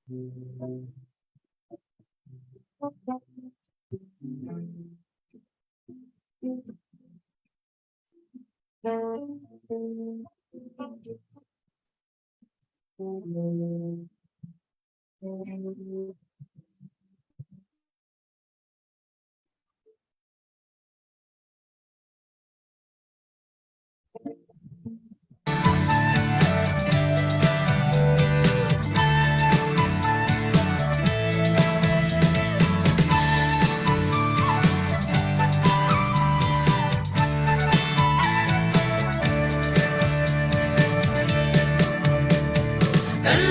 Kan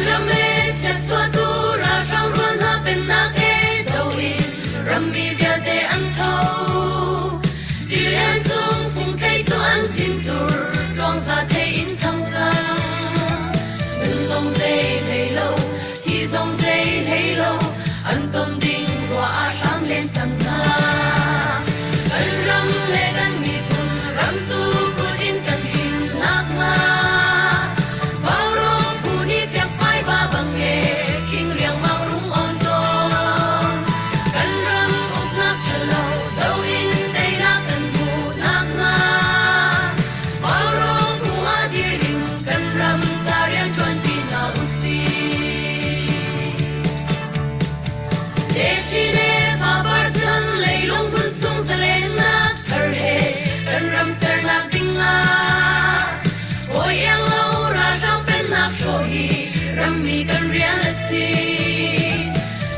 ram e chiatchuahtu ralhrang rual hna pennak e do in rammi vialte an tho. Tilian cung fungthei cu an thintur tluangza thei in thang cang. Nun zong zei hlei lo, thi zong zei hlei lo, an ton ding ruah ah hram len cang hna. Kan ram le kan miphun ramtu kut in kan him nakhnga Vaurawng phu nih fiangfai va bang e khing riangmang rung on tawn. Kan ram uknak ṭhalo do in teinak kan hmuh nakhnga Vaurawng phu ah dir in kan ram ca rian ṭuanṭi hna usih. Techi le fapar chan leilung hmun chung zalennak thar he kan ram sernak ding ah hawi iang lo ralhrang pennak hrawh hi rammi kan rian a si.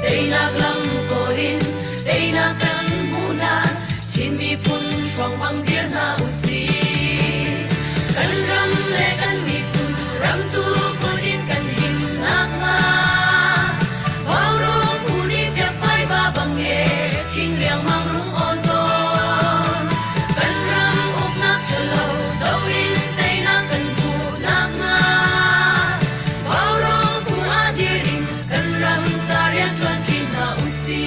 Teinak lam kawl in teinak kan hmuh hlan Chin miphun hruang bang dir hna usih. Kan ram le kan miphun ramtu kut in kan him nakhnga Vaurawng phu nih fiakfai va bang e khing riangmang rung awn tawn. Kan ram uknak ṭhalo do in teinak kan hmuh nakhnga Vaurawng phu ah dir in kan ram ca rian ṭuanṭi hna usih.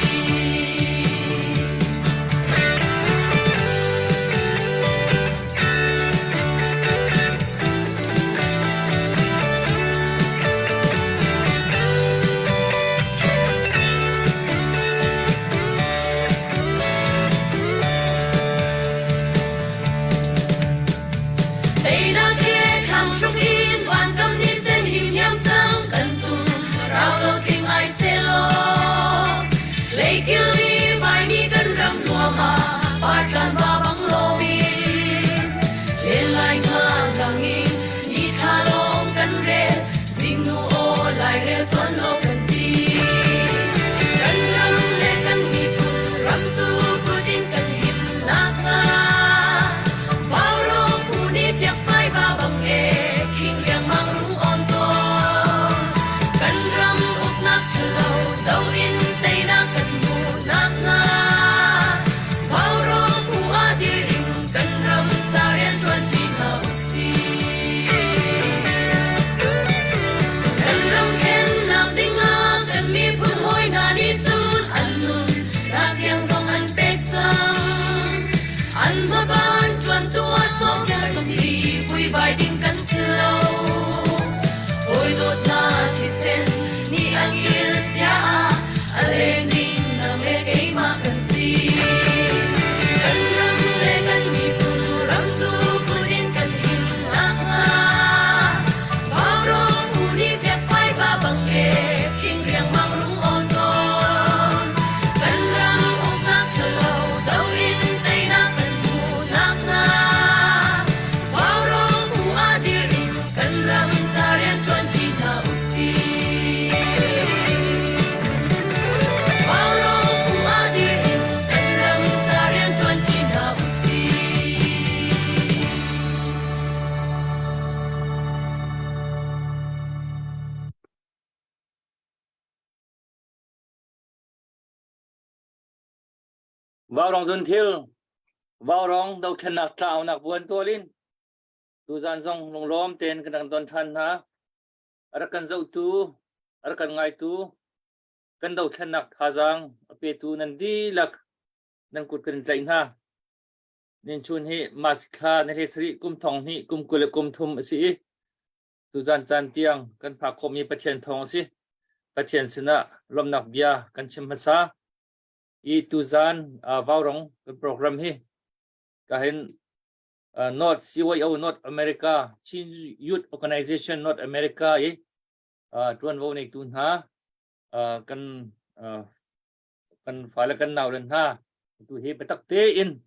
Teinak he thlang hruk in vankam ni sen him hiam cang kan tum rau lo tling ai selaw leikil i vaimi kan ram nuam ah partlan va bang loin len lai nga gang in ni thla lawng kan rel zingnu aw lairel tuan lo kan ti kan ram le kan miphun ramtu kut in kan him nakhnga Vaurawng phu nih fiakfai va bang e khing riangmang rung awn tawn kan ram uknak ṭhalo do in teinak kan hmuh nakhnga Vaurawng phu ah dir in kan ram ca rian ṭuanṭi hna usih. Kan ram khennak dingah kan miphun hawi hna nih cun an nun nak tiang zong an pek cang. An hmaban ṭuantu ah sawmpiak kan si vuivai ding kan si lo. Hawi dawt hna thisen nih an kil cia ah a leng ding nang le keimah kan si. Kan ram le kan miphun ramtu kut in kan him nakhnga Vaurawng phu nih fiakfai va bang e khing riangmang rung awn tawn. Kan ram uknak ṭhalo do in teinak kan hmuh nakhnga Vaurawng phu ah dir in kan ram ca rian ṭuanṭi hna usih. Vaurawng phu ah dir in kan ram ca rian ṭuanṭi hna usih. Vaurawng zun thil, vaurawng dothlennak tlaunak buan tual in tuzan zong lunglawm tein kan rak don ṭhan hna. A rak kan zohtu, a rak kan ngaitu, kan dothlennak thazaang a petu nan dihlak nan kut kan in tlaih hna. Nin chun hi March thla ni hlei sarih kum thong hnih kum 20 le kum thum a si i tuzan caan tiang kan phak khawhmi Pathian thawng a si. Pathian sinah lawmhnak bia kan chim hmasa. I tuzan Vaurong kan program hi ka hin North CYO North America Chin Youth Organization North America i ṭuanvo neitu hna kan kan fale kan naule hna tu hi biatak tein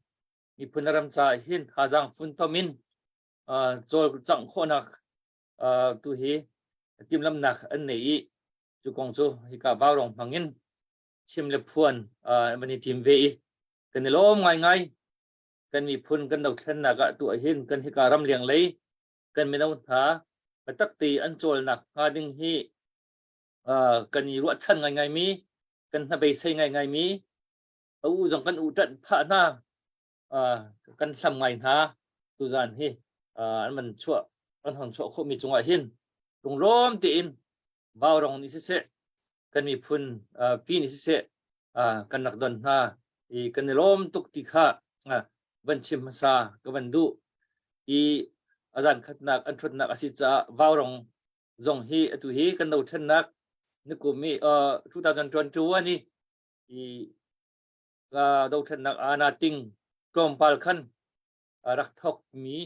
miphun ram ca hin thazaang funtom in cawlcangh khawhnak tu hi timhlamnak an nei i cu kong cu hika vaurong hmang in chim le phuan van i tim ve i kan i lawm ngaingai. Kan miphun kan dothlennak ah tuah hin kan hika ram leng lei kan mino hna biatak te an cawlnak hnga ding hi kan i ruahchan ngaingai mi, kan hnabeisei ngaingai mi, a u zong kan u ṭanh phah hna, kan hlam ngai hna. Tuzan hi an man chuah an hong chuah khawhmi cungah hin lunglawm tein vaurong nih siseh, kan miphun pi nih siseh, kan rak don hna i kan i lawm tuk ti kha van chim hmasa ka van duh i a zan khatnak an ṭhutnak a si caah vaurong zong hi atu hi kan dothlennak nikum i 2021 i i dothlennak ana ting tlawmpal khan rak thok mi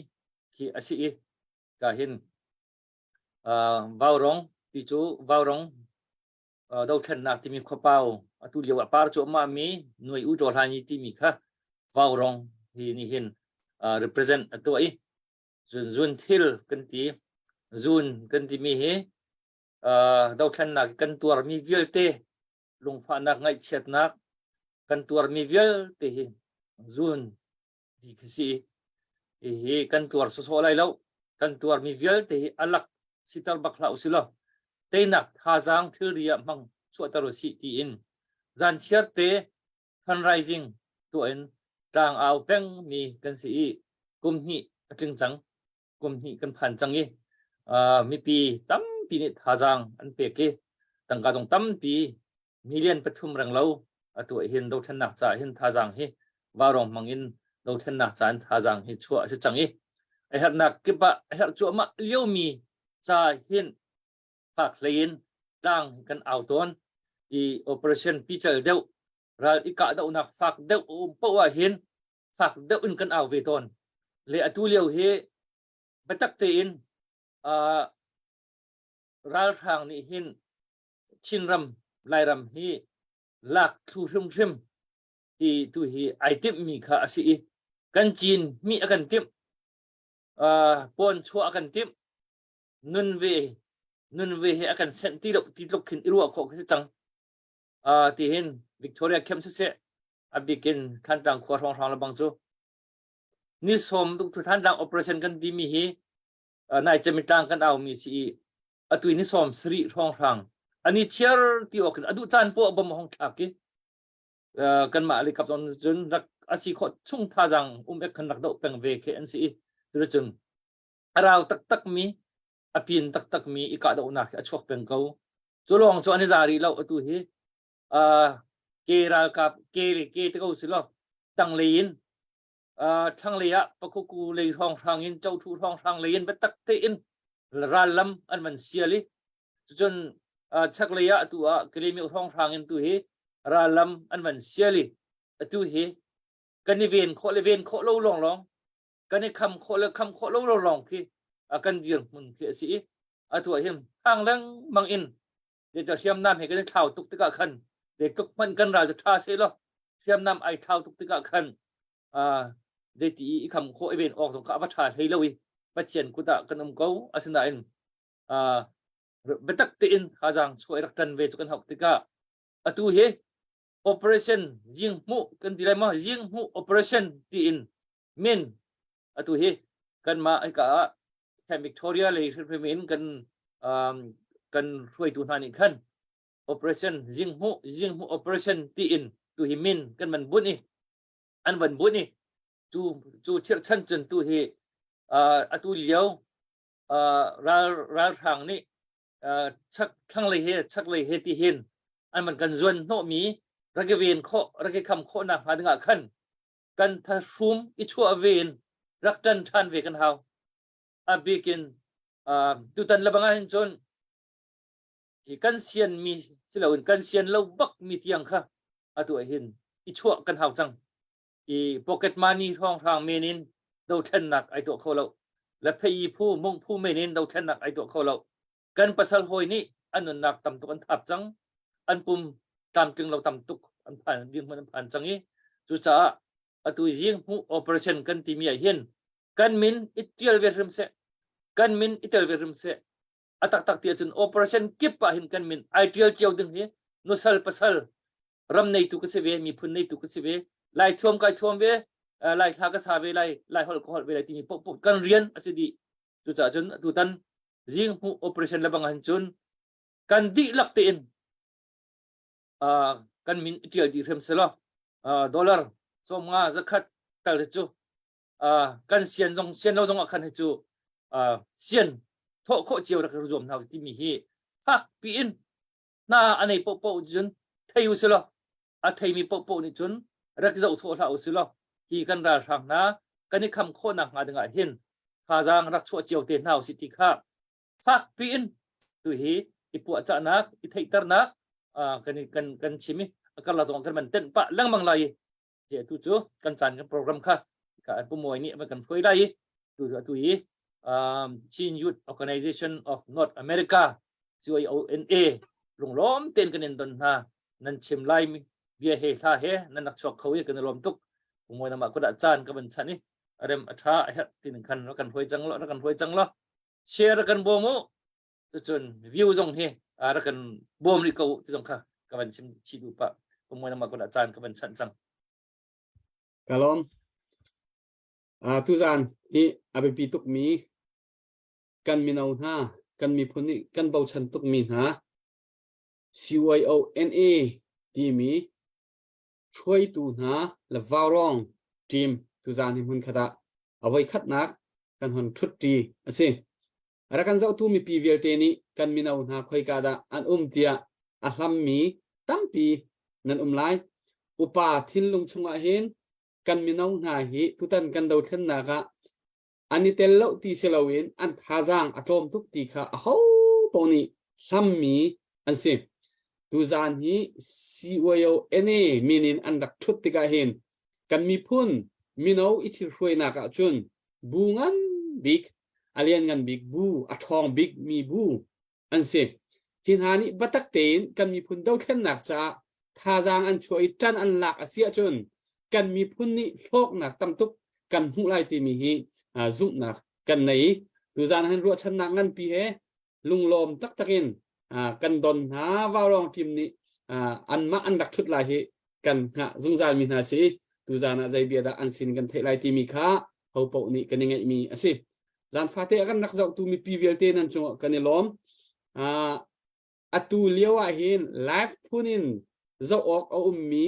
khi a si i ka hin vaurong ti cu vaurong dothlennak timi khuapau atu lio ah par cuahmah mi nuai u ṭaw hlan i timi kha vaurong hi nih hin represent a tuah i zun zun thil kan ti. Zun kan timi hi dothlennak kan tuarmi vialte, lungfahnak, ngaihchiatnak kan tuarmi vialte hi zun ti khi si. Hi kan tuar sawsawh lai lo. Kan tuarmi vialte hi alak sitar bak hlah usilaw teinak thazaang thilri ah hmang chuahter usih tiin zan chiar te fundraising tuah in tlang au peng mi kan si i kum hnih a tling cang, kum hnih kan phan cang i mipi tampi nih thazaang an pek i tangka zong tampi million 3 reng lo atu hin dothlennak ca hin thazaang hi vaurong hmang in dothlennak ca in thazaang hi chuah a si cang i a herhnak kip ah a herh cuahmah liomi ca hin fak hlei in tlang kan au tawn i operation pical deuh, ral i kahdohnak fak deuh um poah ah hin fak deuh in kan au ve tawn le atu lio hi biatak tein ralhrang nih hin Chinram Lairam hi lak thlu hrimhrim hi tu hi ai timh mi kha a si i kan cin mi a kan timh, pawn chuah a kan timh, nun ve nun ve hi a kan senh ti lo ti tluk khin i ruah khawh khi si cang. Ti hin Victoria Camp siseh, a bikin Thantlang khua hrawnghrang le bang cu ni sawm tuk Thantlang operation kan ti mi hi nai cemitlang kan au mi si i atu ni 70 hrawnghrang ani chiar ti awk in adu caan po bom hong thlak i kanmah le kap cun rak asi khawh chung thazang um ek khan rak do peng ve khe an si i cun a rau taktak mi, a pin taktak mi i kahdohnak hi a chuak peng ko. Cu lawng cu an i za rih lo. Atu hi ke ralkap ke le ke te ko si lo tang lei in thlang lei ah Pakhuku lei hrawnghrang in Chothu hrawnghrang lei in biatak tein ral lam an van sial i cucun chak lei ah atu ah Kalymyo hrawnghrang in tu hi ral lam an van sial i atu hi kan i ven khawh le ven khawh lo lawnglawng, kan i kham khawh le kham khawh lo lawnglawng khi kan dirhmun khi a si i atu ah hin hang lengmang in te hriamnam he kan i thlau tuk tikah khan zeitluk hmanh kan ral cu ṭha seh law hriamnam ai thlau tuk tikah khan zeiti i kham khawh i ven awk zong kha a va ṭha hlei lo i Pathian kut ah kan um ko. Asinain biatak tein thazaang chuah i rak ṭan ve cu kan hauh tikah atu hi operation Zinghmuh kan ti lai maw, Zinghmuh operation tiin min atu hi kanmah hika ah Camp Victoria lei hrimhrim in kan kan hruaitu hna nih khan operation Zinghmuh, Zinghmuh operation tiin tu hi min kan van bunh i an van bunh i cu cu chirhchan cun tu hi atu lio ral ralhrang nih chak thlanglei he chaklei he ti hin an van kan zuan hnawh mi rak i ven khawh, rak i kham khawh nak hnga dingah khan kan thahrum i chuah ve in rak ṭan ṭhan ve kan hau. A bikin tutan lebang ah hin cun. Hi kan sian mi siloin kan sian lo bak mi tiang kha atu ah hin i chuah kan hau cang. I pocket money hrawnghrang men in dothlennak ai tuah kho lo. Le phei phu mung phu men in dothlennak ai tuah kho lo. Kan pasal hawi nih an nunnak tam tuk an thap cang. An pum tlamtling lo tam tuk an phan dirhmun an phan cang i cucaah atu zing hmuh operation kan timi ah hin kan min i tial ve hrim seh kan min i tel ve hrim seh a taktak ti ahcun operation kip ah hin kan min ai tial cio ding hi nusal pasal ram neitu ka si ve miphun neitu ka si ve lai thuam kai thuam ve lai thla ka sa ve lai lai holh ka holh ve lai timi poh kan rian a si dih cucaah cun tutan zing hmuh operation le bang han cun kan dihlak tein kan min tial dih hrim selaw dollar 50 zakhat tal cu kan sian zong sian lo zong ah khan hi cu sian thawh khawh cio rak zuam hna timi hi fak piin hna a nei poh cun thei u silaw a theimi poh nih cun rak zoh sawh hlah u silaw hi kan ralhrang hna kan i kham khawhnak hnga dingah hin thazaang rak chuah cio te hna u si ti kha fak piin tu hi i puahcahnak i theihternak kan kan kan chim i a karlak zong kan man tenh pah lengmang lai i tu cu kan caan kan program kha ka an pumawi nih kan hruai lai i tu tu hi Chin Youth Organization of North America CYONA lunglawm ten kan in don hna nan chim lai mi bia he hla he nan nak chuak kho i kan lawm tuk pumawi nama ko dah caan ka ban chan i arem a tha a herh tin khan kan hruai cang lo kan hruai cang lo share kan bawm u cucun view zong hi rak kan bawm rih ko ti zong kha ka van chim chih duh pah pumoi nama kun ah caan ka van chanh cang. Ka lawm. Tuzan hi a biapi tukmi kan mino hna kan miphun nih kan bochan tukmi hna CYONA timi hruaitu hna le Vaurawng team tuzan hi hmun khat ah a voi khatnak kan hon ṭhutṭi a si. Rak kan zohtu mipi vialte nih kan mino hna khoika dah an um tiah a hlammi tampi nan um lai. Upa thinlung chungah hin kan mino hna hi tutan kan dothlennak ah an i tel lo ti si loin an thazaang a tlawm tuk ti kha aho paoh nih hlammi an si. Tuzaan hi CYONA min in an rak ṭhut tikah hin kan miphun mino i thilhruainak ah cun bu ngan bik a lianngan bik bu a ṭhawng bik mi bu an si. Hi hna nih biatak tein kan miphun dothlennak caah thazaang an chuah i ṭan an lak a si ahcun kan miphun nih hlawknak tam tuk kan hmuh lai timi hi zumhnak kan nei. Tuzaan han ruahchannak nganpi he lunglawm taktak in kan don hna Vaurawng team nih anmah an rak ṭhut lai hi kan hngah zungzal mi hna si. Tuzaan ah zei bia dah an sin kan theih lai timi kha ho paoh nih kan i ngeihmi a si. Zan fate a kan rak zohtu mipi vialte nan cungah kan i lawm. Atu lio ah hin live phun in zoh awk a ummi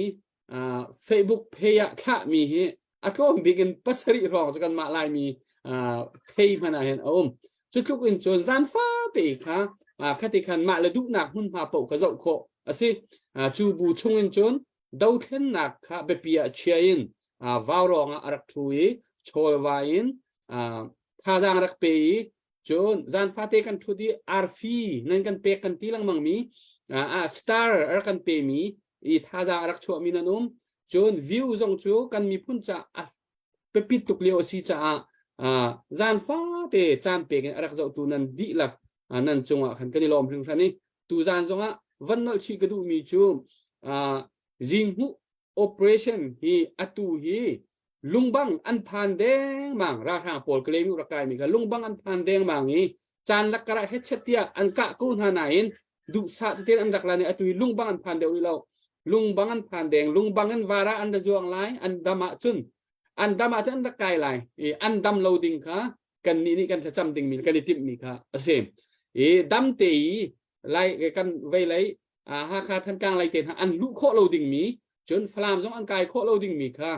Facebook page ah thlahmi hi a tlawm bik in pasarih hrawng cu kanmah Laimi page hmanh ah hin a um. Cu tluk in cun zan fate kha khati khan mah le duhnak hmunhma paoh kha zoh khawh a si. Cu bu chung in cun dothlennak kha biapi ah chia in vaurawng ah a rak ṭhu i chawlva in thazaang rak pe i cun zan fate kan ṭhut i arfi nan kan pek kan ti lengmang mi star a rak kan pe mi i thazaang a rak chuah mi nan um cun view zong cu kan miphun ca a biapit tuk lio a si caah zan fate caan pek in a rak zohtu nan dihlak nan cungah khan kan i lawm hringhran i tuzan zongah van nolh chih ka duhmi cu zinghmuh operation hi atu hi lungbang an phan dengmang ralhrang pawl Kalaymyo rak kaimi kha lungbang an phan dengmang i caan lakkar ah hetchet tiah an kah ko hna nain duhsah tein an rak lan i atu hi lungbang an phan deuh rih lo lungbang an phan deng lungbang in vara an ra zuang lai an dam ahcun an dam ahcun an rak kai lai i an dam lo ding kha kan nih nih kan thlacam dingmi kan i timhmi kha a si i dam te i lai kan vei lei Hakha Thantlang lei te hna an luh khawh lo dingmi cun Falam zong an kai khawh lo dingmi kha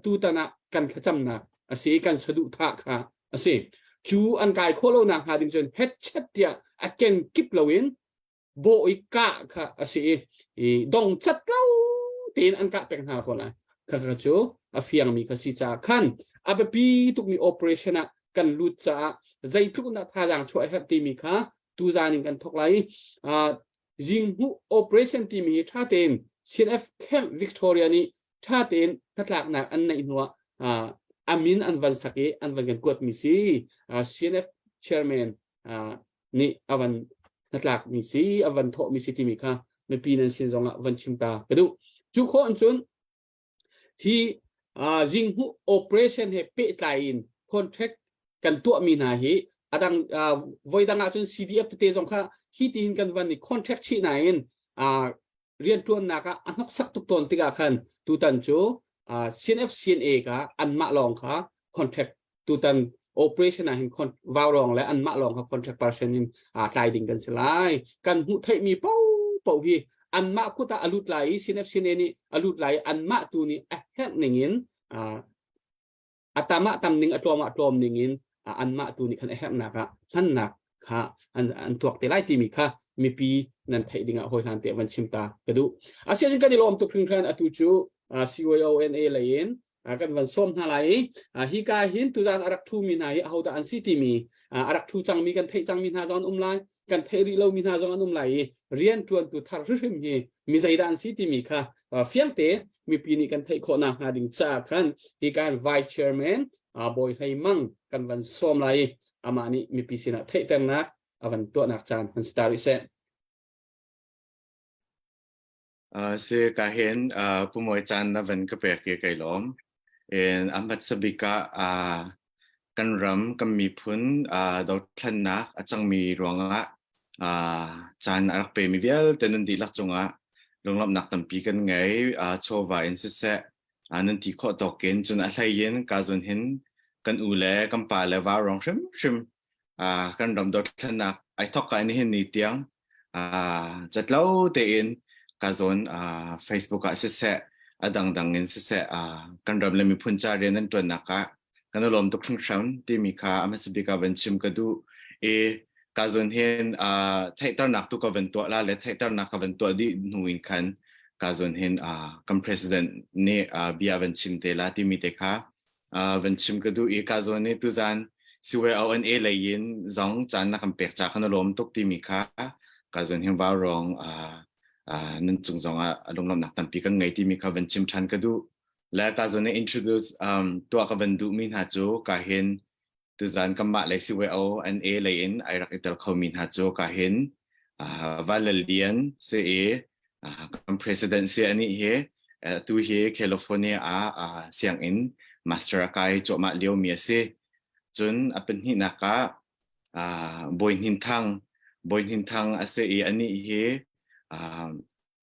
tutan ah kan thlacamnak a si kan saduhthah kha a si cu an kai khawh lo nak hnga ding cun hetchet tiah a ken kip loin bawh i kah kha a si i dong cat lo tein an kah peng hna ko lai kha kha cu a fiangmi kha si caah khan a biapi tukmi operation ah kan lut caah zeitluk dah thazaang chuah a herh timi kha. Tuzan in kan thok lai. Zinghmuh operation timi hi ṭha tein CNF Camp Victoria nih ṭha tein hnatlaknak an neih hnuah a min an van sak i an van kan kuatmi si. CNF chairman nih a van hnatlakmi si, a van thawhmi si timi kha mipi nan sin zongah van chim ta ka duh. Cu khawh in cun hi zinghmuh operation he pehtlai in contract kan tuahmi hna hi adang voi dang ahcun CDF tete zong kha hi tiin kan van i contract chih nain rianṭuannak ah a hnoksak tuk tawn tikah khan tutan cu CNF CNA ka anmah lawng kha contract tutan operation ah hin vaurawng le anmah lawng kha contract person in tlai ding kan si lai. Kan hmuh theihmi paohpaoh hi anmah kut ah a lut lai i CNF CNA nih a lut lai i anmah tu nih a herh ning in a tam ah tam ning a tlawm ah tlawm ning in anmah tu nih khan a herhnak ah hmannak kha an tuak te lai timi kha mipi nan theih ding ah hawi hlan te van chim ta ka duh. Asiacun kan i lawm tuk hringhran. Atu cu CYONA lei in kan van sawm hna lai i hi ka hin tuzan a rak thu mi hna hi ahodah an si timi a rak thu cangmi kan theih cangmi hna zong an um lai, kan theih rih lomi hna zong an um lai i rian ṭuantu thar hrimhrim hi mi zeidah an si timi kha fiangte mipi nih kan theih khawh nak hnga ding caah khan hi kan vice chairman Bawi Hlei Mang kan van sawm lai i amah nih mipi sinah theihternak a van tuahnak caan han si ta rih seh. Si ka hin Pu Mawi caan na van ka pek i kai lawm. In a hmasa bik ah kan ram kan miphun dothlennak a cangmi ruangah caan a rak pemi vialte nan dihlak cungah lunglawmhnak tampi kan ngei. Chawva in siseh nan ti khawh tawk in cun a hlei in ka zun hin kan u le kan pa le vaurawng hrimhrim kan ram dothlennak ai thawk ka nihin ni tiang catlo tein ka zawn Facebook ah siseh a dangdang in siseh kan ram le miphun ca rian an ṭuannak ah kan i lawm tuk hringhran timi kha a hmasa bik ah van chim ka duh i ka zawn hin theihternak tu ka van tuah la le theihternak ka van tuah dih hnu in khan ka zawn hin kan president nih bia van chim te la timi te kha van chim ka duh i ka zawn i tuzan CYONA lei in zong caan na kan pek ca khan a lawm tuk timi kha ka zawn hin vaurawng nan cung zong ah lunglawmhnak tampi kan ngei timi kha van chim ṭhan ka duh le ka zawn i introduce tuah ka van duhmi hna cu ka hin tuzan kanmah lei CYONA lei in ai rak i tel khomi hna cu ka hin Vanlal Lian si i kan president si anih hi tu hi California ah sianginn master a kai cuahmah liomi a si. Cun a pahnihnak ah Bawi Hnin Thang Bawi Hnin Thang a si i anih hi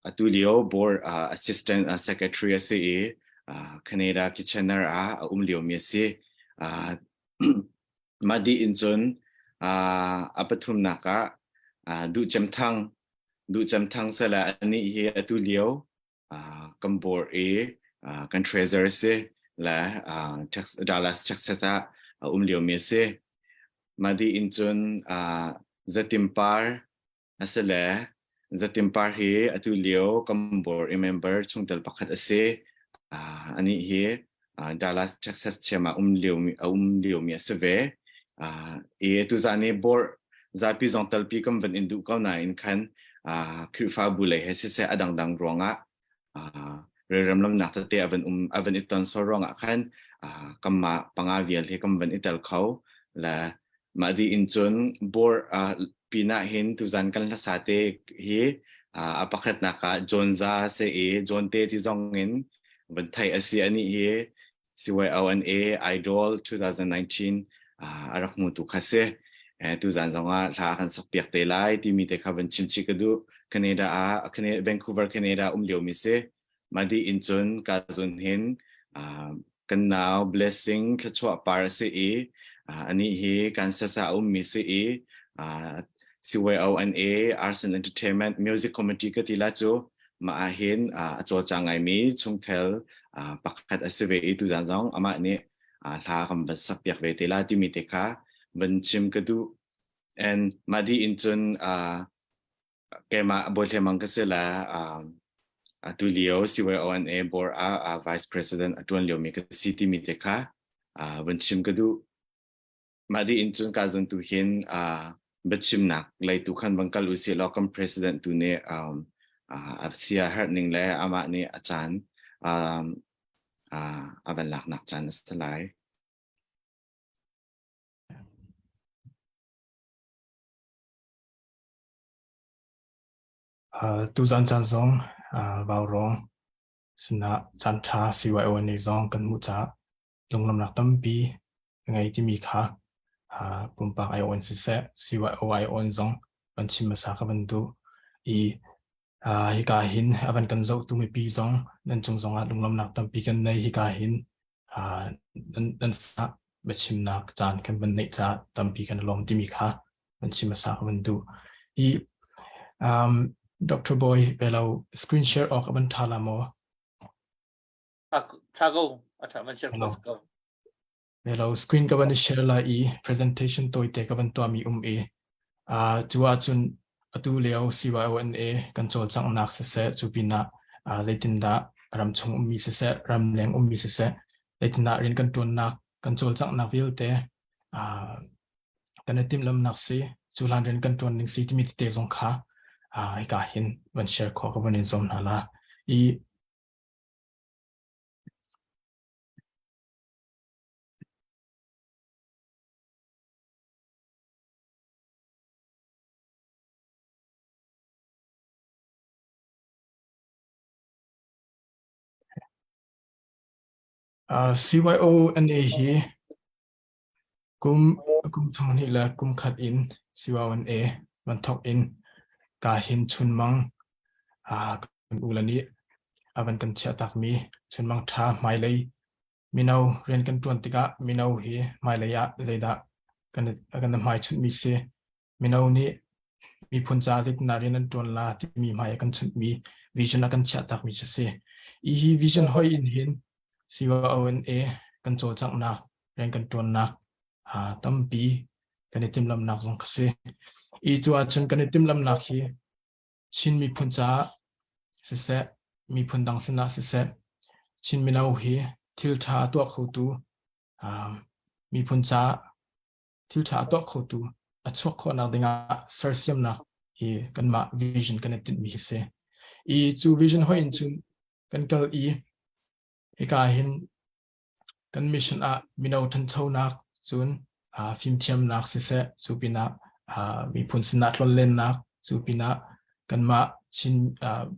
atu lio board assistant secretary a si i Canada Kitchener ah a um liomi a si. Mah dih in cun a pathumnak ah Duh Cem Thang Duh Cem Thang sala anih hi atu lio kan board i kan treasurer a si le Dallas Texas ah a um liomi a si. Mah dih in cun Zatim Par Asile Zatim Par hi atu lio kan board i member chungtel pakhat a si. Anih hi Dallas, Texas thiam ah um liomi a um liomi a si ve. I tuzan i board zapi zong talpi kan van in duh ko nain khan Khrihfabu lei he siseh a dangdang ruangah relrem lamnak tete a van um a van i ton sual ruangah khan kanmah panga vial hi kan van i tel kho le mah dih in cun board pinah hin tuzan kan hlasa te hi a pakhatnak ah John Za se i John te ti zong in van theih a si anih hi CYONA Idol 2019 a rak hmutu kha si. Tuzan zongah hla kan sak piak te lai timi te kha van chim chih ka duh. Canada ah Vancouver Canada um liomi si. Madi in cun ka zun hin kan nau Blessing thluachuah par a si i anih hi Kansas ah a ummi si i CYONA Arts and Entertainment Music Committee ka ti la cu mah ah hin a cawlcang ngaimi chungtel pakhat a si ve i tuzan zong amah nih hla kan van sak piak ve te la timi te kha van chim ka duh. And mah dih in cun keimah Bawi Hle Mang ka si le atu lio CYONA board ah vice president a ṭuan liomi ka si timi te kha van chim ka duh. Mah dih in cun ka zun tu hin. biachimnak lei tu khan bang kal usih law kan president tu nih um, a sia herh ning le amah nih a caan um, a van laknak caan a si lai. Tuzan caan zong Vaurawng sinah caanṭha CYO nih zong kan hmuh caah lunglawmhnak tampi ka ngei timi kha pumpak aiawh in siseh CYO aiawh in zong van chim hmasa ka van duh i hika hin a van kan zohtu mipi zong nan cung zongah lunglawmhnak tampi kan nei hika hin nan sinah biachimnak caan kan van neih caah tampi kan i lawm timi kha van chim hmasa ka van duh. Hi um, Dr. Boy velo screen share awk a van ṭha la maw? Tha ko, a ṭha van share ko ko. Velo screen ka van share la i presentation tawite ka van tuahmi um i uh, cu ahcun atu lio CYONA kan cawlcanghnak siseh cu pinah uh, zeitindah ramchung ummi siseh ramleng ummi siseh zeitindah rian kan ṭuannak kan cawlcanghnak vialte uh, kan i timhlamhnak si cu hlan rian kan ṭuan ning si timi tete zong kha uh, hika hin van share khawh ka van in zuam hna la i Uh, CYONA hi kum kum thong hnih le kum khat in CYONA van thok in ka hin chunmang uh, kan u le nih a van kan chiah takmi chunmang ṭha hmailei mino rian kan ṭuan tikah mino hi hmailei ah zeidah kan kan hmaichunhmi si mino nih miphun ca zeitindah rian an ṭuan la timi hmai a kan chunhmi vision a kan chiah takmi cu si. I hi vision hoi in hin CYONA kan cawlcanghnak rian kan ṭuannak tampi kan i timhlamhnak zong kha si. I cu ahcun kan i timhlamhnak hi Chin miphun caah siseh, miphun dang sinah siseh, Chin mino hi thil ṭha a tuah khotu, miphun caah thil ṭha a tuah khotu a chuak khawhnak dingah sersiamnak hi kanmah vision kan i tinhmi hi si. I cu vision hoi in cun kan kal i hika hin Kan mission ah mino ṭhanchonak cun fimthiamnak siseh, cu pinah miphun sinah tlonlennak, cu pinah kanmah Chin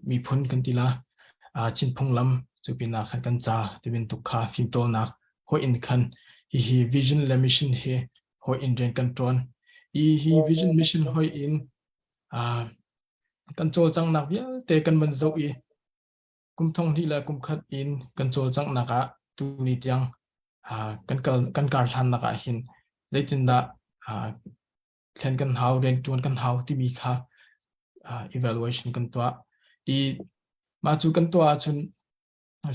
miphun kan ti la, Chin phunglam, cu pinah khan kan ca tibantuk kha fimtawlnak hawih in khan hihi vision le mission hi hawih in rian kan ṭuan. I hi vision mission hawih in kan cawlcanghnak vialte kan van zoh i kum thong hnih le kum khat in kan cawlcanghnak ah tuni tiang kan kal kan kar hlannak ah hin zeitindah thlen kan hau rian ṭuan kan hau timi kha evaluation kan tuah i mah cu kan tuah ahcun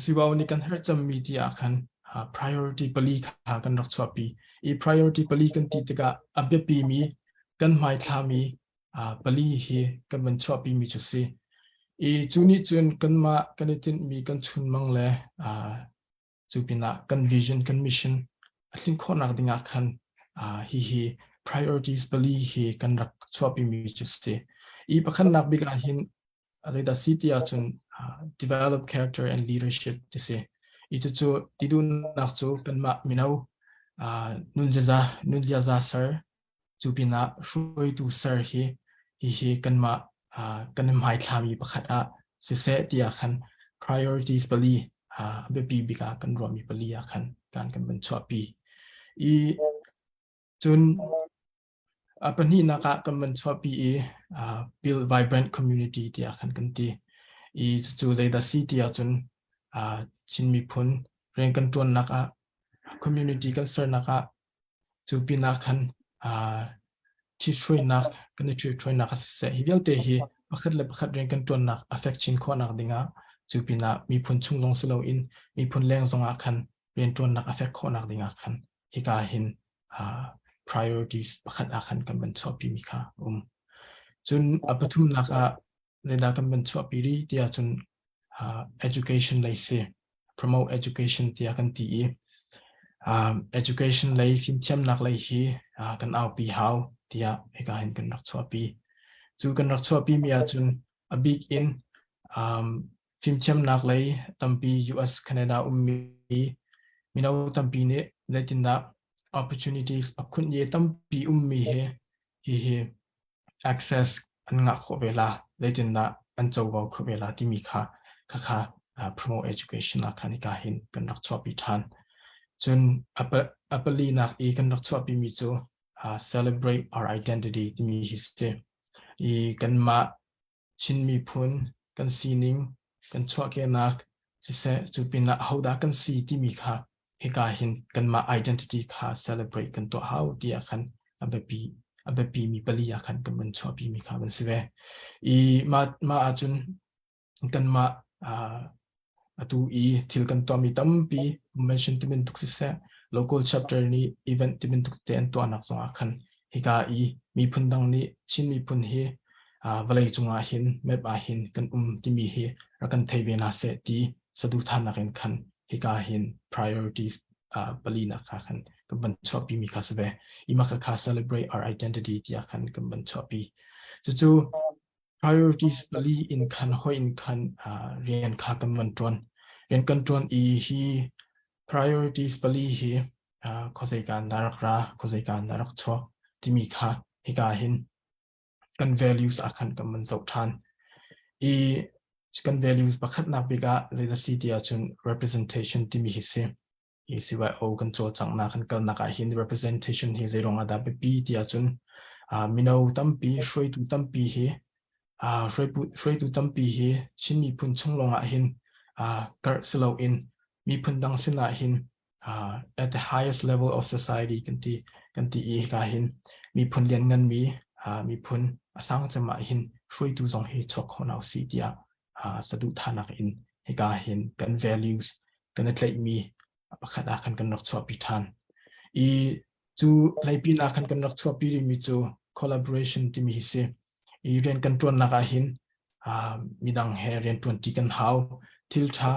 siwao nih kan herh cemmi ti ah khan priority pali kha kan rak chuahpi i priority pali kan ti tikah a biapimi kan hmaithlami pali hi kan van chuahpimi cu si. I cu nih cun kanmah kan i tinhmi kan chunmang le cu pinah kan vision kan mission a tlin khawhnak dingah khan hihi priorities pali hi kan rak chuahpimi cu si. I pakhatnak bik ah hin zeidah si ti ahcun develop character and leadership ti si. I cucu ti duhnak cu kanmah mino nunziaza nunziaza ser Cu pinah hruaitu ser hi hihi kanmah kan i hmaithlami pakhat ah siseh tiah khan priorities pali a biapi bik ah kan ruahmi pali ah khan kan kan van chuahpi. I cun a pahnihnak ah kan van chuahpi i build vibrant community tiah khan kan ti. I cucu zeidah si ti ahcun Chin miphun rian kan ṭuannak ah community kan sernak ah Cu pinah khan ṭhithruainak kan i ṭhithruainak a siseh hi vialte hi pakhat le pakhat rian kan ṭuannak a fek chin khawhnak dingah cu pinah miphun chung zong si loin miphun leng zongah khan rianṭuannak a fek khawhnak dingah khan hika hin priorities pakhat ah khan kan van chuahpimi kha a um. Cun a pathumnak ah zeidah kan van chuahpi rih tiah cun education lei si promote education tiah kan ti i education lei fimthiamnak lei hi kan aupi hau. tiah hika hin kan rak chuahpi. Cu kan rak chuahpi mi ahcun a bik in um, fimthiamnak lei tampi US Canada ummi mino tampi nih zeitindah opportunities a khunh ye tampi ummi hi hihi access an ngah khawh ve la zeitindah an covo khawh ve la timi kha khakha uh, promote education ah khan hika hin kan rak chuahpi ṭhan. Cun a palinak i kan rak chuahpi mi cu uh, celebrate our identity timi hi si. I kanmah Chin miphun kan sining, kan chuahkehnak siseh cu pinah ahodah kan si timi kha hika hin kanmah identity kha celebrate kan tuah hau tiah khan a biapi a biapi mi pali ah khan kan van chuahpi mi kha kan si ve. I mah mah ahcun kanmah uh, Atu i thil kan tuahmi tampi convention tibantuk siseh, local chapter nih event tibantuk te an tuahnak zongah khan hika i miphun dang nih Chin miphun hi vawlei cungah hin map ah hin kan um timi hi rak kan thei ve hna seh ti saduhthahnak in khan hika hin priorities palinak kha khan kan van chuahpi mi kha si ve. I mah kha celebrate our identity tiah khan kan van chuahpi. Cucu Priorities pali in khan hoi in khan rian kha kan van ṭuan. Rian kan ṭuan i hi priorities pali hi khuazei ka in dah rak ra, khuazei ka in dah rak chuak timi kha hika hin kan values ah khan kan van zoh ṭhan. I kan values pakhatnak bik ah zeidah si ti ahcun representation timi hi si. ACYO kan cawlcanghnak kan kalnak ah hin representation hi zeiruang ah dah biapi ti ahcun mino tampi hruaitu tampi hi hruaitu tampi hi Chin miphun chung lawng ah hin karh si loin miphun dang sin ah hin at the highest level of society kan ti kan ti i hika hin miphun lianngan mi miphun a sang cem ah hin hruaitu zong hi chuak kho hna usih tiah saduhthahnak in hika hin kan values kan i tlaihmi pakhat ah khan kan rak chuahpi ṭhan. I cu hleipin ah khan kan rak chuahpi rihmi cu collaboration timi hi si. I rian kan ṭuannak ah hin midang he rian ṭuanṭi kan hau. Thil ṭha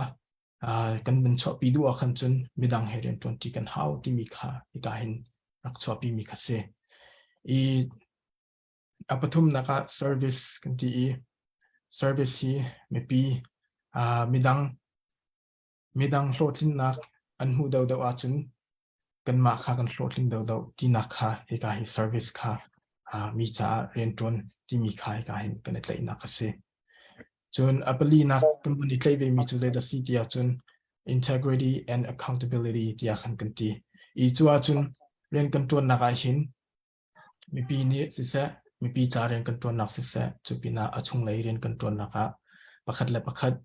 kan van chuahpi duh ah khan cun midang he rian ṭuanṭi kan hau timi kha hika hin rak chuahpi mi kha si. I A pathumnak ah service kan ti i service hi mipi midang midang hlawhtlinnak an hmuh deuhdeuh ahcun kanmah kha kan hlawhtling deuhdeuh tinak kha hika hi service kha mi caah rianṭuan timi kha hika hin kan i tlaihnak a si. Cun a palinak kan vun i tlaih vemi cu zeidah si ti ahcun integrity and accountability tiah khan kan ti. I cu ahcun rian kan ṭuannak ah hin Mipi nih siseh, mipi ca rian kan ṭuannak siseh, cu pinah a chunglei rian kan ṭuannak ah pakhat le pakhat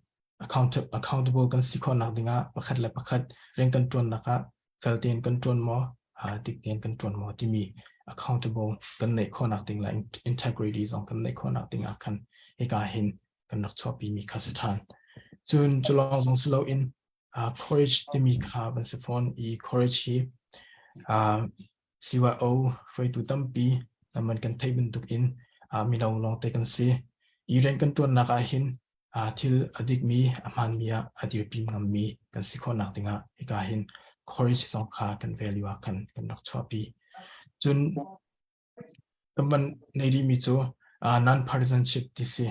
accountable kan si khawhnak dingah pakhat le pakhat rian kan ṭuannak ah fel tein kan ṭuan maw, dik tein kan ṭuan maw timi accountable kan neih khawhnak ding le integrity zong kan neih khawhnak ding ah khan hika hin kan rak chuahpi mi kha si ṭhan. Cun cu lawng zong si loin courage timi kha van si fawn i courage hi CYO hruaitu tampi man kan theih bantuk in mino lawngte kan si. I rian kan ṭuannak ah hin thil a dikmi, a hmaanmi ah a dirpi ngammi kan si khawhnak dingah hika hin courage zong kha kan value ah khan kan rak chuahpi. Cun kan van nei rihmi cu non-partisanship ti si.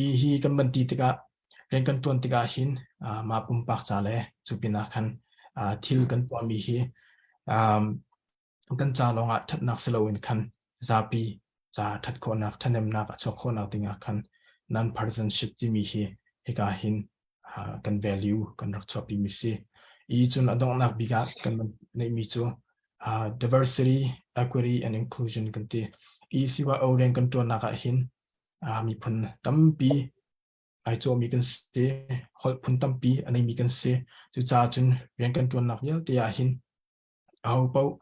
I hi kan van ti tikah rian kan ṭuan tikah hin mah pumpak ca le cu pinah khan thil kan tuahmi hi kan ca lawngah ṭhatnak si loin khan zapi ca ṭhat khawhnak, ṭhahnemnak a chuak khawhnak dingah khan non-partisanship timi hi hika hin kan value kan rak chuahpi mi si. I cun a donghnak bik ah kan neihmi cu diversity, equity and inclusion kan ti. I CYO rian kan ṭuannak ah hin miphun tampi ai cawhmi kan si, holh phun tampi a neimi kan si. Cucaah cun rian kan ṭuannak vialte ah hin Ahopaoh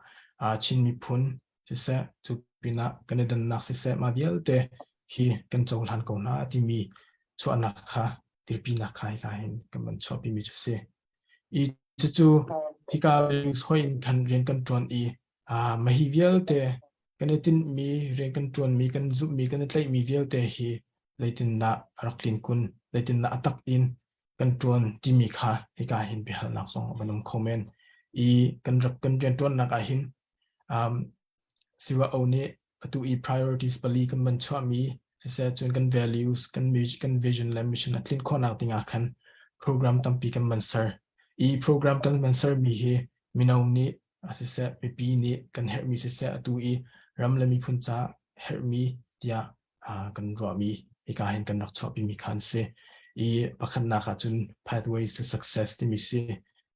Chin miphun siseh, cu pinah kan i dannak siseh, mah vialte hi kan cohlan ko hna timi chuahnak kha dirpinak kha hika hin kan van chuahpimi cu si. I cucu hika hoi in khan rian kan ṭuan i mah hi vialte kan i tinhmi, rian kan ṭuanmi, kan zumhmi, kan i tlaihmi vialte hi zeitindah a rak tlin kun, zeitindah a tak in kan ṭuan timi kha hika hin biahalnak zong a van um kho men. I kan rak kan rianṭuannak ah hin um, CYO nih atu i priorities pali kan van chuahmi siseh cun kan values kan kan vision le mission a tlin khawhnak ding ah khan program tampi kan van ser. I program kan van sermi hi mino nih siseh mipi nih kan herhmi siseh atu i ram le miphun ca herhmi tiah kan ruahmi hika hin kan rak chuahpimi kha an si. I pakhatnak ah cun Pathways to Success timi si.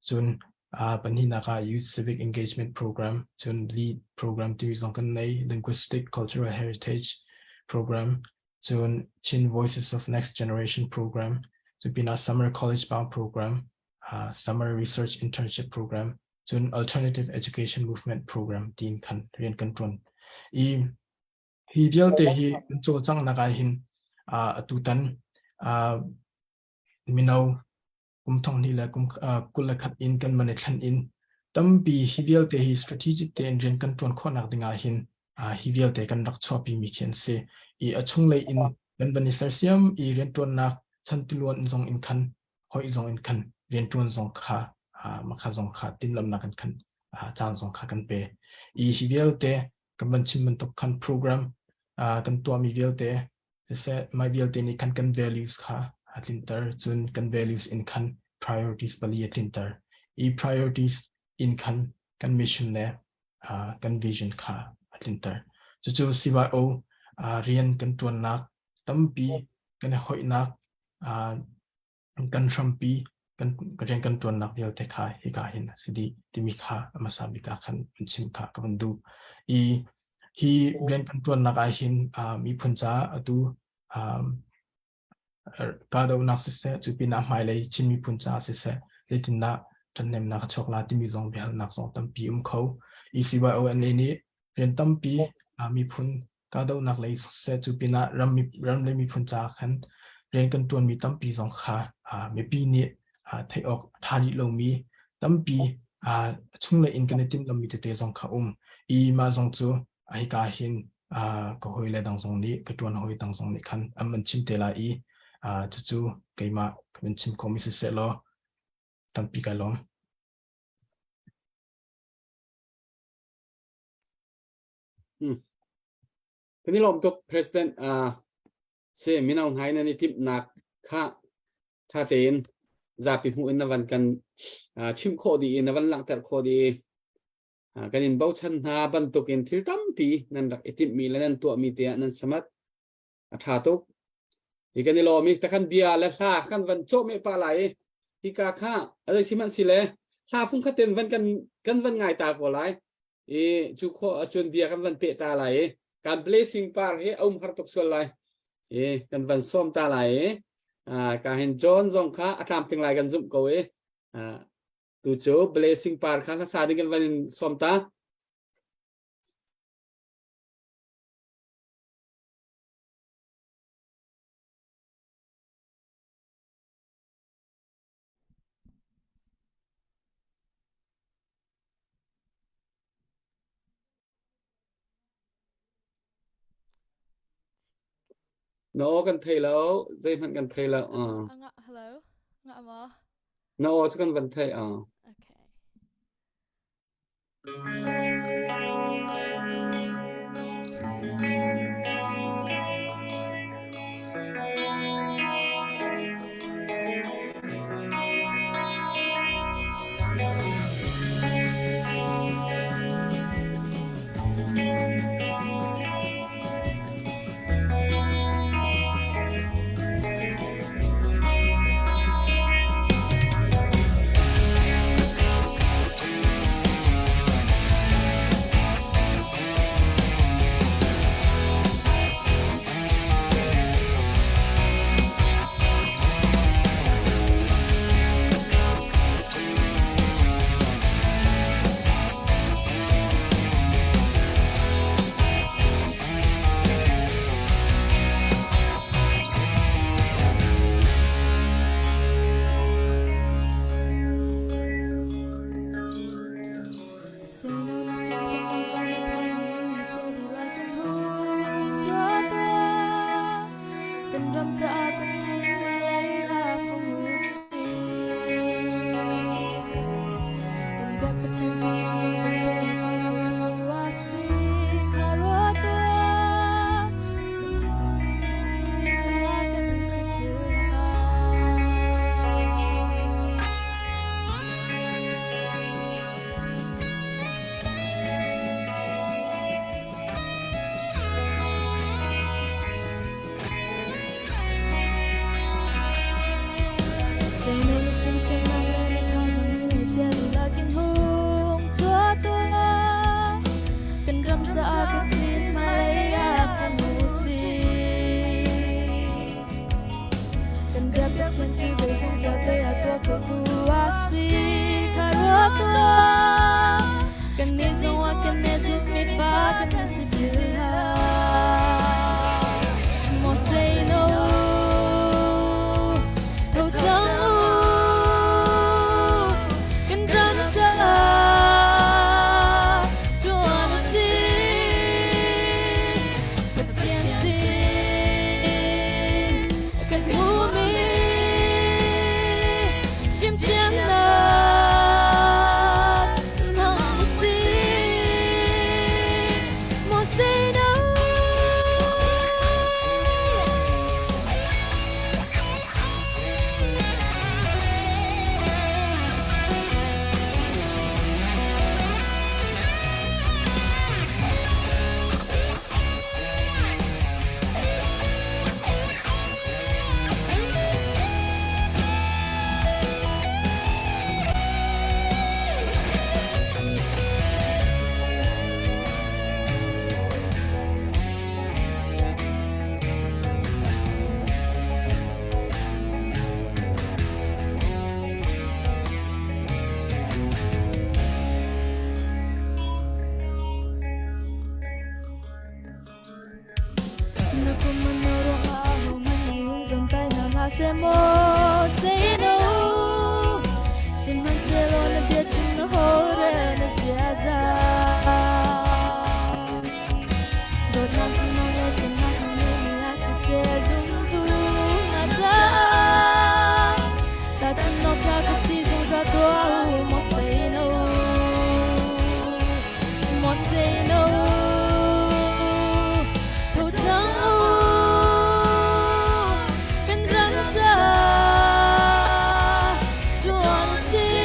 Cun pahnihnak ah Youth Civic Engagement Program, cun LEAD program timi zong kan nei, Linguistic Cultural Heritage Program, cun Chin Voices of Next Generation Program, cu pinah Summer College Bound Program, Summer Research Internship Program, cun Alternative Education Movement Program tiin khan rian kan ṭuan. I Hi vialte hi kan cawlcanghnak ah hin atutan mino kum thonghnih le kum 21 in kan man i thlen in tampi hi vialte hi strategic tein rian kan ṭuan khawhnak ding ah hin hi vialte kan rak chuahpi mi khi an si. I a chunglei in kan van i sersiam i rianṭuannak chantiluan zong in khan hoih zong in khan rianṭuan zong kha makha zong kha timhlamhnak in khan caan zong kha kan pe. I hi vialte kan van chim bantuk khan program kan tuahmi vialte siseh mai vialte nih khan kan values kha a tlinter cun kan values in khan priorities pali a tlinter i priorities in khan kan mission le kan vision kha a tlinter cucu CYO rian kan tuannak tampi kan i hoihnak kan hrampi kan rian kan ṭuannak vialte kha hika hin a si dih timi kha a hmasa bik ah khan an chim kha ka van duh. I hi rian kan ṭuannak ah hin miphun caah atu kahdohnak siseh, cu pinah hmailei Chin miphun caah siseh, zeitindah ṭhathnemnak a chuak la timi zong biahalnak zong tampi um kho. ECYONA nih rian tampi miphun kahdohnak lei siseh cu pinah ram ram le miphun caah khan rian kan ṭuanmi tampi zong kha mipi nih theih awk a ṭha rih lomi tampi chunglei in kan i timhlammi tete zong kha um i mah zong cu hika hin ka hawile dang zong nih ka ṭuan hawi dang zong nih khan an van chim te lai i cucu keimah ka van chim khomi siseh law tampi kai lawm. Kan i lawm tuk President si mino hnai nan i timhnak kha tha tein zapi hmuh in na van kan chimh khawh dih i na van langhter khawh dih i kan in bochan hna bantuk in thil tampi nan rak i timhmi le nan tuahmi te ah nan samat a tha tuk hi kan i lawm i takhan bia le hla kan van cawh me pa lai i hika kha azai sihmanh si le hla fung khat ten van kan kan van ngai ta ko lai i cu kho acun bia kan van pe ta lai i kan blessing par hi um har tuk sual lai i kan van som ta lai i ka hin John zong kha a tlam ting lai kan zumh ko i tu cu blessing par kha sa ding kan van in som ta. Na aw kan thei lo, zeihmanh kan thei lo. Hello, nga ma? Na aw cu kan van thei. Okay. Pathian cu zeizong vialte a tuah khotu a si kha ruat tuah. Kannih zong ah kan zumhmi fa kan si ti hlah. Maw say no, tho cang u, kan ram caah ṭuan u sih. Pathian sin kan hmuhmi fimthiamnak hmang u sih. Maw say no. Na kum na ruangah ahohmanh in zawmtaihnak hlah seh maw say no. Sihmanhsehlaw na biachim na holhrel na ziaza. Dawtnak zumhnak le ṭhatnak na ngeihmi ah siseh zumtu hna caah tahchunhnak tlak ka si zungzal tuah u maw say no. Maw say no. Tho cang u kan ram caah ṭuan u sih.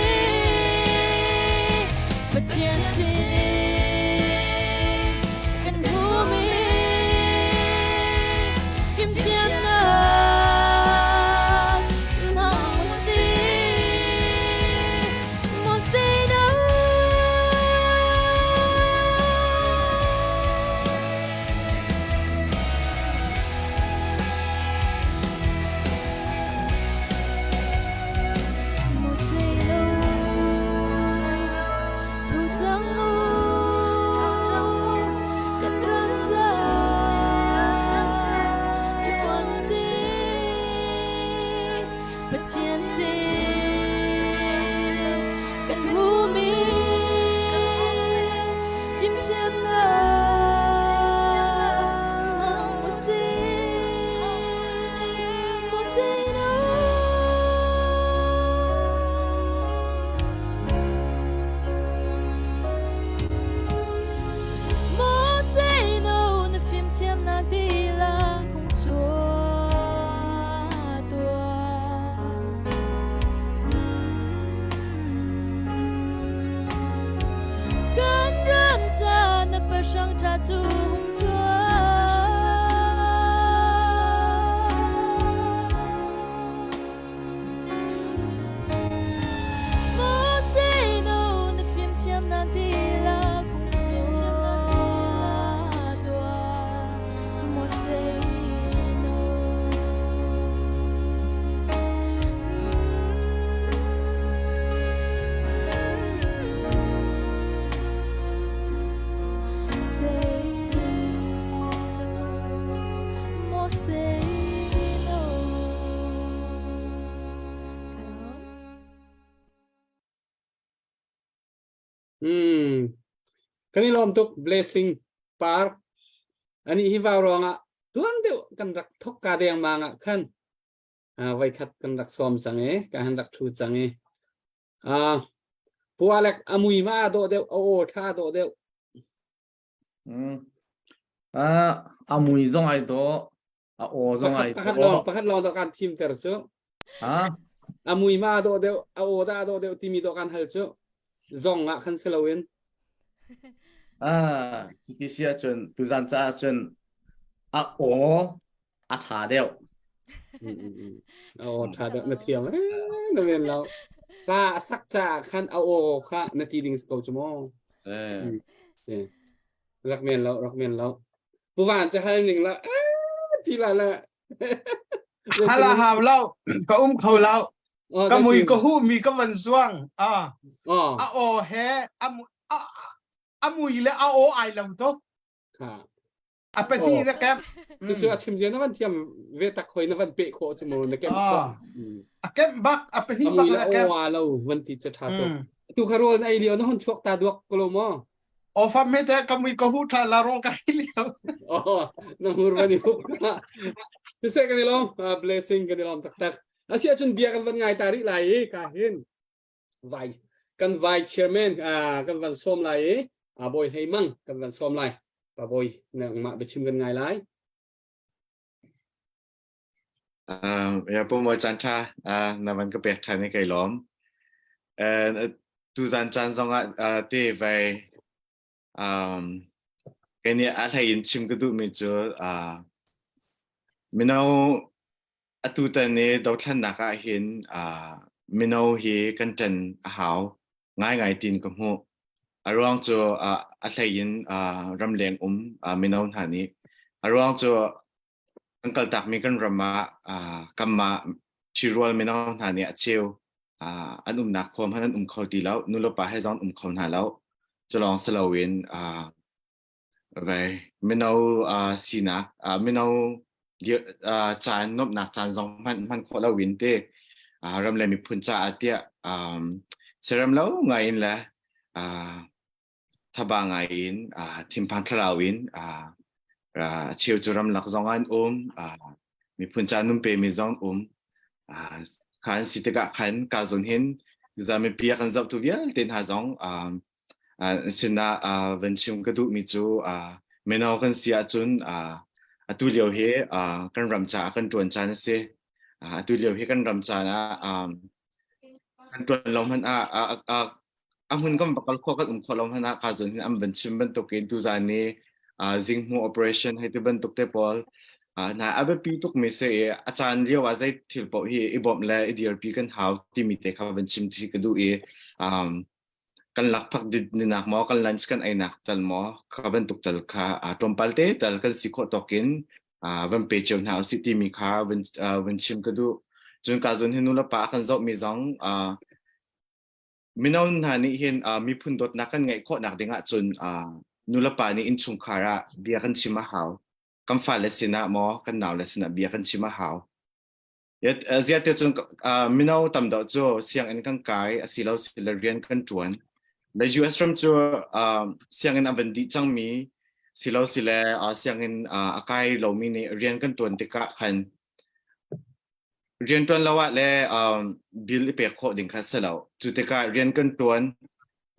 Pathian sin kan hmuhmi fimthiamnak hmang u sih. Maw say no. Maw say no. Tho cang u kan ram caah ṭuan u sih. Pathian sin kan hmuhmi fimthiamnak hmang u sih. Maw say no. Maw say no na fimthiamnak dihlak hung chuah tuah. Kan ram ca na pahrang ṭha cu hung chuah. Maw say no na fimthiamnak dihlak hung chuah tuah. Maw say no. Say no. Maw say no. Karon. Kan i lawm tuk blessing par ani hi vau ruangah tuan deuh kan rak thok ka deng mang ah khan voi khat kan rak sawm cang i ka han rak thu cang i pualek amui ma dawh deuh a aw tha dawh deuh A mui zong ai dawh a aw zong ai pakhat lawng pakhat lawng dawh kan thim ter cu a mui ma dawh deuh a aw dah dawh deuh timi dawh kan hal cu zong ah khan si loin Ah, cuti si ahcun tuzan caah cun a aw a ṭha deuh. A aw ṭha deuh na thiam eh na men lo. Hla a sak caah khan a aw kha na ti ding si ko cu mu. Eh. Rak men lo, rak men lo. Puvan cu hal ning la ti la la. Hala hau lo, ka um kho lo. Ka mui ka hu mi ka van zuang. Ah. A aw he a a mui le a aw ai lo tuk. A pahnih na kem. Cucu a chim zia na van thiam ve tak hoi na van pe khawh cu mu na kem khawh. A kem bak a pahnih bak na kem. A lo van ti cha tha tuk. Tu kha rawl na ei lio na hon chuak ta duak ko lo maw? O fam me te ka mui ka hu tha la ro ka ei lio. Oh na hmur van i hup. Siseh kan i lawm blessing kan i lawm taktak. Asi ahcun bia kan van ngai ta rih lai i ka hin vai kan vai chairman kan van sawm lai i bawi hlei mang kan van sawm lai pa bawi nangmah biachim kan ngai lai Ya pu mawi caan tha na van ka pek than i kai lawm tu zan caan zong ah te vai um kei nih a hlei in chim ka duhmi cu mino Atutan i dothlennak ahhin mino hi kan ṭan a hau ngaingai tiin ka hmuh. A ruang cu a hlei in ramleng um mino hna nih. A ruang cu kan kaltakmi kan ram ah kanmah ṭhirual mino hna nih a cheu an umnak khua hmanh an um kho ti lo. Nulepa he zong an um kho hna lo. Cu lawng si loin Vai mino sinak mino caan nuamhnak caan zong hman hman khawh lo in te ram le miphun caah tiah siarem lo ngai in le thaba ngai in thinphan thlarau in cheu cu ramlak zong an um miphun ca nun pe mi zong um khan si tikah khan ka zon hin mipi a kan zohtu vialte hna zong Sinah van chim ka duhmi cu mino kan si ahcun atu lio hi kan ram caah kan ṭuan caan a si. Atu lio hi kan ram caan ah kan ṭuan lo hmanh ah a hmun kan va kal khawh kan um khawh lo hmanh ah kaa zawn hin an van chim bantukin tuzaan i zinghmuh operation hei ti bantuk te pawl hna a biapi tukmi si i a caan lio ah zei thil paoh hi i bawmh le i dirpi kan hau timi te kha van chim chih ka duh i kan lakphak dinnak maw kan lunch kan einak tal maw kha bantuk tal kha tlawmpal te tal kan si khawh tawk in van pe cio hna usih timi kha van van chim ka duh cun ka zun hi nu le pa kan zoh mi zong mino hna nih hin miphun dawtnak kan ngeih khawh nak ding ah cun nu le pa nih innchungkhar ah bia kan chim a hau kan fale sinah maw kan nau le sinah bia kan chim a hau Ziah cun mino tam deuh cu sianginn kan kai asilo sile rian kan ṭuan. Le US ram cu sianginn a van dih cangmi silo sile sianginn a kai lomi nih rian kan ṭuan tikah khan rian ṭuan lo ah le bill i pek khawh ding kha si lo. Cu tikah rian kan ṭuan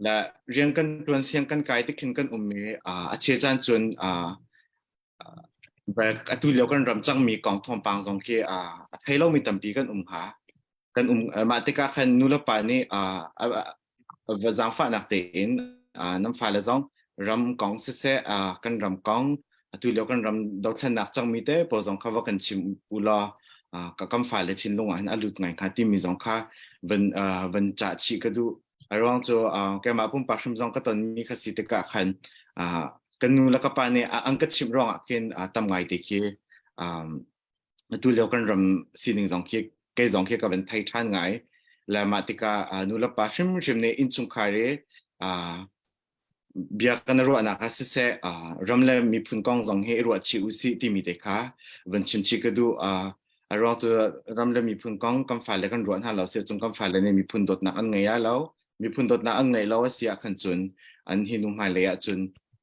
le rian kan ṭuan siang kan kai tikhin kan um i a cheu caan cun Atu lio kan ram cangmi kong thawngpang zong khi a thei lomi tampi kan um hnga. Kan um mah tikah khan nulepa nih zaangfahnak tein nan fale zong ram kong siseh kan ram kong atu lio kan ram dothlennak cangmi te pawl zong kha va kan chim u law kan fale thinlung ah hin a lut ngai hnga timi zong kha van van cah chih ka duh. A ruang cu keimah pumpak hrim zong ka tonmi kha si tikah khan ka nu le ka pa nih an ka chimh ruangah khin tam ngai te khi atu lio kan ram sining zong khi kei zong khi ka van thei ṭhan ngai. Le mah tikah nu le pa hrimhrim nih innchungkhar i bia kan ruahnak ah siseh ram le miphun kong zong hi i ruah chih usih timi te kha van chim chih ka duh. A ruang cu ram le miphun kong kan fale kan ruah hna lo si cun kan fale nih miphun dawtnak an ngei lo. Miphun dawtnak an ngeih lo a si ah khan cun an hi nu hmailei ah cun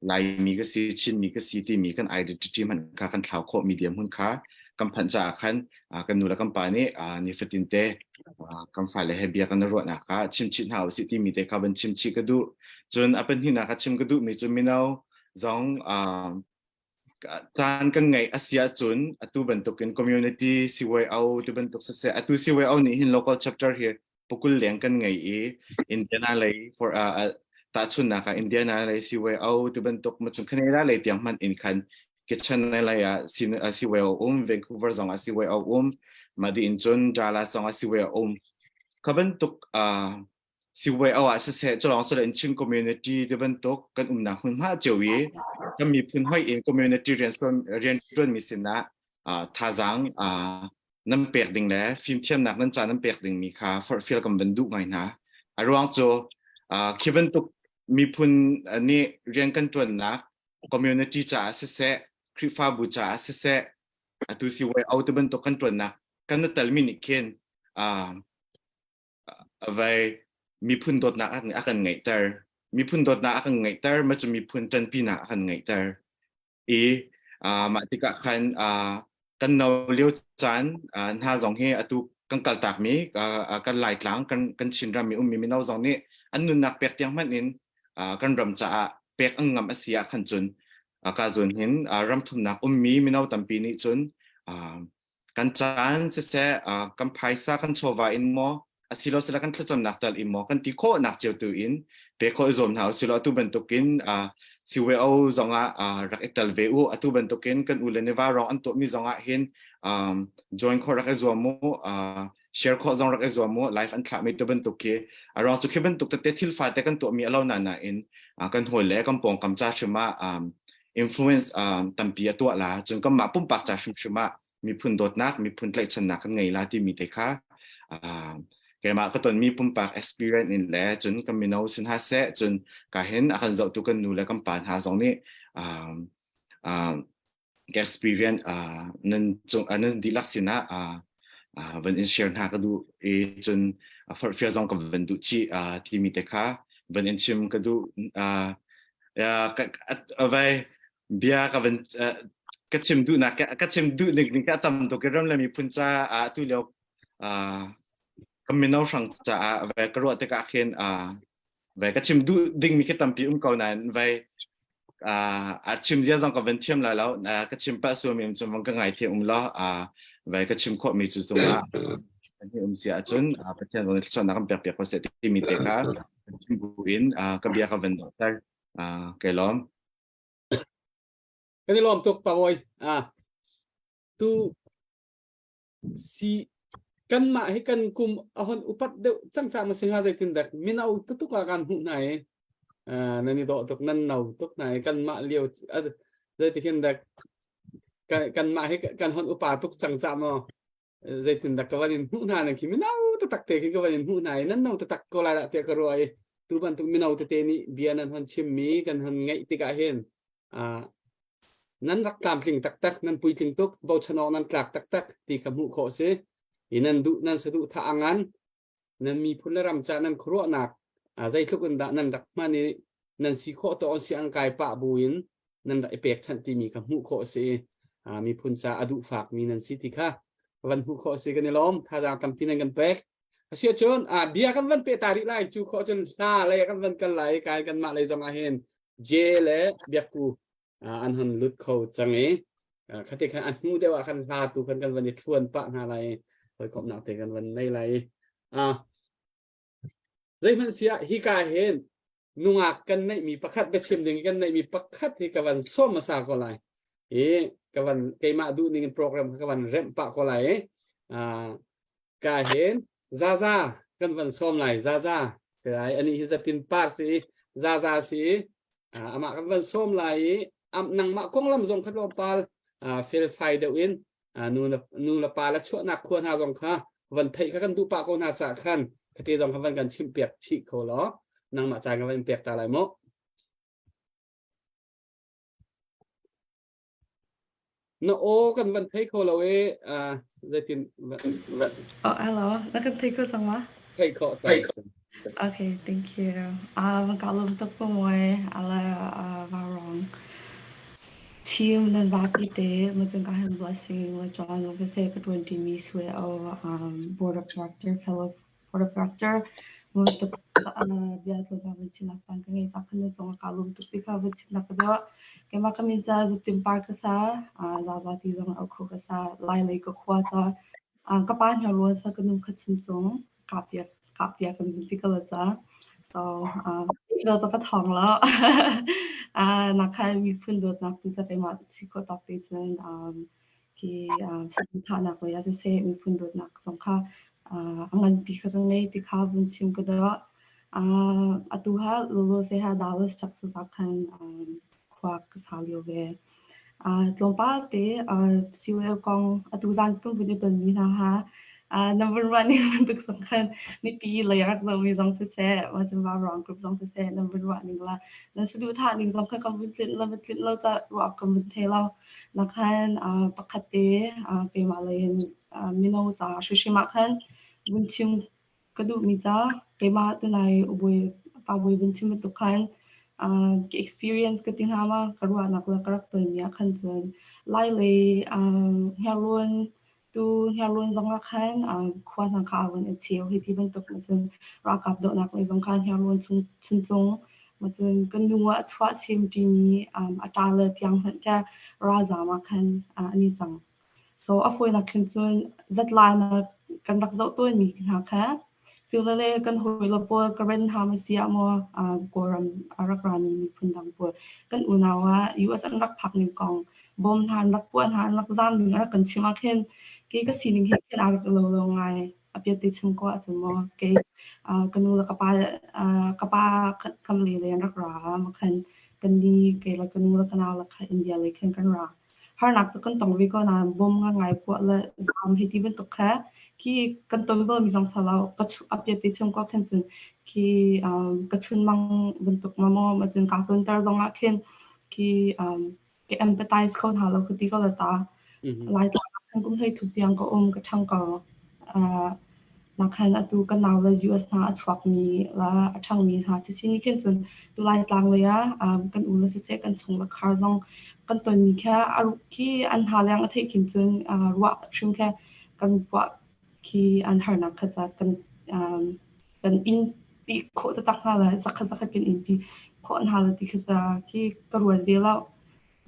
Laimi ka si, Chinmi ka si timi kan identity hmanh kha kan thlau khawh mi dirhmun kha kan phanh caah khan kan nu le kan pa nih nifatin te kan fale he bia kan ruahnak ah chimchih hna usih timi te kha van chimchih ka duh. Cun a pahnihnak ah chim ka duhmi cu mino zong caan kan ngeih a si ahcun atu bantukin community CYO ti bantuk siseh atu CYO nih hin local chapter hi pukul leng kan ngei i Indiana lei for tahchunnak ah Indiana lei CYO ti bantuk macun Canada lei tiang hmanh in khan Kitchen lei ah CYO um Vancouver zong ah CYO um mah in cun Dallas zong ah CYO um kha bantuk CYO ah siseh culawng sile in Chin community ti bantuk kan umnak hmunhma cio i kan miphun hoi in community rian rian tuanmi sinah thazaang. nan pek ding le fimthiamnak nan ca nan pek ding mi kha forhfial kan van duh ngai hna. A ruang cu khi bantuk miphun nih rian kan ṭuannak community caah siseh, Khrihfabu caah siseh, atu CYO ti bantuk kan ṭuannak kan na telmi nih khin vai miphun dawtnak a kan ngeihter. Miphun dawtnak a kan ngeihter, ma cu miphun ṭanpinak a kan ngeihter. I mah tikah khan kan no lio caan hna zong hi atu kan kaltakmi kan Laitlang kan kan Chinram i ummi mino zong nih an nunnak pek tiang hmanh in kan ram caah pek an ngam a si ah khan cun ka zun hin ram thumnak ummi mino tampi nih cun kan caan siseh kan phaisa kan chawva in maw asilo sila kan thlacamnak tal in maw kan ti khawhnak cio tu in pe khawh i zuam hna usilo atu bantukin CYO zongah rak i tel ve u atu bantukin kan u le ne va rong an tuahmi zongah hin join khawh rak i zuam u share khawh zong rak i zuam u live an thlahmi tu bantuk khi a ruang cu khi bantuk tete thil fate kan tuahmi alo na na in kan hawi le kan pawngkam ca hrim ah influence tampi a tuah la cun kan mah pumpak ca hrimhrim ah miphun dawtnak miphun tlaihchannak kan ngei la timi te kha keimah ka tonmi pumpak experience in le cun kan mino sin ha seh cun ka hin a kan zohtu kan nu le kan pa hna zong nih ka experience nan cung nan dihlak sinah van in share hna ka duh i cun forhfial zong ka van duh chih timi te kha van in chim ka duh vai bia ka van ka chim duhnak ka chim duh ning ning ka tam tuk i ram le miphun ca ah tu lio kan mino hrang caah vai ka ruah tikah khin vai ka chim duh dingmi khi tampi um ko nain vai a chim zia zong ka van thiam lai lo ka chim pah suami um cun ka ngai thiam um lo vai ka chim khawh mi cu cungah an hi um cia ahcun Pathian zong nih thluachuahnak kan pek piak ko seh timi te kha chim bu in ka bia ka van donghter kai lawm. Kan i lawm tuk Pa Bawi. Tu si kanmah hi kan kum a hon upat deuh cang ca ma si hnga zeitin dak mino tutuk ah kan hmuh hna i nan i dawh tuk nan no tuk hna i kanmah lio zeitikhin dak kanmah hi kan hon upa tuk cang ca maw zeitin dak ka van in hmuh hna nan khi mino taktak te khi ka van in hmuh hna i nan no taktak ko lai dah tiah ka ruah i tu bantuk mino tete nih bia nan hon chimmi kan hon ngaih tikah hin nan rak tlamtling taktak nan puitling tuk bochan awk nan tlak taktak ti kha hmuh khawh si i nan duh nan saduh tha angan nan miphun le ram ca nan khuaruahnak zeitluk in dah nan rak hman i nan si khawh to si an kai pah buin nan rak i pekchanh timi kha hmuh khawh si miphun ca a duh fak mi nan si ti kha van hmuh khawh si kan i lawm thazaang tampi nan kan pek Asia cun bia kan van pe ta rih lai cu khawh cun hla lei kan van kal lai kai kan mah lei zong ah hin J le biakku an hon lut kho cang i khati khan a hnu deuh ah khan hla tu khan kan van i thuan pah hna lai hawikomhnak te kan van nei lai zeihmanh siah hika hin nungak kan neihmi pakhat biachim ding kan neihmi pakhat hi ka van sawm hmasa ko lai i ka van keimah duh ning in program ka van remh pah ko lai i ka hin zaza kan van sawm lai zaza si lai ani hi zatin par si zaza si amah kan van sawm lai i nangmah konglam zong kha tlawmpal felfai deuh in nu nu le pa le chuahnak khua hna zong kha van theih kha kan duh pah ko hna ca khan khati zong kha van kan chimh piak chih kho law nangmah caan ka van pek ta lai mu Na aw kan van thei kho lo i zeitin Oh, hello. Na kan thei kho cang ma? Thei khawh sai. Okay, thank you. Ah, ka lawm tuk po moi ala varong. Team nan zapi te ma chung ka han blessing la John lo se ka 20 mi swe o um board of director fellow board of director mo tuk bia tu ba van chim nak caan ka ngei cak khan zong ka lum tuk ti kha van chim nak ka deuh keimah ka min ca zutim par ka sa zaza ti zong au kho ka sa lai lei ka khua sa ka pa hna rual sa ka num kha chim chung ka piak ka piak kan ti ka la ca so ilo ta ka thong lo na kha miphun dawt nak tu sa keimah si ko tak te cun Khi saduhthahnak lei ah siseh miphun dawtnak zong kha a nganpi kha ka ngei ti kha vun chim ka duh. Atu ha Lolo se ha Dallas Texas ah khan khua ka sa lio ve. Tlawmpal te COL kong atu zan kan vun i tonmi hna ha na vun ruah ning bantuk zong khan mipi lei rak zohmi zong siseh, macun Vaurawng group zong siseh nan vun ruah ning la nan saduhthah ning zong kha kan vun tlinh lo tlinh lo ca ruah kan vun thei lo. Na khan pakhat te keimah lei in mino ca hrimhrim ah khan vun chim ka duhmi ca keimah tunai ubawi pa bawi vun chim bantuk khan ka experience ka ti hnga ma ka ruahnak le ka rak tonmi ah khan cun lai lei hngirlawn tu hngirlawn zong ah khan khua hna kha a vun i cheu hi ti bantuk ma cun ralkap dohnak lei zong khan hngirlawn chung chuntlung ma cun kan nu ah chuah sem ṭimi a ṭa le tiang hmanh kha ralzam ah khan an i cang. So a fawinak khin cun zatlanak kan rak zoh tawnmi hna kha silole kan hawile pawl Karen hna ma si ah maw Kawlram a rak rami miphun dang pawl kan unau ah US an rak phak ning kong bom hna an rak puah hna an rak zaam ning a rak kan chim ah khin kei ka sining he khin aa rak lo lo ngai. A piat te chim ko ahcun maw kei ka nu le ka pa ka pa kam le le an rak ra ma khan kan ni kei le ka nu le ka nau le kha India lei khin kan ra. Harnak cu kan tong ve ko nain bom ngai puah le zaam hei ti bantuk kha khi kan ton balmi zong si lo. Ka chu a piat te chung ko khin cun khi ka chunmang bantuk ma maw ma cun kaa tonter zong ah khin khi ka empathize kho hna lo ka ti ko la ta. Laitlang ah khan kum hlei thuk tiang ka um ka ṭhang ko. Nakhan atu ka nau le US hna a chuakmi le a ṭhangmi hna sisi nih khin cun tu Laitlang lei ah kan u le siseh kan chung le khar zong kan tonmi kha a khi an hna leng a theih khin cun ruah hrim kha kan puah khi an harnak kha ca kan kan inn pi khawh taktak hna le zakhat zakhat kan inn pi khawh hna le ti kha ca khi ka ruat ve lo.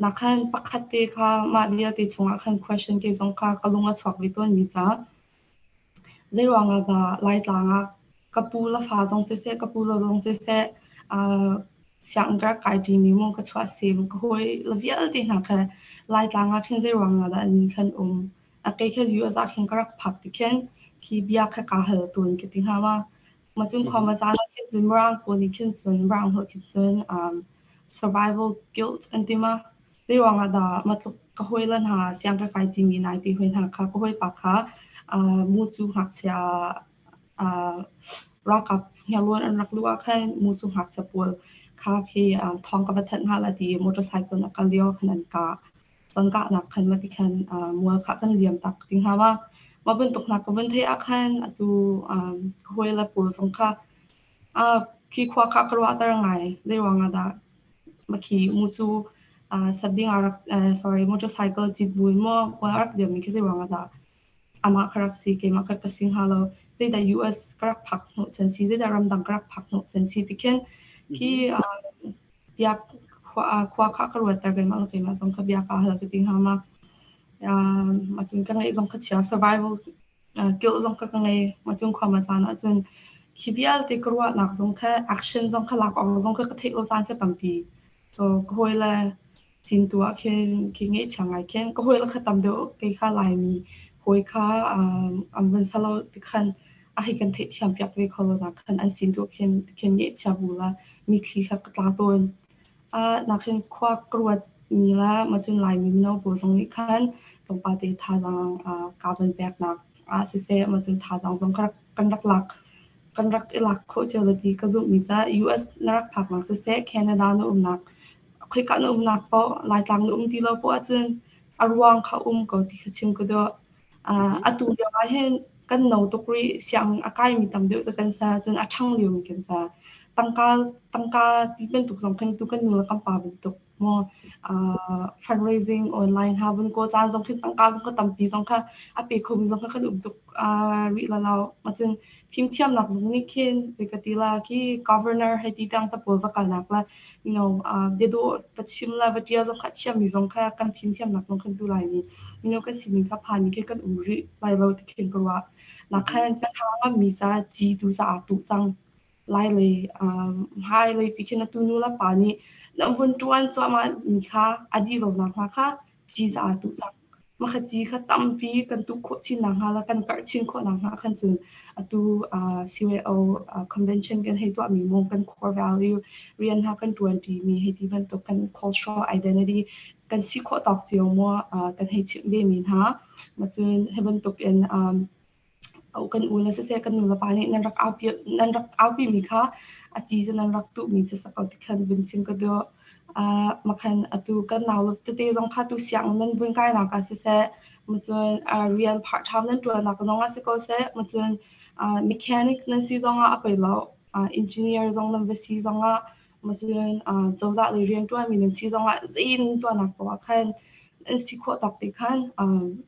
Nakhan pakhat te kha mah vialte chungah khan question ke zong kha ka lung a chuak ve tawn mi ca Zeiruang ah dah Laitlang ah ka pu le fa zong siseh, ka pu le zong siseh, sianginn ka rak kai ṭimi maw ka chuahsem, ka hawi le vialte hna kha Laitlang ah khin zeiruang ah dah an khan um. A kei kha US ah khin ka rak phak ti khin khi bia kha kaa hal tawn ka ti hnga ma. Ma cun khua ma caan ah khin cun Mirang pawl nih khin cun Mirang holh khin cun survival guilt an ti ma. Zeiruang ah dah matluk ka hawile hna siang ka kai timi nai ti hoi hna kha ka hawipa kha mucu ngakchia ralkap hniarlawn an rak luh ah khan mucu ngakchia pawl kha khi thawng ka va thanh hna la ti motorcycle a kal lio khan an kah. Cangkahnak khan mati khan mual kha kan liam tak ti hnga ma. Mah bantuk hna ka vun theih ah khan atu ka hawile pawl zong kha khi khua kha ka ruahter ngai. Zeiruang ah dah Makhi mucu sabing a rak sorry motorcycle cit buin maw kuan a rak dirmi khi zeiruang ah dah amah ka rak si keimah ka ka si hnga lo zeidah US ka rak phak hnawh chan si zeidah ramdang ka rak phak hnawh chan si ti khin khi bia khua kha ka ruatter keimah le keimah zong kha bia ka hal ka ti hnga ma ma cun ka ngaih zong kha chia survival kilh zong kha ka ngei. Macun khua ma caan ahcun khi vialte ka ruahnak zong kha action zong kha lak awk zong kha ka theih lo caan kha tampi. So ka hawile sin tu ah khin khi ngeihchia ngai khin ka hawile kha tam deuh kei kha Laimi hawi kha an vun salo ti khan a hei kan theihthiam piak ve kho lo nak khan an sin tu khin khin ngeihchia bu la mitthli kha ka tla tawn. Nakin khua ka ruat mi le macun Laimi mino pawl zong nih khan tlawmpal te thazaang kaa van peknak ah siseh macun thazaang zong kan rak lak kan rak i lak khawh cio le ti ka zumhmi ca US na rak phaknak siseh Canada na umnak khoika na umnak paoh Laitlang na um ti lo poah ahcun a ruang kha um ko ti kha chim ka duh. Atu lio ah hin kan no tuk rih siang a kaimi tam deuh cu kan sa cun a ṭhang liomi kan sa. Tangka tangka ti bantuk zong khin tu kan nu le kan pa bantuk maw fundraising online ha vun kawl caan zong khin tangka zong kha tampi zong kha a pe khomi zong kha kan um tuk rih la lo. Macun fimthiamnak zong nih khin zei ka ti la khi governor hei ti tiang ta pawl va kalnak la you know biadawh va chim la va ṭial zong kha thiammi zong kha kan fimthiamnak zong kan tu lai mi you know kan sining kha phan mi khi kan um rih lai lo ti khin ka ruah nak khan kan tha ngammi ca ci tu ca aa tuh cang lai lei hmai lei pi khin atu nu la pa nih nan vun ṭuan cuahmah mi kha a dih lo nak hnga kha ci ca aa tuh cang. Makha ci kha tampi kan tuh khawh chin nakhnga le kan karh chin khawh nakhnga khan cun Atu CYO convention kan hei tuahmi mu kan core value rian hna kan ṭuanṭi mi hei ti bantuk kan cultural identity kan si khawh tawk cio mu kan hei chimh ve mi hna. Cun hi bantuk in kan u le siseh kan nu le pa nih nan rak aupi nan rak aupi mi kha a ci cu nan rak tuh mi cu sako ti khan vun sim ka duh. Makhan atu kan nau le tete zong kha tu siang nan vun kai nak ah siseh cun rian part time nan ṭuan nak zong ah si ko seh cun mechanic nan si zong ah a poi lo engineer zong nan va si zong ah cun cozah lei rian ṭuan mi nan si zong ah zei nan tuahnak poah ah khan nan si khawh tawk te khan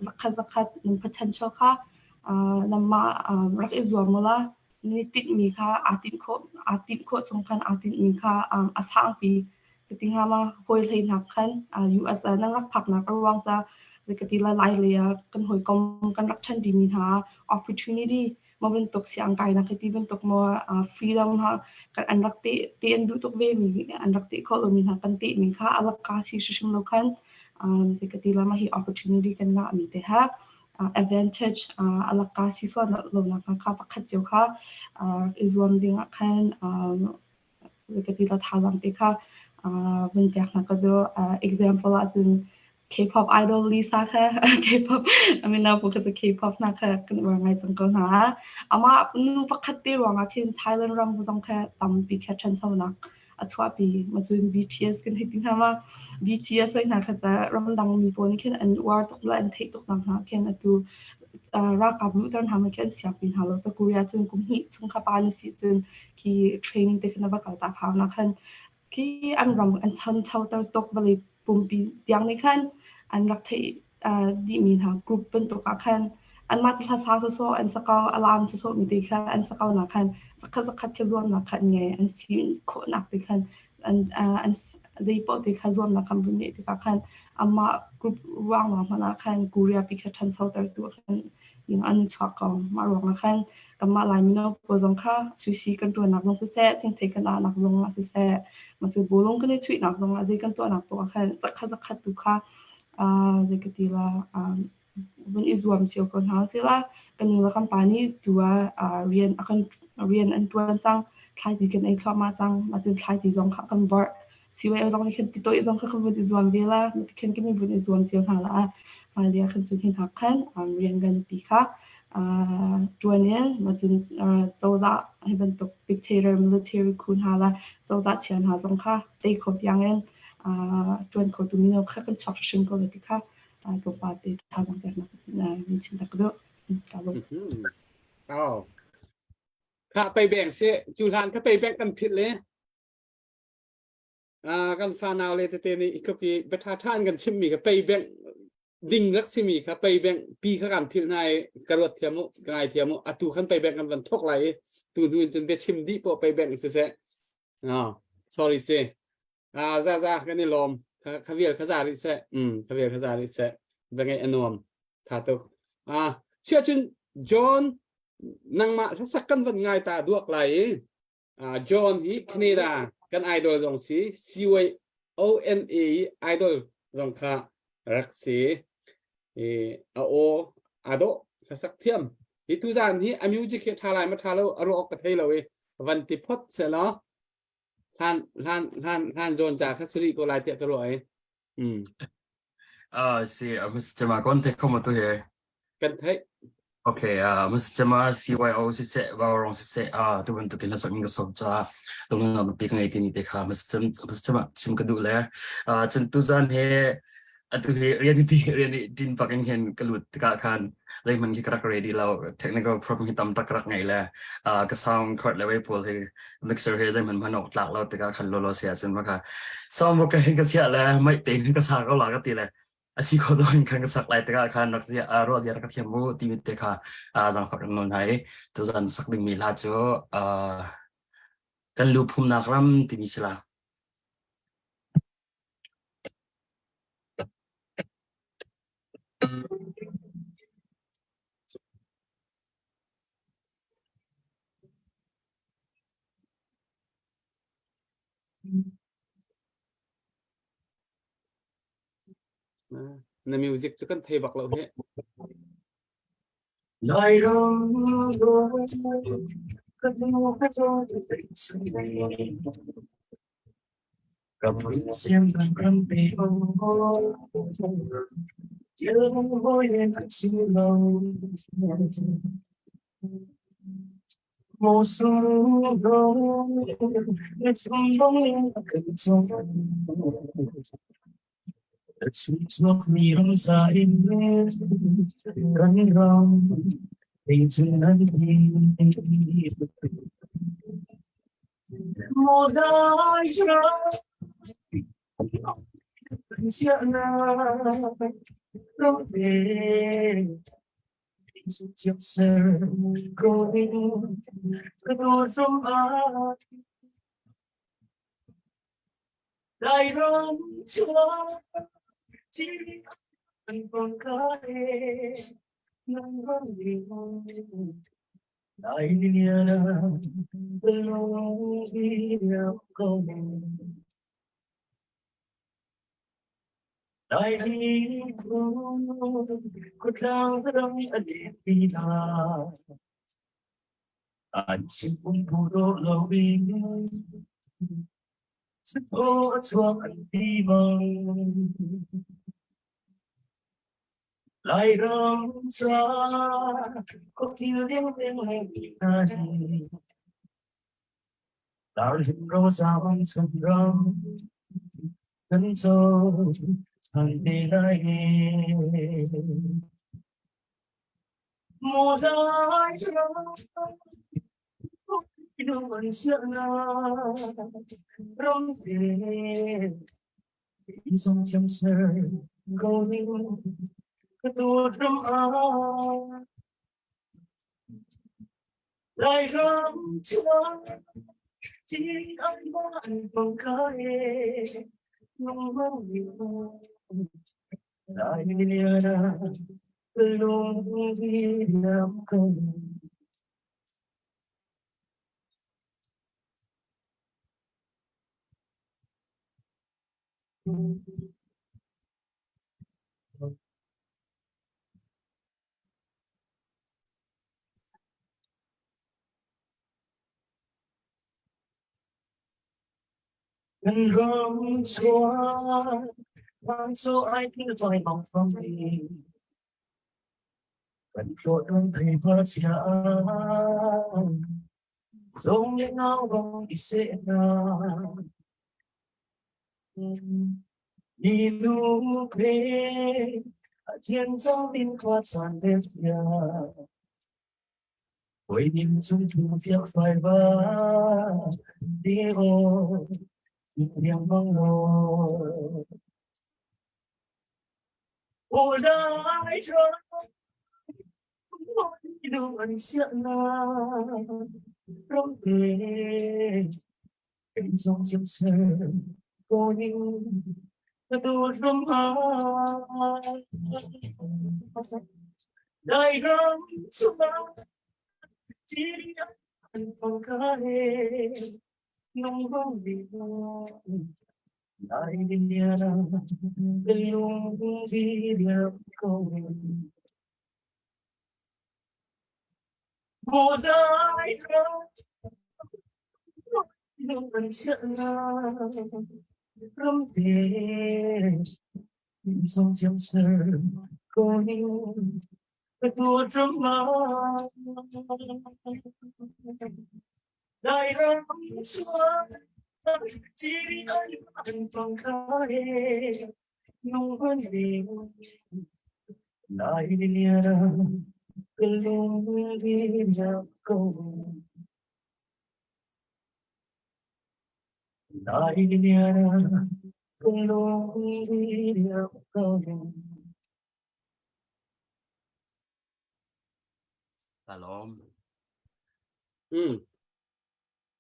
zakhat zakhat nan potential kha nanmah rak i zuam u la ni tinhmi kha aa tinh khawh aa tinh khawh chung khan aa tinhmi kha a sangpi ka ti hnga ma hawi hleinak khan US ah nan rak phaknak a ruang ca ka ti la lai lei ah kan hawikom kan rak ṭhan dimi hna opportunity ma bantuk siang kainak hi ti bantuk maw freedom ha kan an rak te te an duh tuk ve mi an rak te kho lo mi hna kan te mi kha alak ka si hrim lo khan te ka ti la ma hi opportunity kan ngah mi te ha advantage alak ka si sual lo nak kha pakhat cio kha i zuam ding ah khan ka ti la thazaang te kha vun pek hna ka duh. Example ahcun K-pop idol Lisa kha K-pop I mean na kha K-pop hna kha kan uar ngai cang ko hna. Amah nu pakhat te ruangah khin Thailand ram zong kha tampi kha ṭhanchonak a chuahpi. Ma cun BTS kan hei ti hna ma BTS hoi hna kha ca ramdang mi pawl nih khin an uar tuk le an theih tuk nak hna khin atu ralkap luhter hna ma khin an siangpi hna lo. Ca Korea cun kum hnih chung kha pa na si cun khi training te khan a va kal ta khau na khan khi an ram an chanchoter tuk vawlei pumpi tiang nih khan an rak theih dih mi hna group bantuk ah khan anmah cu hlasa sawsawh an sakau alarm sawsawh mi te kha an sakau nak khan zakhat zakhat kha zuamnak kha an ngei an si khawhnak te khan an an zeipaoh te kha zuamnak kan vun ngeih tikah khan amah group ruang lawng hmanh ah khan Korea pi kha ṭhanchoter tu khan an chuak ko. Mah ruangah khan kanmah Lai mino pawl zong kha sushi kan ṭuannak zong siseh, thingthei kan ahnak zong ah siseh, mah cu bawlung kan i chuihnak zong ah zei kan tuahnak paoh ah khan zakhat zakhat tu kha zei ka ti la vun i zuam cio ko hna usih la. Kan nu le kan pa nih tu ah rian a kan rian an ṭuan cang, thlaici kan ei thluahmah cang. Mah cun thlaici zong kha kan vorh. CYO zong nih khin titawih zong kha kan vun i zuam ve la. Khin kan vun i zuam cio hna la. Hmailei ah khan cun hi hna khan rian nganpi kha ṭuan in mah cun cozah hi bantuk dictator military khu hna la cozah chia hna zong kha tei kho tiang in ṭuan khotu mino kha kan chuak hrim ko la ti kha tlawmpal te thazaang peknak min chim ta ka duh. Oh. Kha pei beng si cu hlan kha pei beng kan phit le kan fanau le tete nih i tluk i biaṭha ṭha in kan chimmi kha pei bengh ding rak simi kha pei bengh pi kha kan philh hna i ka ruat thiam u ka ngai thiam u atu khan pei bengh kan van thok lai i tu hnu in cun biachim dih poh pei bengh siseh sorry si za za kan i lawm kha vial kha za rih seh kha vial kha za rih seh va ngeih a nuam tha tuk sia cun John nangmah hlasak kan van ngai ta duak lai i John hi Canada kan idol zong si CYONA idol zong kha rak si a aw a dawh hlasak thiam hi tuzan hi a music hi tha lai ma tha lo a ruah ka thei lo i van ti phot se law hlan hlan hlan hlan John cha kha siri ko lai tiah ka ruah i Si Mr. Ma kon te khomo tu he kan theih. Okay, Mr. Ma CYO siseh, Vaurong siseh, tu bantukin hlasak in ka sawm caah lunglawmhnak pi ka ngei timi te kha Mr. Mr. Ma chim ka duh le cun tuzan he atu hi rian ti rian i din bak in hin ka lut tikah khan zeihmanh khi ka rak ready lo technical problem hi tam tak ka rak ngei le ka sound card le wei pawl hi mixer hi zeihmanh hman awk tlak lo tikah khan lolo sia cun maka sound box ka hin ka chiah le mic te hin ka sa ko la ka ti le a si kho dawh in khan ka sak lai tikah khan rak ruah zia rak ka thiam mu timi te kha zaangfak in nawl hna i tuzan sak dingmi hla cu kan lu phumnak ram timi si la. Na music cu kan thei bak lo hi. Lairam ka nu ka Ram siam ram pe o Thil hoi an si lo Mo sung do Na chung bong kan chung Chuak mi ram za in kan ram ei chung nan hi Mo dai ra sia na ro te chiếc xe cô cái đồ trong ai Lairam chuan chi an vang kai nang vang Lai nia lung di ko Lai hi kutlang ram a pi na An chim um phu do lo in Siphaw a chuak an ti bang Lairam ca khuathil ding ding he hna hi Darhim rosa bang chun ram kan co than te lai Mùa lai ram Kan ram chuan so ai thil toi bang fam ni Kan hlawt thei va chia Zong le ngau bang i seh na Ni nu phe a thiên trong tin khoa san đêm kia Hoi nim chung thu phiak phai va Ti ô Riang bang lo Ô đại cho đường na ram te kan zong chiam ser ko ning ka tu ram ha Dai ram chuma chi an phong ka he nung hong bi Lai nia lung di ko Mùa đại ram te song chiam ser ko ning ka tu ram ma Dai ram chuan chi ai an phong khai nung hơn đi Lai nia lung di ko Lai nia lung di ko Salom.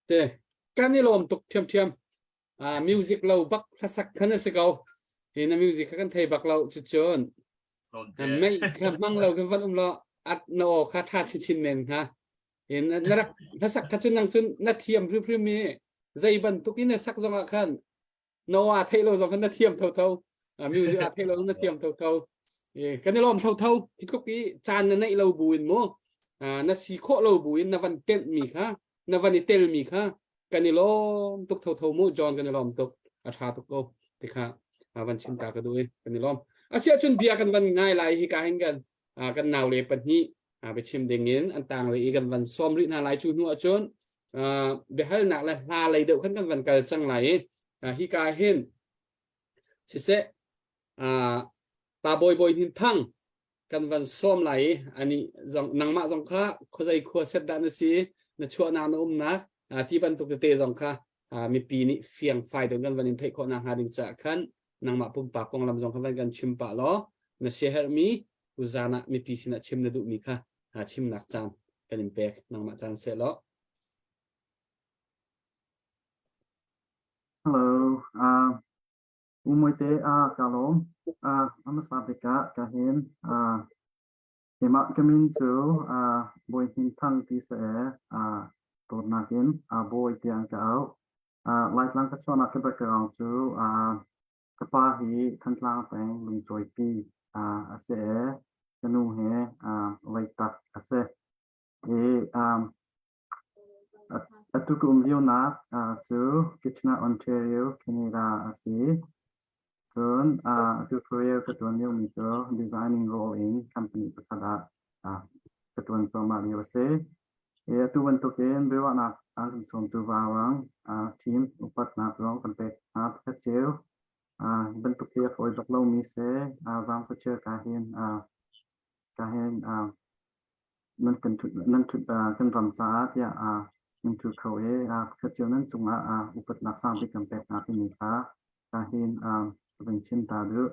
Te kan i lawm tuk thiamthiam. Music lo bak hlasak khan a si ko. Hi na music kha kan thei bak lo cucun. Mei kha hmang lo kan van um lo at na aw kha tha chinchin men ha. In na rak hlasak kha cun nang cun na thiam hrimhrim mi zei bantuk in na sak zong ah khan no a theih lo zong khan na thiam tho tho. Music a theih lo na thiam tho tho. Kan i lawm thotho. Hi tluk i caan na neih lo buin mu na si khawh lo buin na van tenh mi kha, na van i tel mi kha kan i lawm tuk thotho mu. John, kan i lawm tuk, a tha tuk ko ti kha van chim ta ka duh i kan i lawm. Asiah cun bia kan van ngai lai. Hi ka hin kan nau le pahnih biachim ding in an tang rih i kan van sawm rih hna lai. Cu hnu ahcun biahalnak le hla lei deuh khan kan van kal cang lai i hi ka hin siseh pa Bawi Bawi Hnin Thang kan van sawm lai i ani zong nangmah zong kha khuazei khua set dah na si, na chuahnak, na umnak ti bantuk tete zong kha mipi nih fiang fai deuh kan van in theih khawh nak hnga ding caah khan nangmah pumpak konglam zong kha van kan chim pah law, na siaherhmi tuzan ah mipi sinah chim na duhmi kha chimnak caan kan in pek, nangmah caan seh law. Hello, Umoite ka lawm. A hmasa bik ah ka hin keimah ka min cu Bawi Hnin Thang ti si ee, dawtnak in Bawi tiah an ka auh. Laitlang ka chuahnak ka background cu ka pa hi Thantlang peng Lungcawipi a si ee, ka nu hi Leitak a si. I Atu ka um lionak cu Kitchener, Ontario, Canada a si. Cun atu career ka ṭuan liomi cu designing role in company pakhat ah ka ṭuan cuahmah lio a si. I atu bantukin biaruahnak an kan sawmtu Vaurang team upatnak zong kan pek hna pakhat cio. Hi bantuk hi a fawi bak lomi si. Zaangfah ka hin ka hin nan kan ṭhut nan ṭhut kan ram caah tiah nan ṭhu kho i pakhat cio nan cungah upatnak sangbik kan pek hna timi kha ka hin ka van chim ta duh.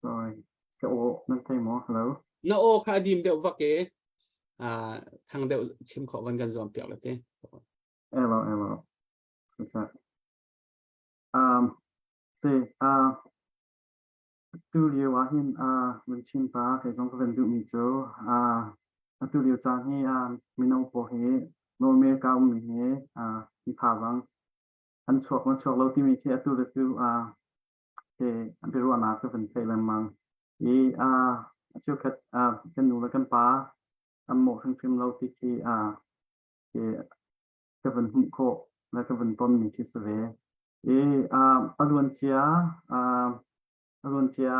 Sorry, ka aw nan thei maw? Hello. Na aw kha a dim deuh vak e thang deuh chim khawh van kan zuam piak le te. Hello, hello. Sasa. Si, atu lio ah hin van chim ta kei zong ka van duhmi cu atu lio caan hi mino pawl hi North America ummi hi hi thazaang an chuak maw chuak lo timi khi atu le tu khi biaruahnak ka van theih lengmang. I a cheukhat kan nu le kan pa an mawh hrimhrim lo ti khi khi ka van hmuh khawh le ka van tonmi khi si ve. I a luancia a luancia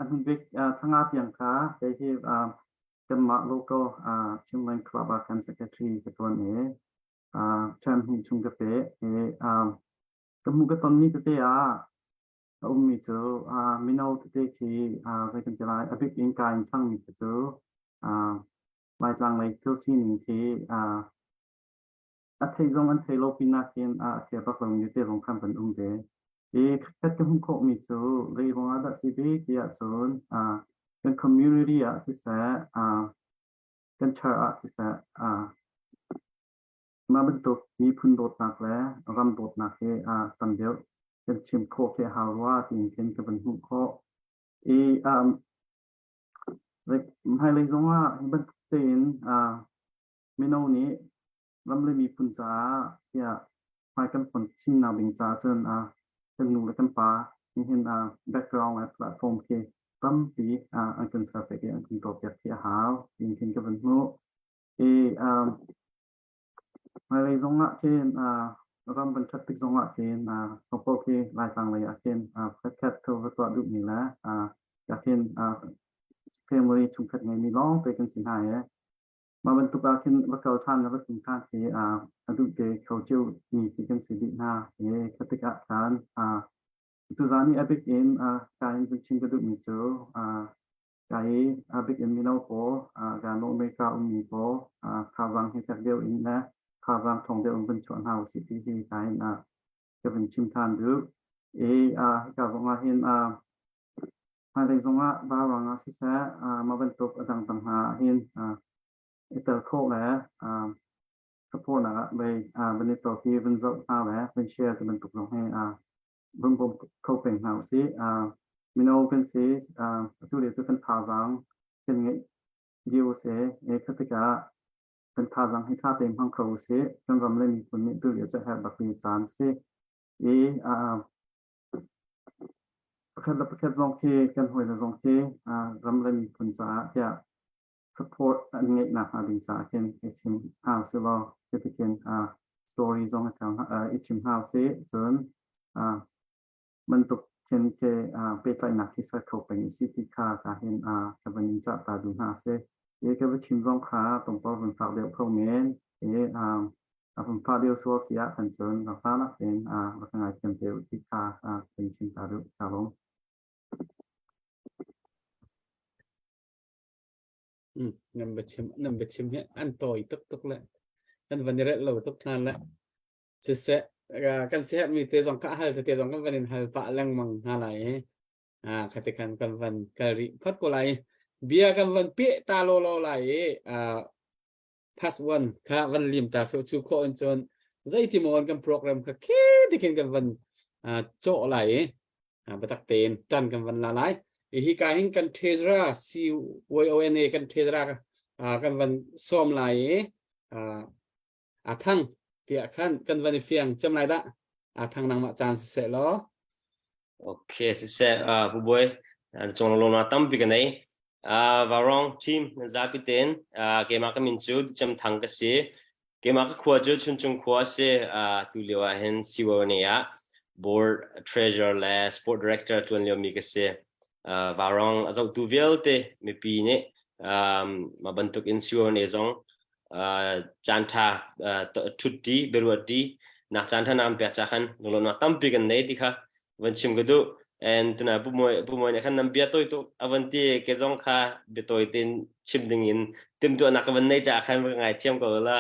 a hnubik thanga tiang kha kei hi kanmah local Chinland Club ah kan secretary ka tuan i term hnih chung ka pe i ka hmuh ka tonmi tete ah a ummi cu mino tete khi zei kan ti lai, a bik in ka in thangmi cu Laitlang lei thil sining khi a thei zong an thei lo pinah khin a thei bak lomi te zong khan kan um ve. I khat ka hmuh khawhmi cu zei ruangah dah si bik tiah cun kan community ah siseh, kan church ah siseh, mah bantuk miphun dawtnak le ram dawtnak hi tam deuh kan chim khawh khi a hau rua tiin khin ka van hmuh khawh. I hmailei zongah hi bantuk tein mino nih ram le miphun caah tiah hmai kan pon chinnak ding caah cun kan nu le kan pa nih hin background le platform khi tampi an kan ser piak i an kan tuahpiak khi a hau tiin khin ka van hmuh. I hmailei zong ah khin ram van ṭhat tik zong ah khin hopaoh khi Laitlang lei ah khin pakhatkhat thil va tuah duhmi le ka khin family chungkhat ngeimi lawng te kan si hna i mah bantuk ah khin va kal ṭhan le va tlung ṭhan khi a duh te kho cio mi khi kan si dih hna i kha tikah khan tuzaan i a bik in ka in vun chim ka duhmi cu ka i a bik in mino pawl ka North America ummi pawl thazaang hi fek deuh in le thazaang ṭhawng deuh in vun chuah hna usih ti hi ka in ka vun chim ṭhan duh. I hika zong ah hin hmailei zongah vauruang ah siseh, mah bantuk a dangdang hna ah hin i tel khawh le support-nak ah vei van i tel hi van zoh hna le van share ti bantuk zong hi vun bawm kho peng hna usih. Mino kan si, atu lio cu kan thazaang kan ngeih lio a si. I kha tikah kan thazaang hi ṭha tein hmang kho usih. Kan ram le miphun nih tu lio cu a herh bakmi caan a si. I pakhat le pakhat zong khi kan hawile zong khi ram le miphun caah tiah support an ngeih nakhnga ding caah khin i chim hna usih law cuticun story zong i chim hna usih. Cun bantuk khin ke pehtlaihnak hi ser kho peng i si ti kha ka hin ka van in cah ta duh hna si. I ka va chim zong kha tongpar vun fak deuh kho men i a vun fa deuh sual si ah khan cun rak nak tein rak ka ngaithiam te u ti kha ka in chim ta duh ka lawm. Nan biachim nan biachim hi an tawi tuk tuk le kan van i relh lo tuk hna le siseh kan siherhmi te zong kha hal tete zong kan van in hal pah lengmang hna lai i khati khan kan van kal rih phot ko lai bia kan van peh ta law law lai i pass one kha van lim ta so chu kho in cun zeiti maw kan program kha khe tikin kan van cawh lai i batak tein tan kan van la lai hi ka hin kan treasurer CYONA kan treasurer kan van som lai i a thang tiah khan kan van i fiang cem lai dah a thang nangmah caan siseh law Okay siseh uh, Pu Bawi cung lo na tampi ka nei uh, Varong team nan zapi ten uh, keimah ka min cu Cem Thang ka si keimah ka khua cu Chuncung khua si uh, tu lio ah hin siwo ne ah board treasurer le sport director tuan lio mi ka si uh, Varong a zohtu vialte mipi nih um, ma bantuk in siwo ne zong caan ṭha ṭhutṭi biaruahṭi nak caan ṭha na kan pek ca khan lunglawmhnak tampi kan nei ti kha van chim ka duh and tuna pu Mawi pu Mawi nih khan nan bia tawi tuk a van ti ke zong kha bia tawi tein chim ding in timhtuahnak ka van nei caah khan ka ngaithiam ko la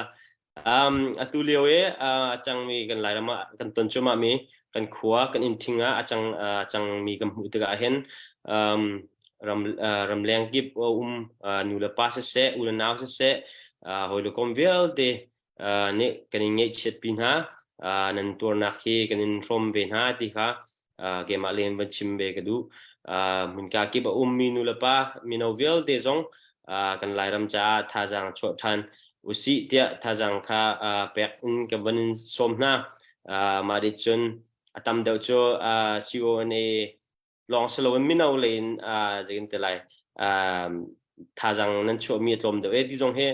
um atu lio i a cangmi kan Lairam ah kan ton cuahmah mi kan khua kan inn ṭhing ah a cang a cangmi kan hmuh tikah hin um ram ramleng kip um nu le pa siseh u le nau siseh hawi le kom vialte nih kan in ngaihchiat pi hna nan tuarnak hi kan in hrawm ve hna ti kha keimah len van chim ve ka duh hmunka kip a ummi nu le pa mino vialte zong kan Lairam caah thazaang chuah ṭhan usih tiah thazaang kha pek in ka van in sawm hna mah nih cun a tam deuh cu CONA lawng si loin mino lei in zeitin ti lai thazaang nan chuahmi a tlawm deuh e ti zong hi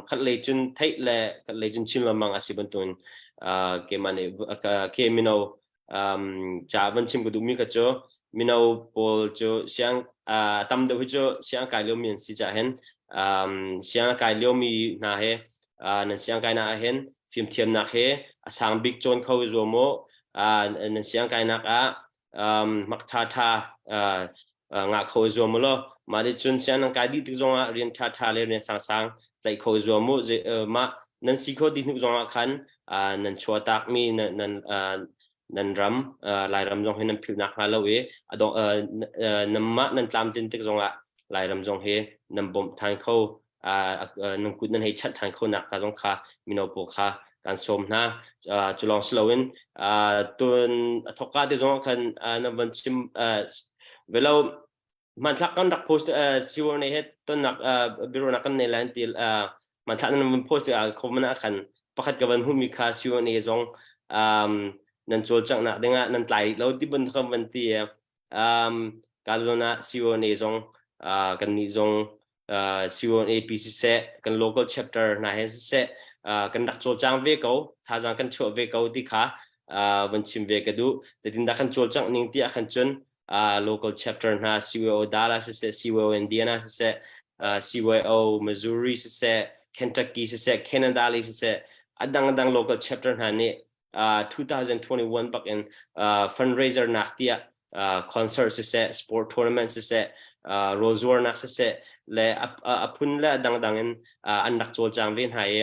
khat lei cun theih le khat lei cun chim lengmang a si bantukin keimah nih ke mino ca van chim ka duhmi kha cu mino pawl cu siang tam deuh hi cu siang kai liomi an si caah hin siang kai liomi hna he nan siang kainak ah hin fimthiamnak he a sang bik cawn kho zuam u nan siang kainak ah mak ṭha ṭha ngah kho zuam u law mah nih cun siang nan kai dih tik zongah rian ṭha ṭha le rian sangsang tlaih kho zuam u mah nan si kho dih hnu zongah khan nan chuahtakmi nan nan nan ram Lairam zong hi nan philh nak hnga lo i nanmah nan tlamtlin tik zongah Lairam zong hi nan bawmh ṭhan kho nan kut nan hei chanh ṭhan kho nak kha zong kha mino pawl kha kan sawm hna cu lawng si loin tun a thawkka te zong khan nan van chim velo hmanthlak kan rak post siwar ne he tonnak biaruahnak kan nei lai ti hmanthlak nan van post ah comment ah khan pakhat ka van hmuhmi kha siwar ne zong nan cawlcanghnak dingah nan tlai lo ti bantuk kan van ti ka zawn ah siwar ne zong kan nih zong CONAP siseh kan local chapter hna he siseh kan rak cawlcang ve ko thazaang kan chuah ve ko ti kha van chim ve ka duh zeitindah kan cawlcangh ning ti ah khan cun local chapter hna CYO Dallas siseh CYO Indiana siseh CYO Missouri siseh Kentucky siseh Canada le siseh a dang dang local chapter hna nih 2021 bak in fundraiser nak tiah concert siseh sport tournament siseh rawl zuarnak siseh le a phun le a dangdang in an rak cawlcang ve hna i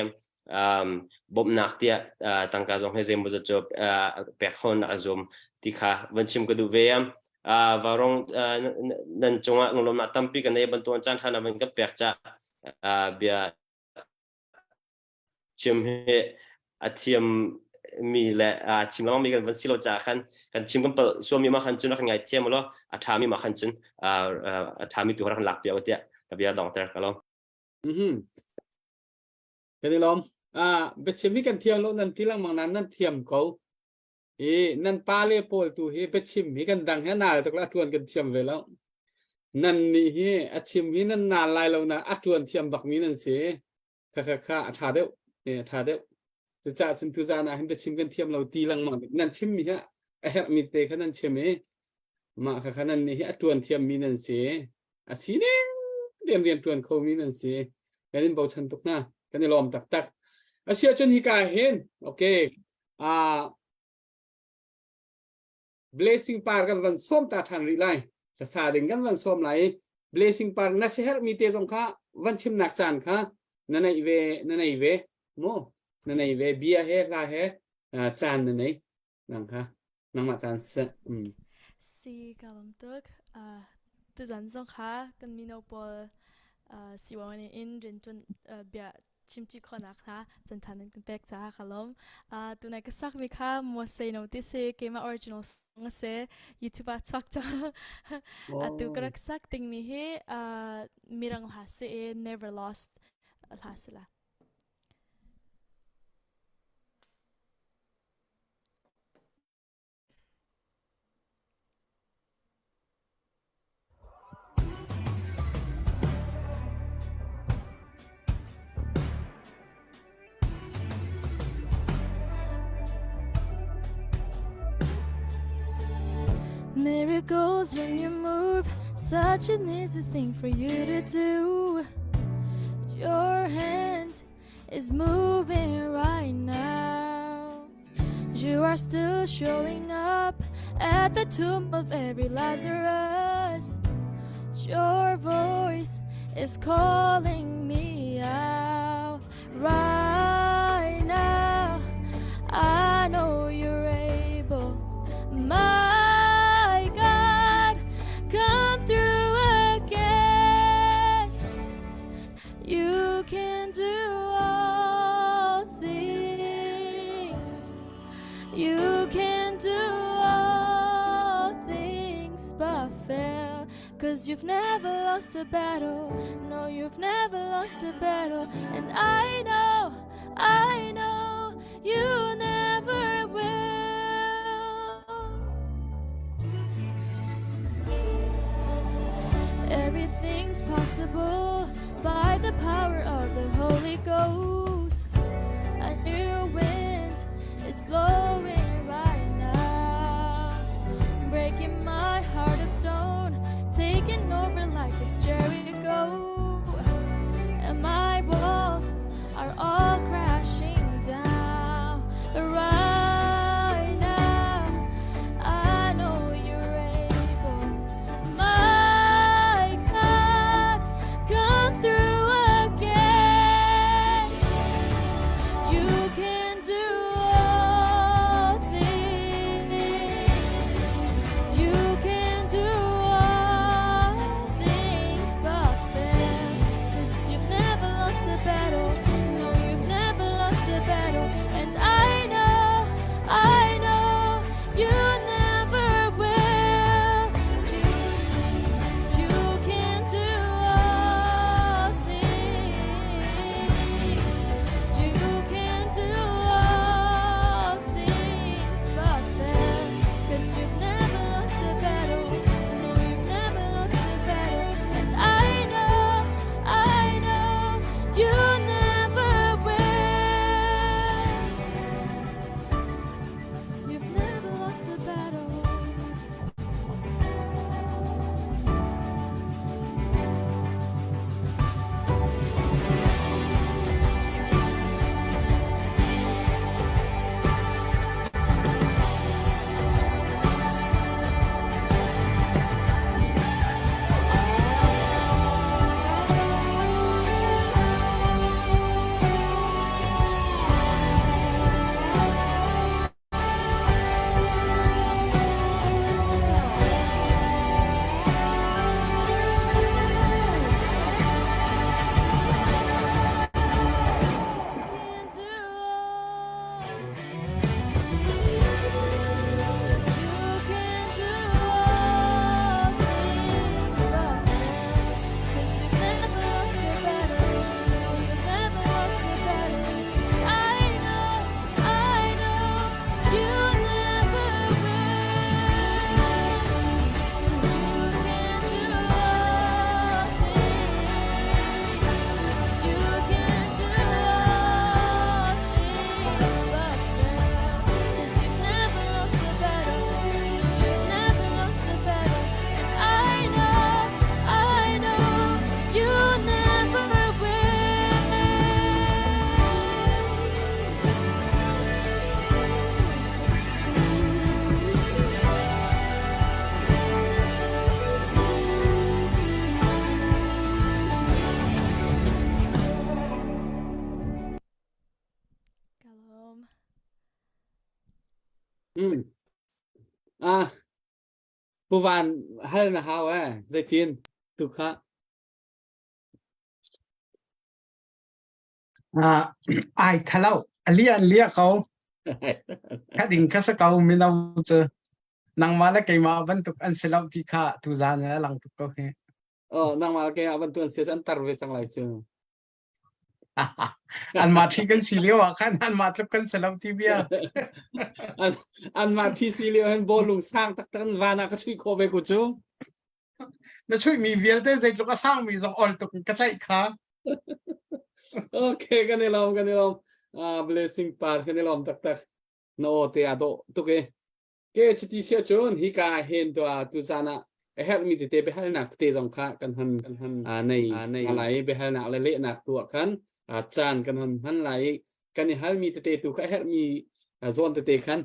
bawmhnak tiah tangka zong he zeimaw zat cu pek kho nak a zum ti kha van chim ka duh ve varong nan cungah lunglawmnak tampi kan nei bantuan caan ṭha na van kan pek ca bia chim hi a thiam mi le a chim lengmang mi kan van si lo caah khan kan chim kan palh sualmi ma khan cun rak ngai thiam law a ṭha mi ma khan cun a ṭha mi tu rak lak piak tiah ka bia dongter ka lo. Mhm. Kan i lawm. Ah, biachim hi kan thiam lo nan ti lengmang nan nan thiam ko. I nan pale pawl tu hi biachim hi kan dang hi a nal tuk la a ṭuan kan thiam ve lo. Nan nih hi a chim hi nan nal lai lo na a ṭuan thiam bakmi nan si. Kha kha kha a ṭha deuh. E, a ṭha deuh. Cucaah cun tuzaan ah hin biachim kan thiam lo ti lengmang nan chimmi hi a herhmi te kha nan chim i mah kha kha nan nih hi a ṭuan thiammi nan si. A sining tein rian ṭuan khomi nan si. Kan in bochan tuk hna. Kan i lawm taktak. Asiahcun hika hin okay uh, blessing par kan van sawm ta ṭhan rih lai. Hlasa ding kan van sawm lai i blessing par na siaherhmi te zong kha van chimnak caan kha na neih ve na nei ve mu na nei ve bia he hla he uh, caan na nei nang kha nangmah caan siseh mm. Si ka lawm tuk. Uh, tuzan zong kha kan mino pawl uh, siwan in rianṭuan uh, bia chimchih khawhnak hna canṭha nan kan pek caah ka lawm. Uh, tunai ka sakmi kha Mo Say No ti si keimah original song a si YouTube ah chuak cang. Atu ka rak sak dingmi hi uh, mirang hla si i Never Lost hla si la. Miracles when you move, such an easy thing for you to do. Your hand is moving right now. You are still showing up at the tomb of every Lazarus. Your voice is calling me out right now. I know you're able, my God, come through again. You can do all things. You can do all things but fail. Cause you've never lost a battle. No, you've never lost a battle. And I know, I know, you never will. Everything's possible by the power of the Holy Ghost. A new wind is blowing right now, breaking my heart of stone, taking over like it's Jericho. And my walls are all crashing down. Right now, I know you're able. My God, come through again. You can do all things. You can do all things but fail. Mm. Ah, Pu Van hal na hau eh zeitin tu kha Ah, ai thalo ali an lia ko ka ding ka sa ko mino cu nangmah le keimah bantuk an si lo ti kha tu zan a lang tuk ko hi Oh, nangmah le keimah bantuk an si an tar ve cang lai cu. Anmah ṭhi kan si lio ah khan anmah tluk kan si lo ti bia. An anmah ṭhi si lio hin bawlung sang taktak in van ah ka chuih khawh ve ku cu. Na chuihmi vialte zeitluk a sangmi zong ol tuk in ka tlaih kha. Okay, kan i lawm, kan i lawm. Uh, blessing par kan i lawm taktak. Na aw te a dawh tuk e. Ke cuti si ahcun hika hen tuah tuzan ah a herhmi tete biahalnak tete zong kha kan han kan han nei nei lai biahalnak le lehnak tu ah khan caan kan hon hman lai i kan i halmi tete tu kha a herhmi zawn tete khan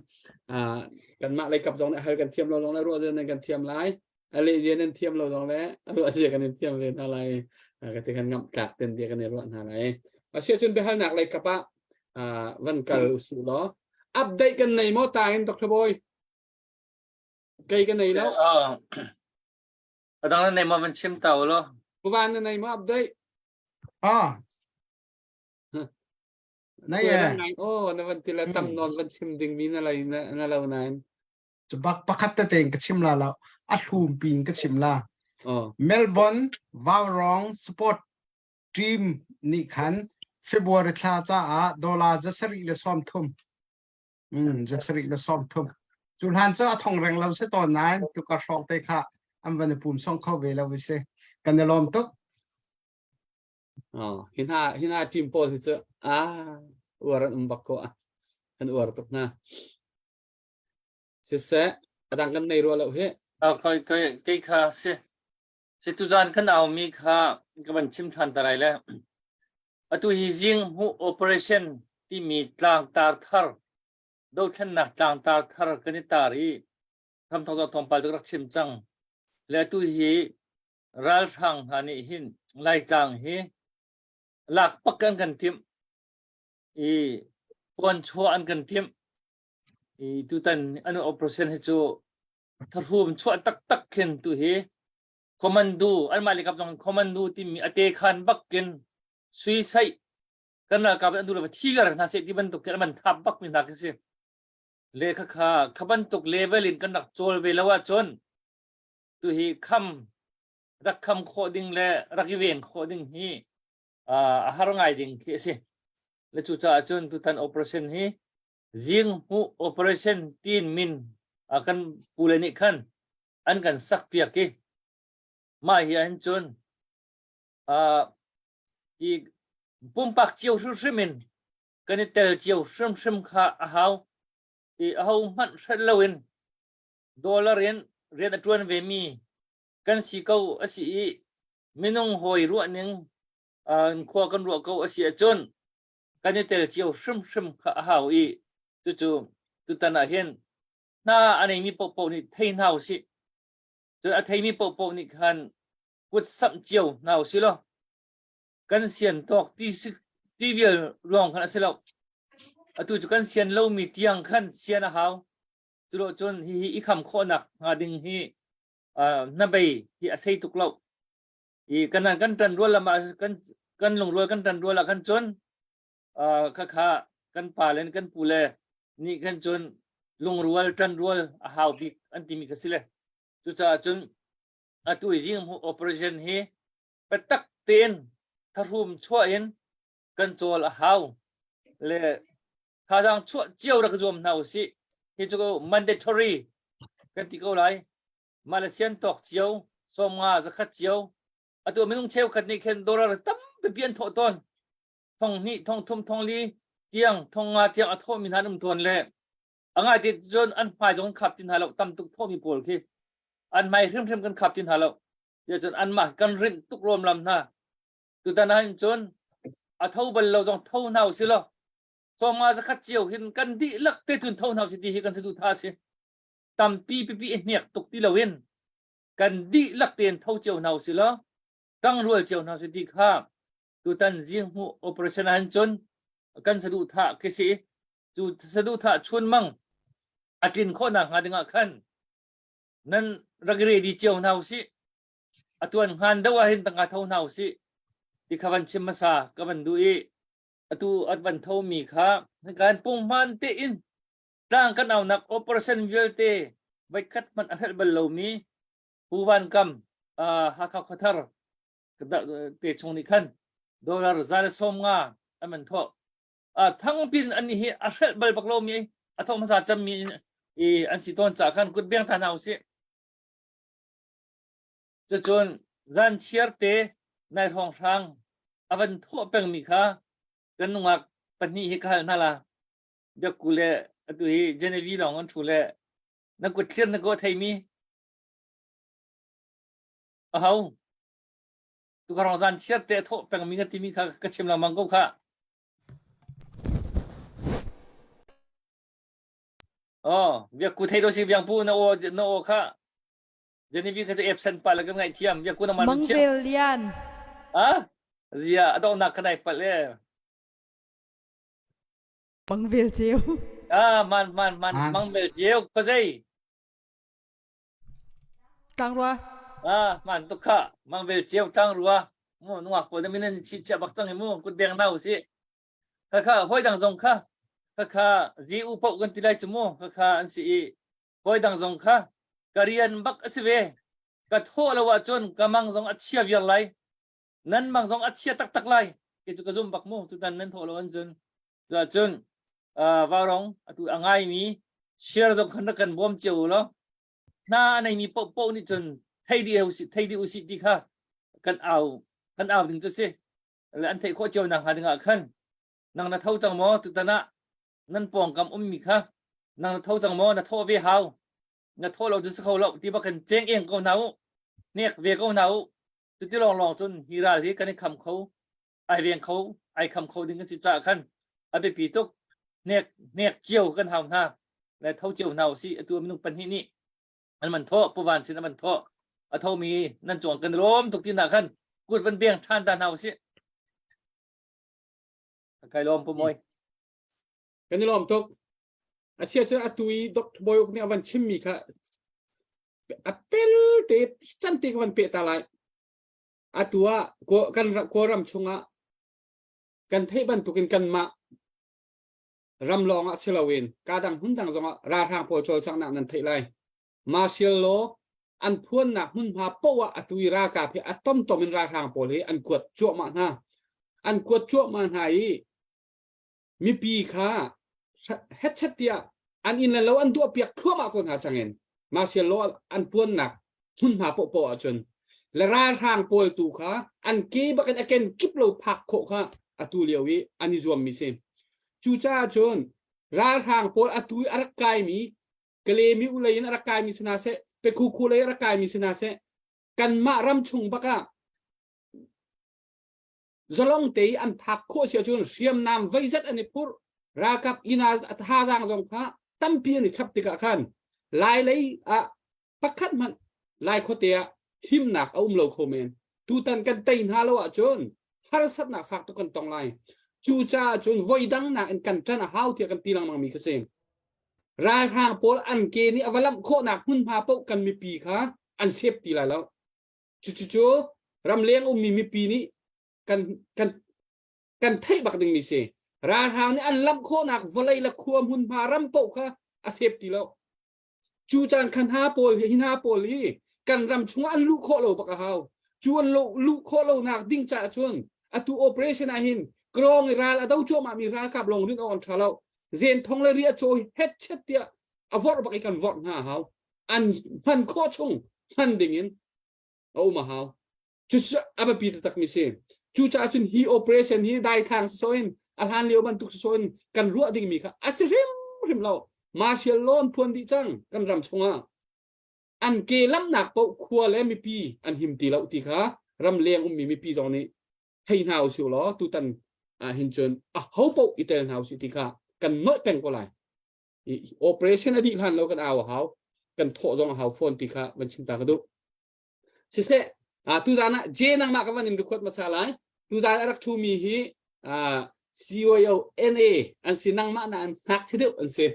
kanmah lei kap zong nih hal kan thiam lo zong le ruah zia nan kan thiam lai a leh zia nan thiam lo zong le ruah zia kan in thiam ve hna lai ka ti kan ngamh tlak ten bia kan i ruah hna lai asiahcun biahalnak lei kap ah van kal usih law update kan nei maw ta in Dr. Boy kei ka nei lo a dang na nei maw van chim ta lo Puvan na nei maw update ah nei e oh na van tila tam non van chim ding mi na lai na lo nain cu bak pakhat tete in ka chim la lo a hlum pin ka chim la Melbourne Vaurong Sport Team nih khan February thla caah dollar 730 730 cu hlan cu a thong reng lo si tawn nain tukar hrawng te kha an van i pum song kho ve lo si kan i lawm tuk Oh, hi hna hi hna team pawl hi cu ah uar an um bak ko ah an uar tuk hna Siseh, a dang kan nei rua lo hi. Koi koi kei kha si si tuzan kan au mi kha ka van chim than ta lai le atu hi zing hmu operation timi tlangtar thar dothlennak tlangtar thar kan i tar i ramthok dok thawngpal cu rak chim cang le atu hi ralhrang hna nih hin laitlang hi lak pak an kan timh i puan chuah an kan timh I tutan an operation hi cu thahrum chuah taktak khin tu hi commando anmah le kap zong commando timi a te khan bak kin suicide kan ralkap an duh lo thi gar hna seh ti bantuk khi an man thap bak mi hna khi si le kha kha kha bantuk level in kan rak cawl ve lo ahcun tu hi kham rak kham khawh ding le rak i ven khawh ding hi a har ngai ding khi a si le cucaah cun tutan operation hi zing hmuh operation tin min a kan pule nih khan an kan sak piak i mah hi ahhin cun hi pumpak cio hrimhrim in kan i tel cio hrimhrim kha a hau i aho hmanh hrelh loin dollar in rian a ṭuan ve mi kan si ko a si i minung hawi ruahning khua kan ruah ko a si ahcun kan i tel cio hrimhrim kha a hau i cucu tutan ah hin hna a neimi paohpaoh nih thei hna usih. Cun a theimi paohpaoh nih khan kut samh cio hna usih law kan sian tawk ti ti vial lawng khan a si lo. Atu cu kan sian lomi tiang khan sian a hau. Culo cun hihi i kham khawhnak hnga ding hi hnabei hi a sei tuk lo. I kan kan ṭan rual lam ah kan kan lungrual kan ṭan rual ah khan cun khakha kan pa le kan pu le nih khan cun lungrual ṭan rual a hau bik an timi kha si le cucaah cun atu i zing operation hi biatak tein thahrum chuah in kan cawl a hau le thazaang chuah cio rak zuam hna usih hi cu mandatory kan ti ko lai Malaysian tawk cio 50 zakhat cio atu minung cheukhat nih khin dollar tampi an thawh tawn thong hnih thong thum thong li tiang thong nga tiang a thawhmi hna an um tawn le a ngai ti cun an hmai zong khap ti hna lo tam tuk thawhmi pawl khi an hmai hrimhrim kan khap ti hna lo ya cun anmah kan rinh tuk rom lam hna tutan ah hin cun a tho bal lo zong tho hna usih law 50 zakhat cio hin kan dihlak te tun tho hna usih ti hi kan saduhthah a si tampi pipi i hniak tuk ti loin kan dihlak tein tho cio hna usih law tangrual cio hna usih ti kha tutan zinghmuh operation ah hin cun kan saduhthah khi si cu saduhthah chunmang. A tlin khawhnak hnga dingah khan nan rak ready cio hna usih. A tuan hngan deuh ah hin tangka tho hna usih. Ti kha van chim hmasa ka van duh i atu at van tho mi kha kan punghman tein tlang kan aunak operation vialte voikhat hmanh a hrelh bal lomi Pu Van Kam Hakha Khuathar te chung nih khan dollar 150 an man thawh. Thangpin an hi a hrelh bal bak lomi a thawh hmasa cammi i an si tawn ca khan kut beng ta hna usih. Cucun zan chiar te nai hrawng hrang a van thawh pengmi kha kan nungak pahnih hi ka hal hna la. Biakku le atu hi Genevieve lawng an thu le na kut thlir na kaw theimi a ho tu ka rong zan chiar te thawh pengmi na timi kha ka chim lengmang ko kha. Oh, biakku thei do si biang pu na aw na aw kha Genevieve kha cu absent pa le kan ngaih thiam biakku na man chiam Mangvel Lian. Ah zia adongnak ka nai palh e. Mangvel ceu. Ah man man man mangvel ceu khuazei. Tlangrua. Ah man tuk kha mangvel ceu tlangrua. Mu nungak pawl na min chi chia bak cang hi mu kut beng na usih. Kha kha hoi dang zong kha kha kha zi u pau kan ti lai chu mu kha kha an si i hoi dang zong kha ka rian bak a si ve ka thawh lo ahcun ka mang zong a chia viar lai nan mang zong a chia taktak lai ke cu ka zum bak mu tutan nan thawh lo an cun cun vaurong atu a ngaimi share zong khan rak kan bawm cio lo hna a neimi poh poh nih cun thei dih usih thei dih usih ti kha kan au kan au ding cu si le an theih khawh cio nak hnga dingah khan nang na tho cang maw tutan ah nan pawngkam ummi kha nang na tho cang maw na thawh ve hau na thawh lo cu si kho lo ti bak kan cheng eng ko hna u hnek ve ko hna u cuti lawng lawng cun hi ral hi kan i kham kho ai veng kho ai kham kho ding kan si caah khan a biapi tuk hnek hnek cio kan hau hna le tho cio hna usih atu minung pahnih nih an man thawh puvan sin an man thawh a thomi nan chuang kan lawm tuk ti na khan kut van beng than ta hna usih kai lawm pu moi Kan i lawm tuk. Asia cu atu i Dr. Bawi Uk nih a van chimmi kha a pel te can te ka van peh ta lai. Atu ah kan Kawlram chungah kan theih bantukin kanmah ram lawng ah si loin ka dang hmun dang zongah ralhrang pawl cawlcanghnak nan theih lai. Martial law an phuannak hmunhma poah ah atu i ralkap hi a tomtom in ralhrang pawl hi an kuat cuahmah hna. An kuat cuahmah hna i mipi kha hetchet tiah an inn le lo an duahpiak thluahmah ko hna cangin martial law an puannak hmunhma paohpaoh ahcun le ralhrang pawl tu kha an ke bakin a ken kip lo phak khawh kha atu lio i an i zuammi si. Cucaah cun ralhrang pawl atu i a rak kaimi Kalemi ulei in a rak kaimi si hna seh, Pekhuku lei a rak kaimi si hna seh, kanmah ram chung bakah zalong te i an phak khawh si ahcun hriamnam veizat an i phurh ralkap inn ah thazaang zong kha tampi an i chap tikah khan lai lei ah pakhat hmanh lai khuate ah himnak a um lo kho men tutan kan tei hna lo ahcun harsatnak fak tuk kan tong lai cucaah cun voi dang nak in kan ṭan a hau tiah kan ti lengmang mi kha si ralhrang pawl an ke nih a va lamh khawhnak hmunhma paoh kan mipi kha an sep ti lai lo Cucu ramleng ummi mipi nih kan kan kan theih bak dingmi si. Ralhrang nih an lamh khawhnak vawlei le khua hmunhma ram paoh kha a sep ti lo. Cu caan khan ha pawl hi hna pawl hi kan ram chungah an luh khawh lo bak a hau. Cu an luh khawh lonak ding caah cun atu operation ah hin krong i ral a do cuahmah mi ralkap lawng rin awk an ṭha lo. Zen thong le ria caw het chet tiah a vorh bak i kan vorh hna a hau. An hman khawh chung hman ding in a um a hau cucu a biapi taktakmi si cucaah cun hi operation hi daithlang si in a hlan lio bantuk si in kan ruah dingmi kha a si hrimhrim lo martial law an phuan dih cang kan ram chungah an ke lamnak paoh khua le mipi an him ti lo ti kha ram leng ummi mipi zong nih thei hna usih law tutan ah hin cun a ho paoh i tel hna usih ti kha kan nolh peng ko lai operation a dih hlan lo kan au a hau kan thawh zong a hau fawn ti kha van chim ta ka duh siseh tuzan ah J nangmah ka van in record hmasa lai tuzan a rak thu mi hi CYO NA an si nangmah na an ngakchia deuh an si.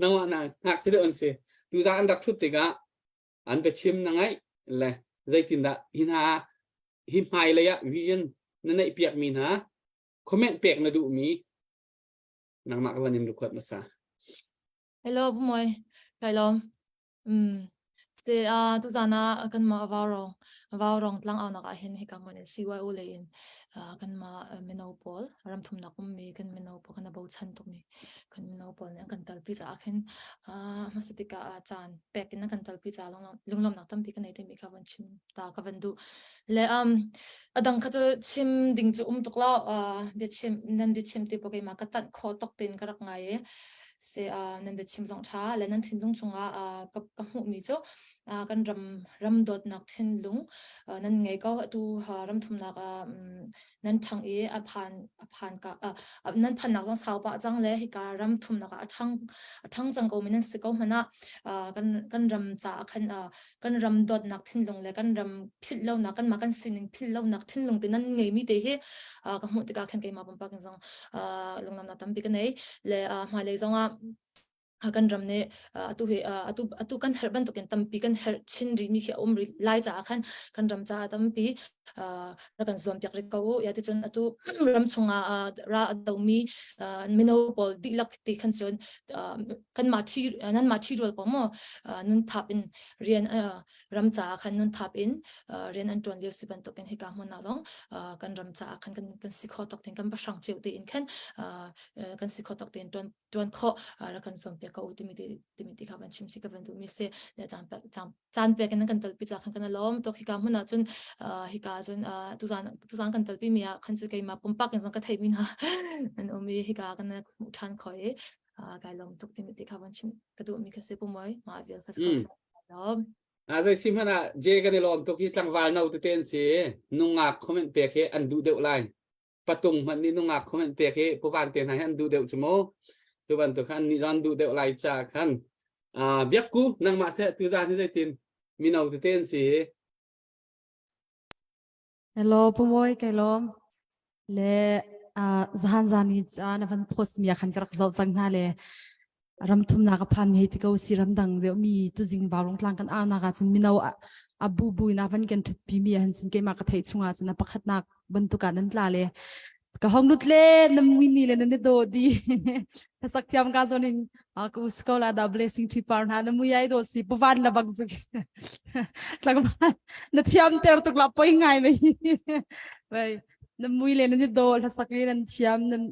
Nangmah na ngakchia deuh an si. Tuzaan an rak ṭhut tikah an biachim na ngaih le zeitindah hi hna hi hmailei ah vision na neih piakmi hna comment pek na duhmi nangmah ka van in record hmasa. Hello, Moi. Kai lawm. Um, se a tu zana kan ma vaurong vaurong tlang au nak ah hin hika mon in CYO le in kan ma mino pawl ram thum nak um mi kan mino pawl kan bo chan tuk mi kan mino pawl nih an kan talpi caah khin hmasa bik ah caan pek in an kan talpi caah lunglawmhnak tampi ka nei timi kha van chim ta ka van duh. Le um, a dang kha cu chim ding cu um tuk lo biachim nan biachim ti pawh keimah ka tanh khawh tuk tin ka rak ngai i se nan biachim zong ṭha le nan thinlung chungah ka, ka hmuhmi cu kan ram ram dawtnak thinlung nan ngei ko atu ram thumnak ah nan ṭhang i a phan a phan ka nan phannak zong sau pah cang le hika ram thumnak ah a ṭhang a ṭhang cang ko mi nan si ko hmanh ah kan kan ram caah khan kan ram dawtnak thinlung le kan ram philh lonak kanmah kan sining philh lonak thinlung te nan ngeimi te hi ka hmuh tikah khan keimah pumpak in zong lunglawmhnak tampi ka nei le hmailei zongah kan ram nih atu hi atu atu kan herh bantukin tampi kan herh chin rih mi khi a um rih lai caah khan kan ram caah tampi rak kan zuam piak rih ko u ya ti cun atu ram chungah ra a domi mino pawl dihlak ti khan cun kanmah thi nanmah thi rual ko mu nun thap in rian ram caah khan nun thap in rian an ṭuan lio si bantukin hika hmun ah zong kan ram caah khan kan kan si kho tok tin kan pahrang cio tein khan kan si kho tok tein ṭuan ṭuan khawh rak kan zuam piak ko u timi ti timi ti kha van chim si ka van duhmi si le caan caan caan pek in kan talpi ca khan kan lawm tok hika hmun ah cun hika cun tuzan tuzan kan talpi mi ah khan cu keimah pumpak in zong ka theimi hna an um i hika kan hmuh ṭhan kho i kai lawm tuk timi ti kha van chim ka duhmi kha si pumoi mah vial kha si lawm A zei si hmanh ah je kan i lawm tuk hi tlangval no tete an si nungak comment pek hi an duh deuh lai patung hmanh nih nungak comment pek hi puvan te hna hi an duh deuh cu mu tu bantuk khan nih an duh deuh lai ca khan biakku nangmah seh tu zan hi zeitin mino tete an si Hello Pumawi kai lawm le zahan zan ni ca na van post mi ah khan ka rak zoh cang hna le ram thumnak a phan mi hei ti ko si ramdang deuh mi tuzing vaurong tlang kan au nak ah cun mino a bu bu in a van kan thut pi mi han cun keimah ka theih chungah cun a pakhatnak bantuk ah nan tla le ka hong lut le na mui ni le na ni do di sak thiam ka zon in ka usko la da blessing thi par na na mui ai do si puvan la bang chu tlangval na thiam ter tuk la poi ngai mai bai na mui le na ni do la sak le nan thiam nan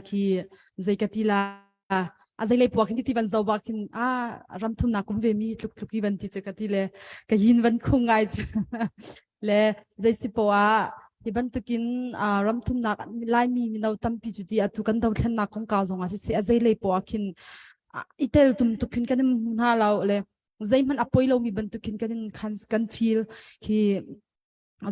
khi zei ka ti la a zei lei puak hin ti van zo ba khin a ram thum na kum ve mi tluk tluk i van ti che ka ti le ka yin van khung ngai chu le zei si po a hi bantukin ram thumnak laimi mino tampi cu ti atu kan dothlennak kongkau zong ah siseh a zei lei po ah khin i tel tum tuk khin kan hna lo le zeihmanh a poi lomi bantukin kan in khan kan feel khi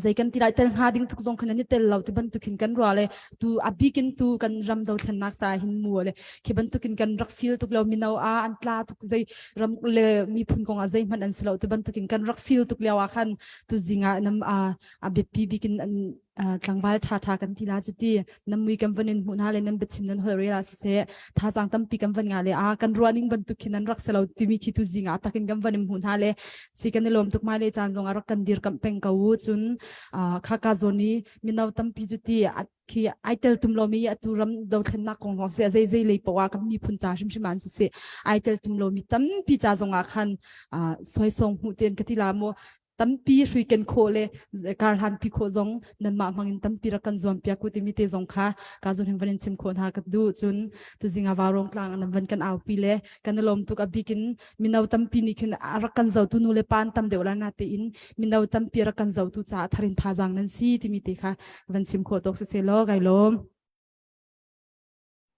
zei kan ti lai tel hnga ding tluk zong khan an i tel lo ti bantukin kan rua le tu a bikin tu kan ram dothlennak ca hin mu le khi bantukin kan rak feel tuk lo mino a an tla tuk zei ram le miphun kong ah zeihmanh an si lo ti bantukin kan rak feel tuk lio ah khan tu zingah nam a a biapi bikin an tlangval tha tha kan ti la cu ti nam mui kan van in hmuh hna le nan biachim nan hol rel ah siseh thazaang tampi kan van nga le a kan ruaning bantuk khin an rak selo timi khi tu zingah takin kan van in hmuh hna le si kan i lawm tuk mai le caan zong a rak kan dir kamh peng ko u cun kha ka zawn i mino tampi cu ti khi ai tel tum lomi atu ram dothlennak kong zong si zei zei lei poah kan miphun ca hrimhrim an si si ai tel tum lomi tampi ca zong ah khan soisong hmuh ten ka ti la mu tampi hruiken khawh le karhlan pi khawh zong nanmah hmangin tampi rak kan zuam piak ku timi te zong kha ka zon hin van in chim khawh hna ka duh cun tuzinga varong tlang nan van kan aupi le kan i lawm tuk a bikin mino tampi nih khin a rak kan zotu nu le pa an tam deuh la na te in mino tampi rak kan zotu caah tharin thazang nan si timi te kha van chim khawh tawk si se law kai lawm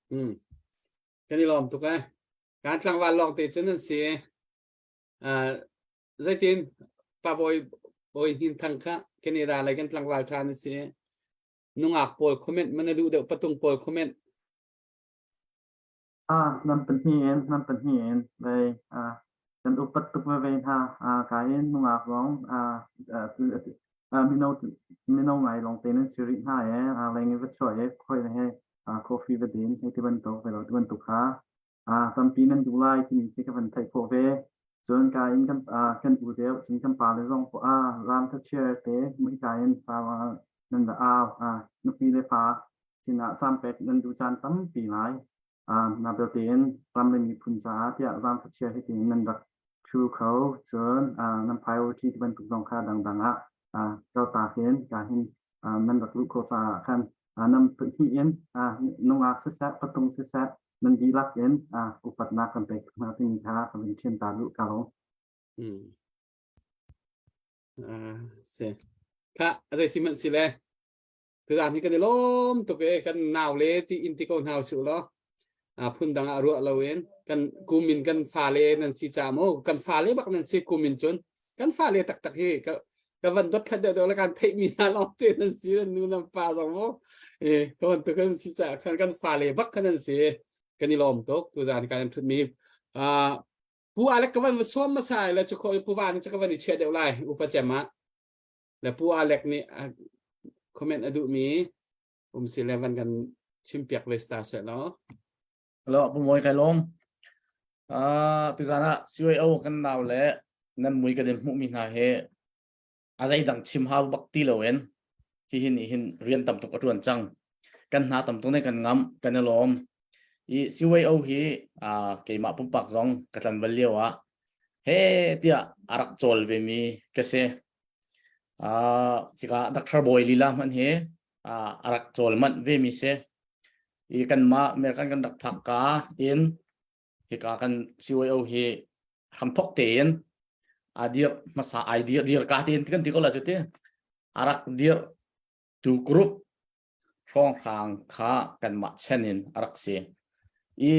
Hmm. Kan i lawm tuk eh. Kan tlangval lawng te cun an si. Uh, zeitin pa bawi bawi hnin thang kha Canada lei kan tlangval tha na si. Nungak pawl comment mana duh deuh patung pawl comment. Ah, nan pahnih in, nan pahnih in, vei, ah, kan upat tuk veve hna, ah, ka in nungak zong, ah, ah, mino, mino ngai lawng te nan si rih hna e, ah, leng i va chuah i khoi le he, ah, coffee va din, hei ti bantuk, vei lo ti bantuk kha. Tampi nan duh lai timi khi ka van theih khawh ve. Cun ka in kan kan u deuh cun kan pa le zong ram thachiar te hika in nan va au nupi le fa sinah caan pek nan duh caan tampi lai. Na belte in ram le miphun caah tiah zaangfachia hi tiin nan rak thu kho cun nan priority ti bantuk zong kha dangdang ah kaltak in ka hin nan rak luh khawh caah khan nan pahnih in nungak siseh patung siseh nan dihlak in upatnak kan pek hna timi kha ka vun chim ta duh ko. Si. Kha zei si hmanh si le Tuzaan hi kan i lawm tuk e kan nau le ti in ti ko hna usih law phun dang ah ruah loin kan kumin kan fale nan si ca mu kan fale bak nan si kumin cun kan fale taktak hi ka ka van dot thlat deuh deuh le kan theih mi hna lawng te nan si nan nu nan pa zong mu e ka van tu kan si ca kan kan fale bak kan nan si kan i lawm tuk tuzaan kan thut mi pu alek ka van som masai la chu kho pu van chu ka van i chia deuh lai upa cem ah Le Pu Alec nih comment a duhmi um si le van kan chimpiak ve sta seh law. Hello, Pu Mawi kai lawm. Uh, tuzan ah CYO kan nau le nan mui kan in hmuhmi hna he a zeidang chim hau bak ti loin hi hin hin rian tam tuk a tuan cang. Kan hna tam tuk ne kan ngam kan i lawm. I CYO hi uh, keimah pumpak zong ka tlanval lio ah he tiah a rak cawl ve mi ka si. Uh, tikah Dr. Bawi lila hmanh hi uh, a rak cawl manh ve mi si. I kanmah American kan rak phak ka in hika kan CYO hi hramthok tein a dir hmasa ai dir dir ka tein kan ti ko la cu ti a rak dir tu group hrawnghrang kha kanmah chen in a rak si. I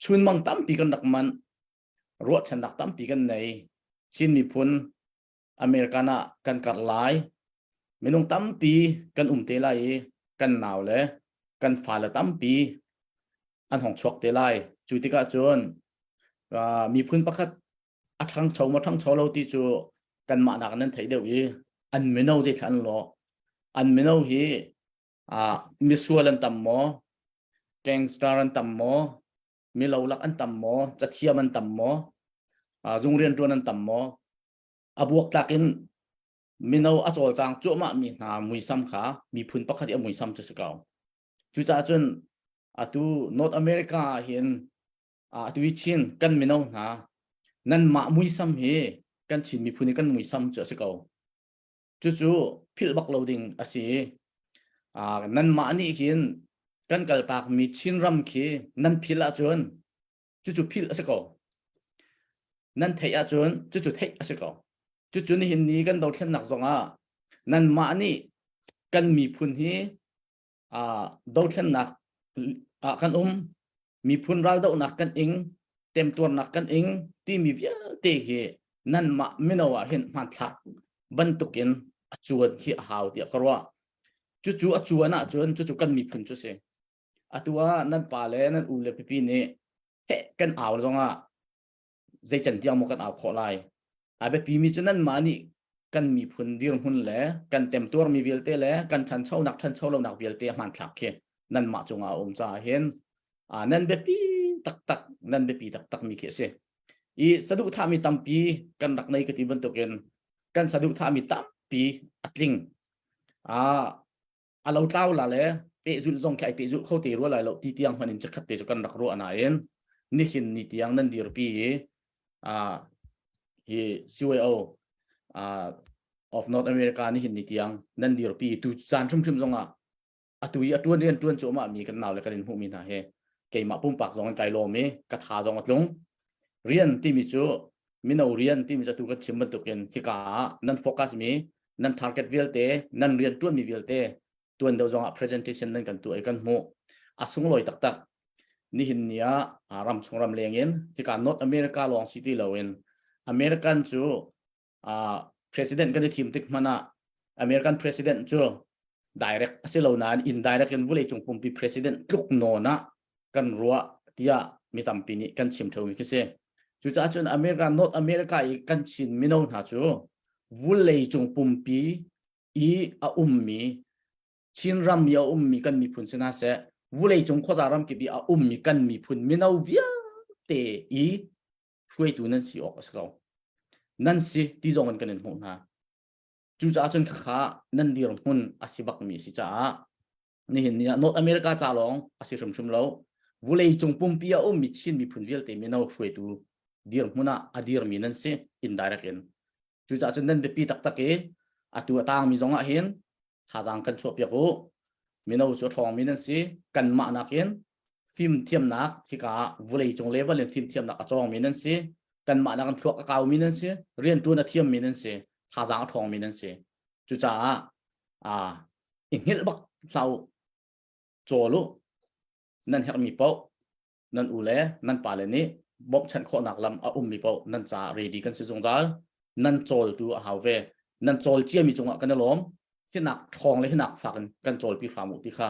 chunmang tampi kan rak manh ruahchannak tampi kan nei. Chin miphun American ah kan karh lai. Minung tampi kan um te lai i kan nau le kan fale tampi an hong chuak te lai. Cu tikah cun uh, miphun pakhat a ṭhangcho maw ṭhangcho lo ti cu kanmah nak nan theih deuh i an mino zeithla an lawh. An mino hi uh, misual an tam maw, gangster an tam maw, milolak an tam maw, cathiam an tam maw, uh, zung rianṭuan an tam maw, a buaktlak in mino a cawlcang cuahmah mi hna muisam kha miphun pakhat i a muisam cu si ko. Cucaah cun atu North America ah hin atu i Chin kan mino hna nanmah muisam hi kan Chin miphun i kan muisam cu a si ko. Cucu philh bak lo ding a si. Nanmah nih hin kan kaltakmi Chinram khi nan philh ahcun cucu philh a si ko. Nan theih ahcun cucu theih a si ko. Cucu nihin ni kan dothlennak zongah nanmah nih kan miphun hi dothlennak ah kan um miphun raldohnak kan ing temtuarnak kan ing timi vialte hi nanmah mino ah hin hmanthlak bantukin a cuan khi a hau tiah ka ruah cucu a cuan ahcun cucu kan miphun cu si atu ah nan pa le nan u le pipi nih heh kan au zongah zei can tiang maw kan au khawh lai a biapimi cu nanmah nih kan miphun dirhmun le kan temtuarmi vialte le kan ṭhanchonak ṭhancho lonak vialte hmanthlak khi nanmah cungah a um caah hin nan biapi taktak nan biapi taktak mi khi a si i saduhthahmi tampi kan rak nei ka ti bantukin kan saduhthahmi tampi a tling a lo tlau la le pehzulh zong khi ai pehzulh kho te rua lai lo ti tiang hman in chakhat te cu kan rak ruah nain nihin ni tiang nan dirpi i hi CYO of North America nihin ni tiang nan dirpi tu caan hrimhrim zongah atu i a tuan rian tuan cuahmah mi kan nau le kan in hmuh mi hna hi keimah pumpak zong in kai lawm i ka tha zong a tlung rian timi cu mino rian timi cu atu kan chim bantukin hika ah nan focus mi nan target vialte nan rian tuan mi vialte tuan deuh zongah presentation nan kan tuah i kan hmuh a sunglawi taktak nihin ni ah ram chung ram leng in hika North America lawng si ti loin American cu president kan i thim tik hmanh ah American president cu direct a si lo nain indirect in vulei cung pumpi president tluk nawn ah kan ruah tiah mi tampi nih kan chim ṭheumi khi si. Cucaah cun America North America i kan Chin mino hna cu vulei cung pumpi i a ummi Chinram i a ummi kan miphun si hna seh vulei cung khuaza ramkip i a ummi kan miphun mino vialte. te i hruaitu nan si awk a si ko. Nan si ti zong in kan in hmuh hna. Cucaah cun khakha nan dirhmun a si bakmi a si caah nihin ni ah North America ca lawng a si hrimhrim lo. Vulei cung pumpi a ummi Chin miphun vialte mino hruaitu dirhmun ah a dirmi nan si indirect in. Cucaah cun nan biapi taktak i atu a tangmi zong ah hin thazaang kan chuahpiak u. Mino cu a ṭhawngmi nan si. Kanmah nakin fimthiamnak hika ah vawlei cung level in fimthiamnak a cawngmi nan si. Kanmah nakin thluak a kaumi nan si. Rianṭuan a thiammi nan si. Thazaang a ṭhawngmi nan si. Cucaah aa i hngilh bak hlah u. Cawl u. Nan herhmi paoh nan u le nan pale nih bawmhchanh khawhnak lam a ummi paoh nan caah ready kan si zungzal. Nan cawltu a hau ve. Nan cawl ciami cungah kan i lawm. Hinak ṭhawng le hinak fak in kan cawlpi hram u ti kha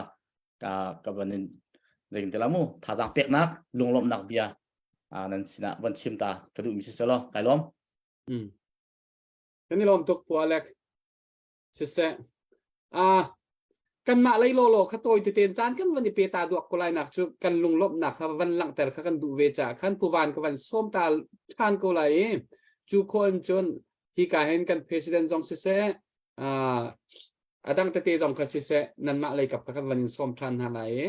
ka ka van in zeitin ti la mu thazaang peknak lunglawmhnak bia nan sinah van chim ta ka duhmi si selaw kai lawm. Mm. Kan i lawm tuk Pu Alec. Siseh. Ah, kanmah lei lawlaw kha tawi teten caan kan van i pe ta duak ko lai nak cu kan lunglawmhnak kha van langhter kha kan duh ve caah khan puvan ka van sawm ta ṭhan ko lai i cu khawh in cun hi ka hin kan president zong siseh ah a dang tete zong kha siseh nanmah lei kap kha kan van in sawm ṭhan hna lai i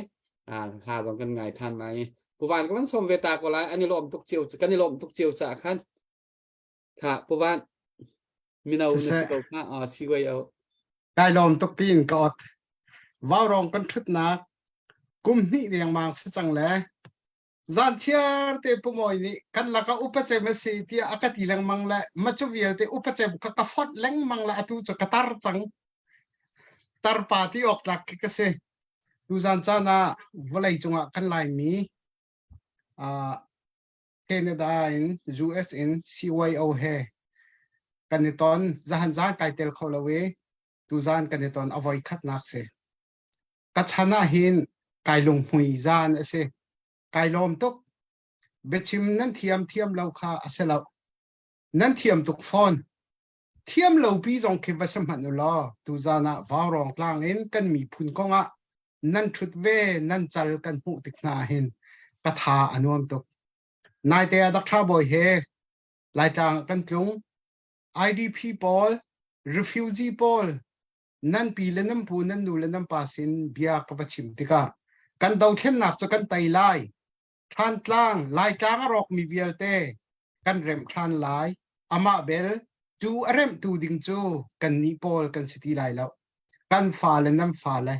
ah hla zong kan ngai ṭhan lai i puvan ka van sawm ve ta ko lai an i lawm tuk cio kan i lawm tuk cio caah khan Kha puvan mino na si ko kha a si wei o. Kai lawm tuk tiin ka ot. Vaurong kan thutnak kum hnih dengmang si cang le zan chiar te pumawi nih kan laka upa cem a si tiah a ka ti lengmang le ma cu vialte upa cem ka ka fonh lengmang le atu cu ka tar cang tarpa ti awk tlak khi ka si tuzan caan ah vawlei cungah kan laimi uh, Canada in US in CYO he kan i ton zahan zan kai tel kho lo i tuzan kan i ton a voi khatnak si ka chan ah hin kai lunghmui zan a si kai lawm tuk biachim nan thiam thiam lo kha a si lo nan thiam tuk fawn thiam lo pi zong khi va si hmanh u law tuzan ah vaurawng tlang in kan miphun kong ah nan ṭhut ve nan cal kan hmuh tik hna hin ka tha a nuam tuk. Naite ah Dr. Bawi he Laitlang kan tlung. IDP pawl, refugee pawl, nan pi le nan pu, nan nu le nan pa sin bia ka va chim tikah kan dothlennak cu kan tei lai. Thlantlang, Laitlang a rawkmi vialte kan remh ṭhan lai. Amah bel cu a remhtu ding cu kannih pawl kan si ti lai lo. Kan fale nan fale,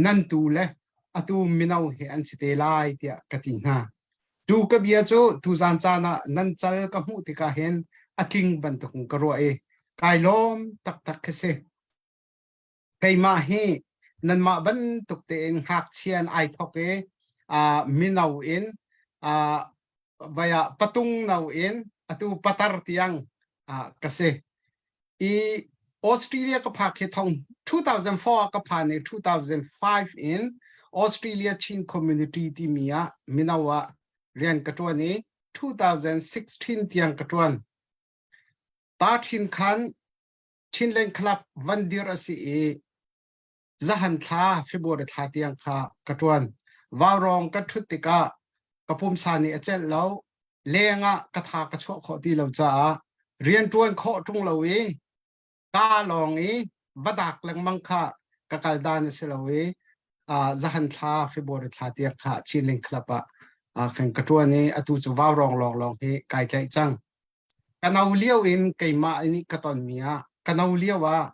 nan tu le atu mino hi an si te lai tiah ka ti hna. Cu ka bia cu tuzan caan ah nan cal ka hmuh tikah hin a tling bantukin ka ruah i kai lawm taktak khi si. Keimah hi nanmah bantuk tein ngakchia in ai thawk i uh, mino in uh, vai ah patung no in atu patar tiang uh, ka si. I Australia ka phak hi thong 2004 ah ka phan i 2005 in Australia Chin Community timi ah mino ah rian ka ṭuan i 2016 tiang ka ṭuan. Ta ṭhin khan Chinland Club van dir a si i zahan thla February thla tiang kha ka ṭuan. Vaurawng ka ṭhut tikah ka pumsa nih a celh lo, leng ah ka tha ka chuah khawh ti lo caah rianṭuan khawh ṭung lo i ka lawng i va dak lengmang kha ka kal dan a si lo i uh, zahan thla February thla tiang kha Chinland Club ah uh, kan ka ṭuan i atu cu vaurawng lawnglawng hi kai tlaih cang. Ka no lio in keimah nih ka tonmi ah ka no lio ah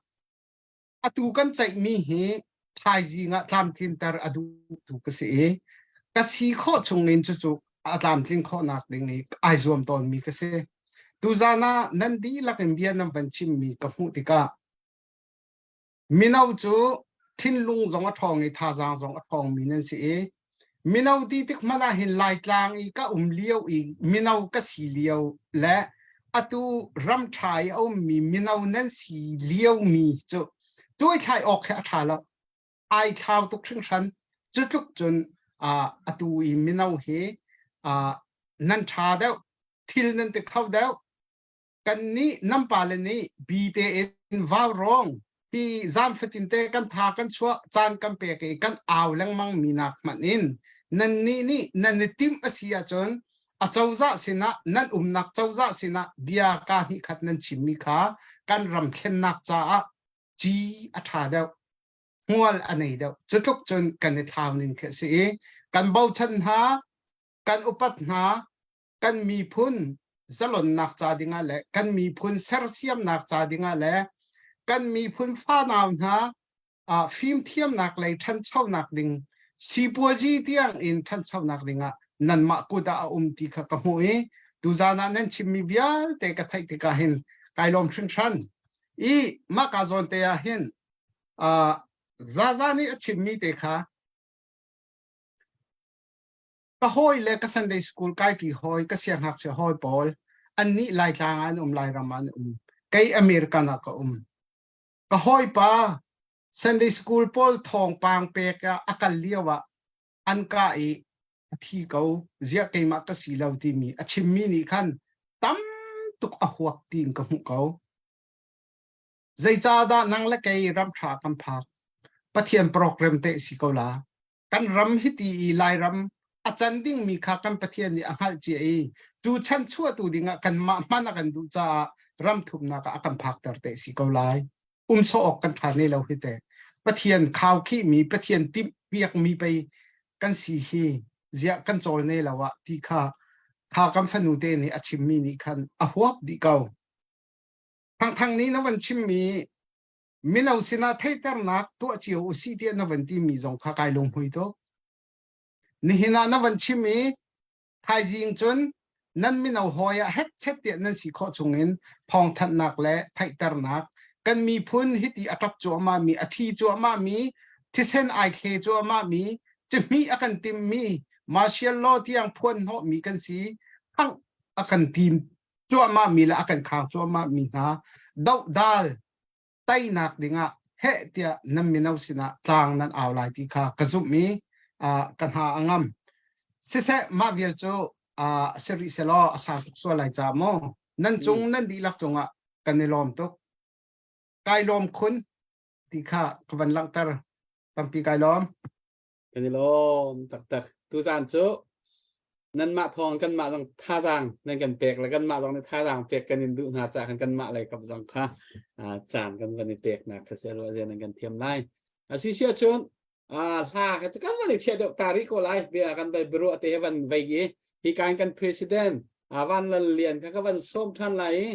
atu kan ceihmi hi thaizing ah tlamtlinter a duhtu ka si i ka si khawh chung in cucu a tlamtlin khawhnak ding i ai zuam tawnmi ka si. Tuzan ah nan dihlak in bia nan van chimmi ka hmuh tikah Mino cu thinlung zong a ṭhawng i thazaang zong a ṭhawngmi nan si i mino ti tik hmanh ah hin Laitlang i ka um lio i mino ka si lio le atu ram ṭha i a ummi mino nan si liomi cu cuaithlai awk khi a ṭha lo. Ai thlau tuk hringhran. Cu tluk cun uh, atu i mino hi uh, nan ṭha deuh, thil nan ti kho deuh, kannih nan pale nih bi tein vaurawng hi zan fatin te kan tha kan chuah caan kan pek i kan au lengmang mi nak hmanh in nannih nih nan i timh a si ahcun A cozah sinah nan umnak cozah sinah bia ka hnih khat nan chimmi kha kan ram thlennak caah ci a ṭha deuh hmual a nei deuh. Cu tluk cun kan i thlau ning khi a si i kan bochan hna, kan upat hna, kan miphun zalonnak ca dingah le kan miphun sersiamnak ca dingah le kan miphun fanau hna uh, fimthiamnak lei ṭhanchonak ding sipuazi tiang in ṭhanchonak dingah nanmah kut ah a um ti kha ka hmuh i tuzan ah nan chimmi vialte ka theih tikah hin kai lawm hringhran i mah ka zawn te ah hin uh, Zaza nih a chimmi te kha ka hawi le ka Sunday school kaiṭi hawi ka siangngakchia hawi pawl annih Laitlang ah an um Lairam ah an um kei American ah ka um ka hawipa Sunday school pawl thawngpang pek ah a kal lio ah an kah i a thi ko ziah keimah ka si lo timi a chimmi nih khan tam tuk a huap tiin ka hmuh ko zeicahdah nang le kei ram ṭha kan phak Pathian program te si ko la kan ram hiti i Lairam a can dingmi kha kan Pathian nih a hngalh cia i cu chan chuahtu dingah kanmah hman a kan duh caah ram thumnak ah a kan phakter te si ko lai. Um sawh awk kan ṭha ne lo hi te. Pathian khaukhihmi, Pathian timh piakmi pei kan si hi ziah kan cawl ne lo ah ti kha kha kan fanu te nih a chimmi nih khan a huap dih ko. Thangthang nih na van chimmi mino sinah theihternak tuah cio u si tiah na van timi zong kha kai lunghmui tuk. Nihin ah na van chim i thaizing cun nan mino hawi ah hetchet tiah nan si khawh chungin thawngthanhnak le theihternak kan miphun hiti a ṭap cuahmah mi a thi cuahmah mi thisen ai thle cuahmah mi cihmih a kan timmi martial law tiang phuan hnawhmi kan si khangh a kan tim cuahmah mi le a kan khang cuahmah mi hna dohdal teinak dingah heh tiah nan mino sinah tlang nan au lai ti kha ka zumh i ka hna a ngam. Siseh mah vial cu si rih selaw a sang tuk sual lai ca maw nan cung nan dihlak cungah kan i lawm tuk. Kai lawm khun ti kha ka van langhter tampi kai lawm. Kan i lawm taktak. Tuzaan cu nanmah thawng kanmah zong thazaang nan kan pek le kanmah zong nih thazaang pek kan in duh hna caah khan kanmah lei kap zong kha caan kan van i peknak kha si ruah zia nan kan thiam lai. Asi si ahcun hla kha cu kan van i chiah deuh ta rih ko lai bia kan vai biaruah te he van vei i hi kan kan president Van Lal Lian kha ka van sawm ṭhan lai i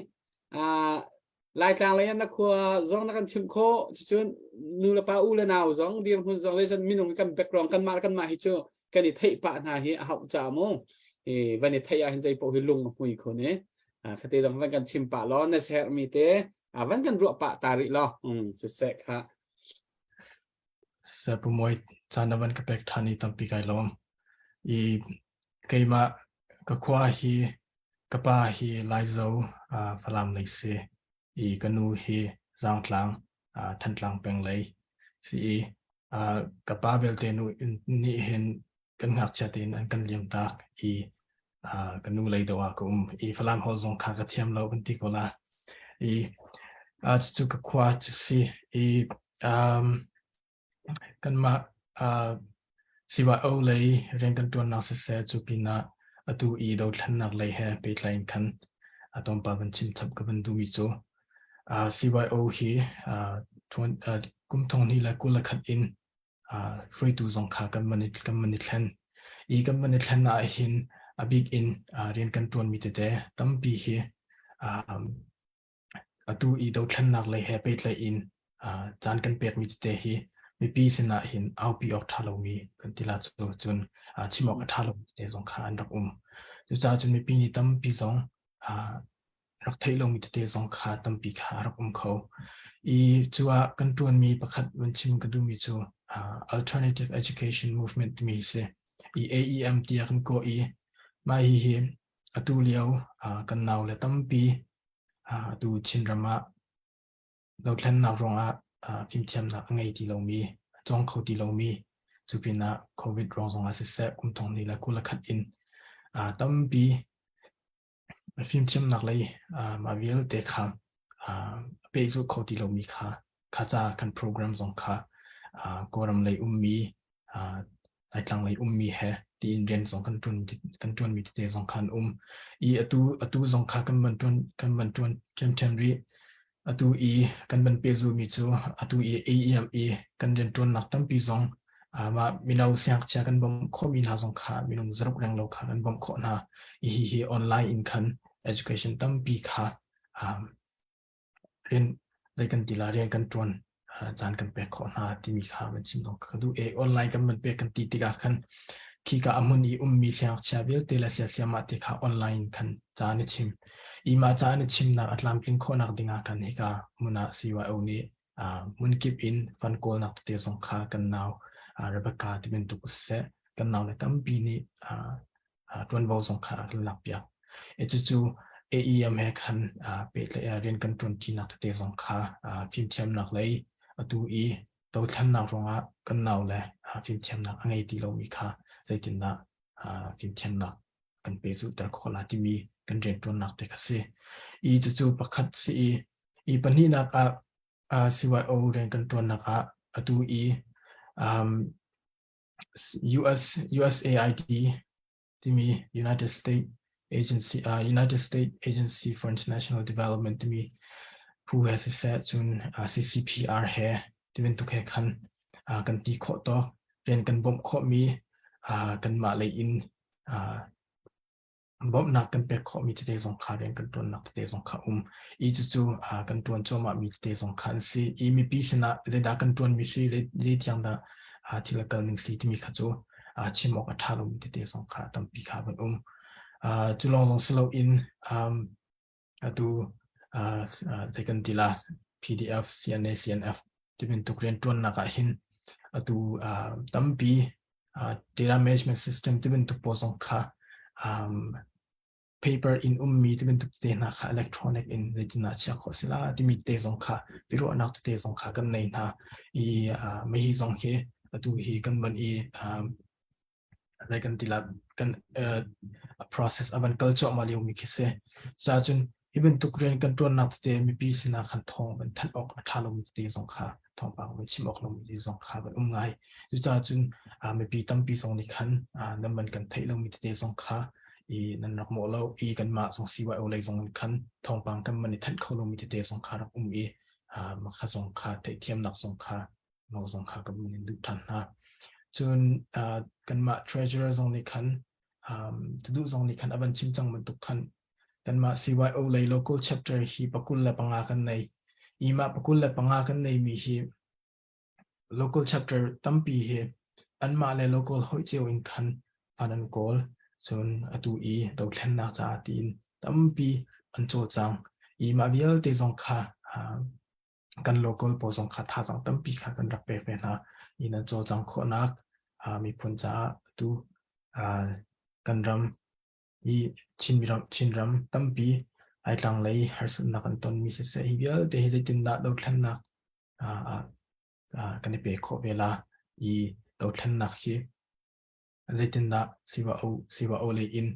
Laitlang lei ah na khua zong na kan chimh khawh cucun nu le pa u le nau zong dirhmun zong zeisan minung kan background kanmah le kanmah hi cu kan i theih pah hna hi a hauh ca mu i van i theih ah hin zei paoh hi lung a hmui khun i khate zong van kan chim pah law na sermi te van kan ruah pah ta rih law um siseh kha Sepumawi caan na van ka pek ṭhan i tampi kai lawm. I keimah ka khua hi Ka pa hi Laizo Falam lei si i ka nu hi Zaangtlang Thantlang peng lei si i ka pa belte nu nih hin kan ngakchia tein an kan liam tak i ka nu lei deuh ah ka um i Falam holh zong kha ka thiam lo kan ti ko la i cucu ka khua cu si i Kanmah CYO lei rian kan ṭuannak siseh cu pinah atu i dothlennak lei he pehtlai in khan tlawmpal van chim chap ka van duhmi cu CYO hi kum 2021 in hruaitu zong kha kan van i kan van i thlen. I kan van i thlen ahhin a bik in rian kan ṭuanmi tete tampi hi Atu i dothlennak lei he pehtlaih in caan kan pekmi tete hi mipi sinah hin aupi awk ṭha lomi kan ti la cu cun chim awk a ṭha lomi tete zong kha an rak um. Cucaah cun mipi nih tampi zong rak theih lomi tete zong kha tampi kha a rak um kho. I cu ah kan ṭuanmi pakhat van chim ka duhmi cu Alternative Education Movement timi hi si. I AEM tiah kan kawh i mah hihi atu lio kan naule tampi atu Chinram ah dothlennak ruangah fimthiamnak a ngei ti lomi, a cawng kho ti lomi, cu pinah COVID ruang zongah siseh kum thong hnih le 21 in tampi fimthiamnak lei mah vialte kha a pehzulh kho ti lomi kha kha ca kan program zong kha Kawlram lei ummi. Laitlang lei ummi he tiin rian zong kan ṭuan kan ṭuanmi tete zong kha an um. I atu atu zong kha kan van ṭuan kan van ṭuan ṭhiamṭhiam rih. Atu i kan van pehzulmi cu atu i AEM i kan rianṭuannak tampi zong mah mino siangngakchia kan bawmh khawhmi hna zong kha minung zaruk renglo kha kan bawmh khawh hna. I hihi online in khan education tampi kha um, rian zei kan ti la rian kan ṭuan caan kan pek khawh hna timi kha van chim zong ka duh e online kan van pek kan ti tikah khan khika a hmun i ummi siangngakchia vialte le siasiamah te kha online khan ca an i chim i mah ca an i chimnak a tlamtling khawhnak dingah khan hika hmun ah CYO nih hmun kip in fund kawlnak tete zong kha kan nau Rebecca ti bantuk siseh kan nau le tampi nih ṭuanvo zong kha a kan lakpiak. E cucu AEM he khan pehtlaih rian kan ṭuanṭinak tete zong kha fimthiamnak lei atu i dothlennak ruangah kan nau le fimthiamnak a ngei ti lomi kha zeitindah fimthiamnak kan pehzulhter khawh la timi kan rianṭuannak te kha si. I cucu pakhat si i i pahnihnak ah CYO rian kan ṭuannak ah atu i um, US USAID timi United States Agency uh, United States Agency for International Development timi phu he siseh cun uh, CCPR he tibantuk he khan uh, kan ti khawh tawk rian kan bawmh khawhmi uh, kanmah lei in uh, bawmhnak kan pek khawhmi tete zong kha rian kan ṭuannak tete zong kha um i cucu kan ṭuan cuahmahmi tete zong kha an si i mipi sinah zeidah kan ṭuanmi si zei tiang dah thil a kal ning si timi kha cu chim awk a ṭha lomi tete zong kha tampi kha van um cu lawng zong si loin atu zei kan ti la PDF CNA CNF ti bantuk rianṭuannak ah hin atu tampi data management system ti bantuk pawl zong kha um, paper in ummi ti bantuk te hna kha electronic in zeitindah chia khawh si la timi te zong kha biaruahnak tete zong kha kan nei hna i uh, mei hi zong hi atu hi kan van i um, lai kan ti la kan uh, process avan kal cuahmah lio mi khi si ca cun hi bantuk rian kan ṭuannak tete mipi sinah khan thawng van thanh awk a ṭha lomi tete zong kha thawngpang van chim awk lomi tete zong kha van um ngai cucaah cun mipi tampi zong nih khan nan van kan theih lomi tete zong kha i nan rak mawh lo i kanmah zong CYO lei zong in khan thawngpang kan man i thanh kho lomi tete zong kha rak um i mah kha zong kha theihthiamnak zong kha no zong kha kan in duh ṭhan hna. Cun kanmah treasurer zong nih khan tuduh zong nih khan a van chim cang bantuk khan kanmah CYO lei local chapter hi pakul le panga kan nei. I mah pakul le panga kan nei mi hi local chapter tampi hi anmah le local hoih cio in khan fan an kawl. Cun atu i dothlennak caah tiin tampi an cawlcang. I mah vialte zong kha kan local pawl zong kha thazaang tampi kha kan rak pek ve hna i nan cawlcang khawhnak miphun caah tu kan ram i Chinram Chinram tampi Laitlang lei harsatnak an tonmi siseh hi vialte hi zeitindah dothlennak kan i pe khawh ve la i dothlennak hi zeitindah siva o siva o lei in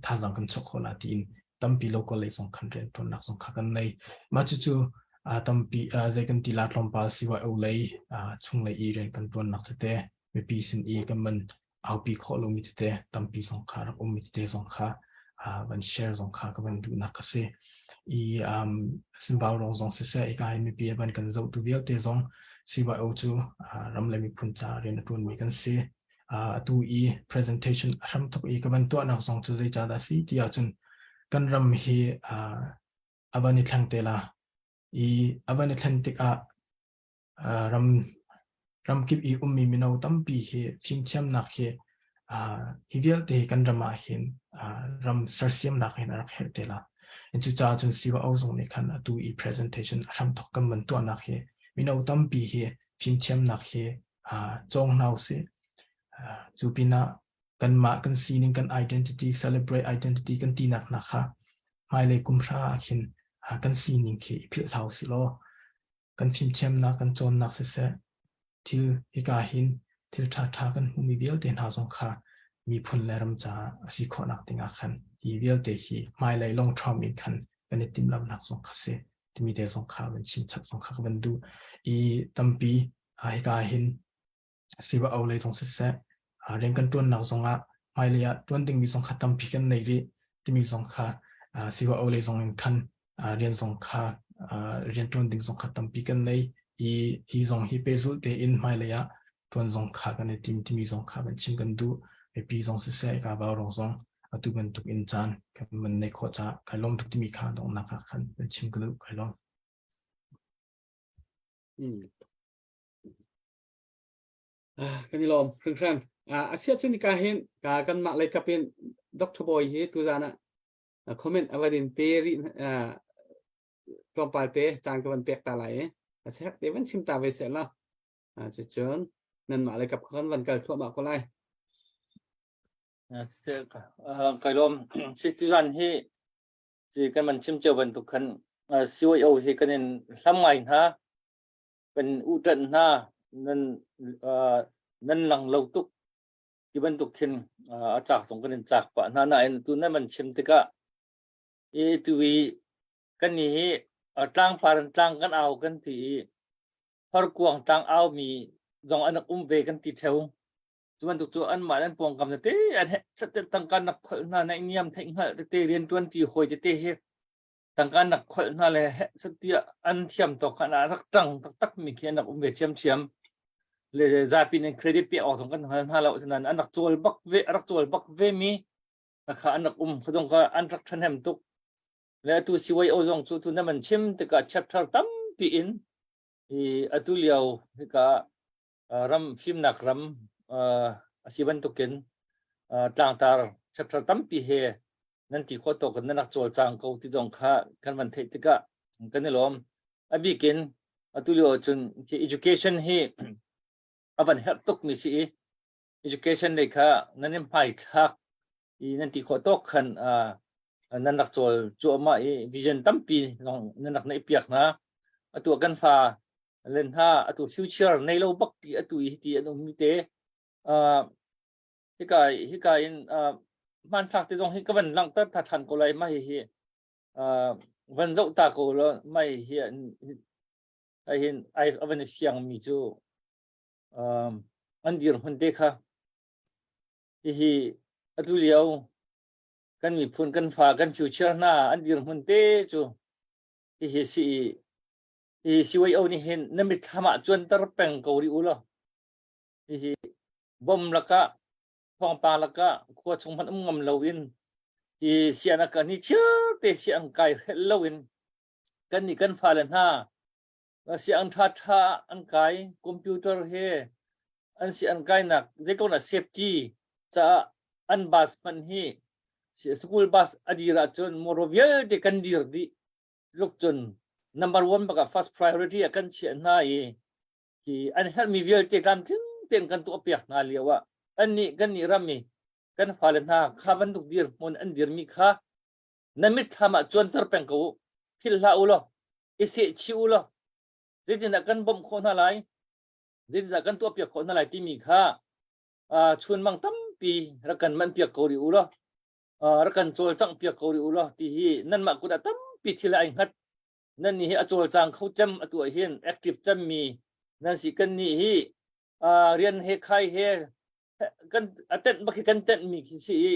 thazaang kan chuah khawh la tiin tampi local lei zong khan rian ṭuannak zong kha kan nei mah cucu tampi zei kan ti la tlawmpal siva o lei chung lei i rian kan ṭuannak tete mipi sin i kan man aupi khawh lomi tete tampi zong kha rak ummi tete zong kha van share zong kha ka van duhnak ka si i um, simbau rong zong siseh i kai mipi van kan zohtu vialte zong CYO cu ram le miphun ca rian a ṭuanmi kan si. Atu i presentation a hramthok i ka van tuahnak zong cu zeicah dah si ti ahcun kan ram hi a van i thleng te la i a van i thlen tikah ram ramkip i ummi mino tampi hi fimthiamnak hi hi vialte hi kan ram ah hin ram sersiamnak hin a rak herh te la. Cucaah cun CYO zong nih khan atu i presentation a hramthok kan van tuahnak hi mino tampi hi fimthiamnak hi cawng hna usih. Cu pinah kanmah kan sining kan identity celebrate identity kan tinak hna kha hmailei kum hra ah khin kan sining khi i philh hlah usih law kan fimthiamnak kan cawnnak siseh thil hika hin thil ṭhaṭha kan hmuhmi vialte hna zong kha miphun le ram caah a si khawhnak dingah khan hi vialte hi hmailei long term in khan kan i timhlamhnak zong kha si timi te zong kha van chim chap zong kha ka van duh i tampi hika hin siva o lei zong siseh. Rian kan ṭuannak zongah hmailei ah ṭuan dingmi zong kha tampi kan nei rih timi zong kha CYO lei zong in khan rian zong kha rian ṭuan ding zong kha tampi kan nei i hi zong hi pehzulh tein hmailei ah ṭuan zong kha kan i tim timi zong kha kan chim kan duh. Mipi zong siseh, ka vau zong atu bantuk in caan kan man nei khawh caah kai lawm tuk timi kha donghnak ah khan kan chim ka duh kai lawm. Kan i lawm hringhran. Asia cu nika hin ka kanmah lei kap in Dr. Boy hi tuzan ah comment a van in pe rih tlawmpal te caan ka van pek ta lai i a sek te van chim ta ve seh la. Cucun nanmah lei kap kan van kal thluahmah ko lai. Kai lawm. Si tuzan hi si kan man chim cio bantuk khan CYO hi kan in hlam ngai hna kan uṭanh hna nan nan lang lo tuk ti bantuk khin a cak zong kan in cak pah hna nain tu nan man chim tikah i tu i kan ni hi tlangpar in tlang kan au kan ti i horkuang tlang au mi zong an um ve kan ti theo cu bantuk cu anmah an pawngkam tete an he tangka nak kholh hna naih niam theih hngalh tete rian tuan ti hawi tete hi tangka nak kholh hna le he satiah an thiam tawk khan a rak ṭang taktak mi khi an rak um ve ṭhiamṭhiam le zapi nih credit pe awk zong kan hngal hna lo asinain an rak cawl bak ve a rak cawl bak ve mi kha an rak um khadong kha an rak ṭhahnem tuk le atu CYO zong cu tu na man chim tikah chapter tampi in i atu lio hika ram fimnak ram a si bantukin tlangtar chapter tampi he nan ti khawh tawk in nan rak cawlcang ko ti zong kha kan van theih tikah kan i lawm. A bikin atu lio cun education hi a van herh tuk mi si i education lei kha nan in hmaithlak i nan ti khawh tawk khan nan rak cawl cuahmah i vision tampi nan rak neih piak hna. Atu kan fa len hna atu future nei lo bak ti atu i ti an um mi te hika hika in hmanthlak te zong hi ka van langhter tha than ko lai ma hi hi van zoh ta ko lo mai hi ai hin ai avan i fiang mi cu an dir hmun te kha hihi atu lio kan miphun kan fa kan future hna an dir hmun te cu hihi si hi CYO nih hin na mitthlam ah cuanter peng ko rih u law hihi bom lakah thawngpang lakah khua chung hmanh um ngam loin hi sian a ni chiar te siang kai hrelh loin kan nih kan fale hna siang ṭha ṭha an kai computer he an si an kainak zeitluk safety caah an bus hmanh hi school bus a dir ahcun motor vialte kan dir dih tluk cun number one bak ah first priority ah kan chiah hna i hi an herhmi vialte tlamtling tein kan tuahpiak hna lio ah annih kan nih ram i kan fale hna kha bantuk dirhmun an dirmi kha na mitthlam ah cuanter peng ko u philh hlah u law i sehchih u law zeitindah kan bawmh khawh hna lai zeitindah kan tuahpiak khawh hna lai timi kha chunmang tampi rak kan manh piak ko rih u law rak kan cawlcangh piak ko rih u law ti hi nanmah kut ah tampi thil ai hngat nan nih hi a cawlcang kho cem atu ah hin active cem mi nan si kan nih hi rian he khai he kan a tenh bak hi kan tenh mi khi si i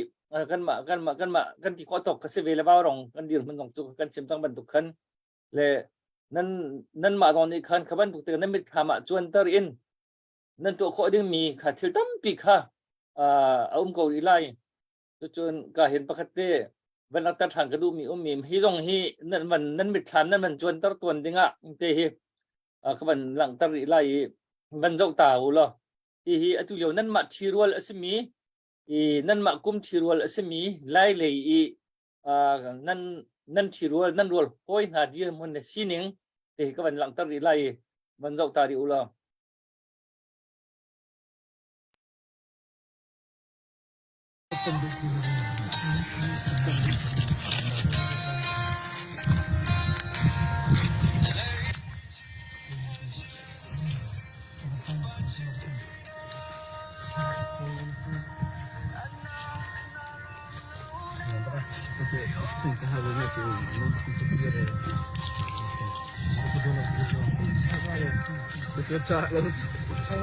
kanmah kanmah kanmah kan ti khawh tawk ka si ve le vau rong kan dir hmun zong cu kan chim cang bantuk khan le nan nan mah zong nih khan kha bantuk te nan mitthlam ah cuanter in nan tuah khawh ding mi kha thil tampi kha a um ko rih lai Cucun ka hin pakhat te van langhter ṭhan ka duhmi ummi hi zong hi nan van nan mitthlam nan van cuanter tuan dingah te hi ka van langhter rih lai i van zoh ta u law hihi atu lio nanmah ṭhirual a simi i nanmah kum ṭhirual a simi lai lei i nan nan ṭhirual nan rual hawi hna dirhmun le sining te hi ka van langhter rih lai i van zoh ta rih u law. Mah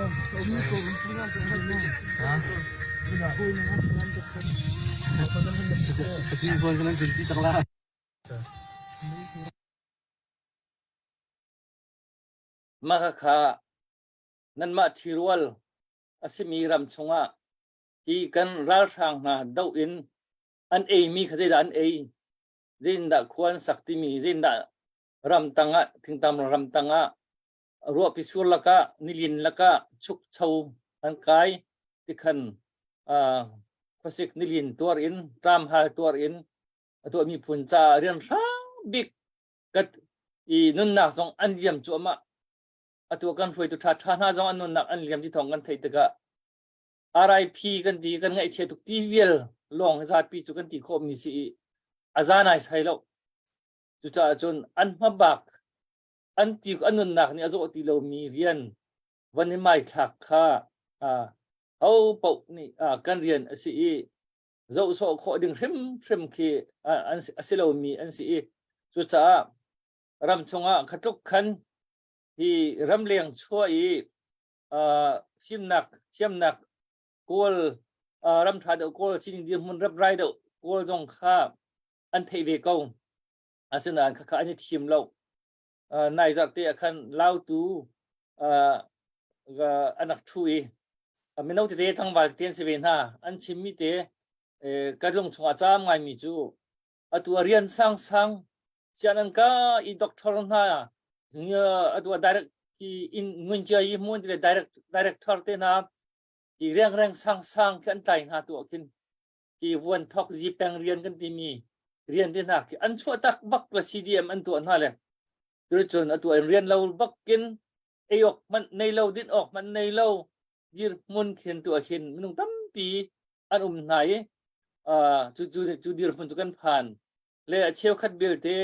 khakha nanmah ṭhirual a simi ram chungah hi kan ralhrang hna doh in an eimi kha zeidah an ei, zeitindah khua an sak timi, zeitindah ramtang ah thingtam ramtang ah ruahpi sur lakah nilin lakah chukcho an kai tikhan khuasik nilin tuar in tlamhal tuar in a tuah miphun caah rian hrang bik kat i nunnak zong an liam cuahmah. Atu kan hruaitu ṭha ṭha hna zong an nunnak an liam ti thawng kan theih tikah RIP kan ti kan ngaihchia tuk ti vial lawng zapi cu kan ti khawh mi si i a za nai sai lo. Cucaah cun an hmabak an ti an nunnak nih a zawh ti lomi rian van i maithlak kha ho paoh nih kan rian a si i zoh sawh khawh ding hrimhrim khi an a si lomi an si i cucaah ram chungah khatluk khan hi ramleng chuah i fimnak thiamnak kawl ram ṭha deuh kawl sining dirhmun reprai deuh kawl zong kha an theih ve ko. Asinain khakha an i thim lo. Nai zarh te ah khan Lautu an rak ṭhu i mino tete tlangval tete an si ve hna. An chimmi te ka lung chungah caam ngaimi cu atu a rian sangsang sian an ka i doctor hna atu a direct i in ngun i hmun ti le direct director te hna i rengreng sangsang khi an tlai hna tu ah khin hi vuan thok zipeng rian kan timi rian te hna khi an chuah tak bak le CDM an tuah hna le cun atu an rian lo bakin ei awk hmanh nei lo din awk hmanh nei lo dir hmun khin tu ah hin minung tampi an um hna i cu cu cu dir hmun cu kan phan le a cheukhat belte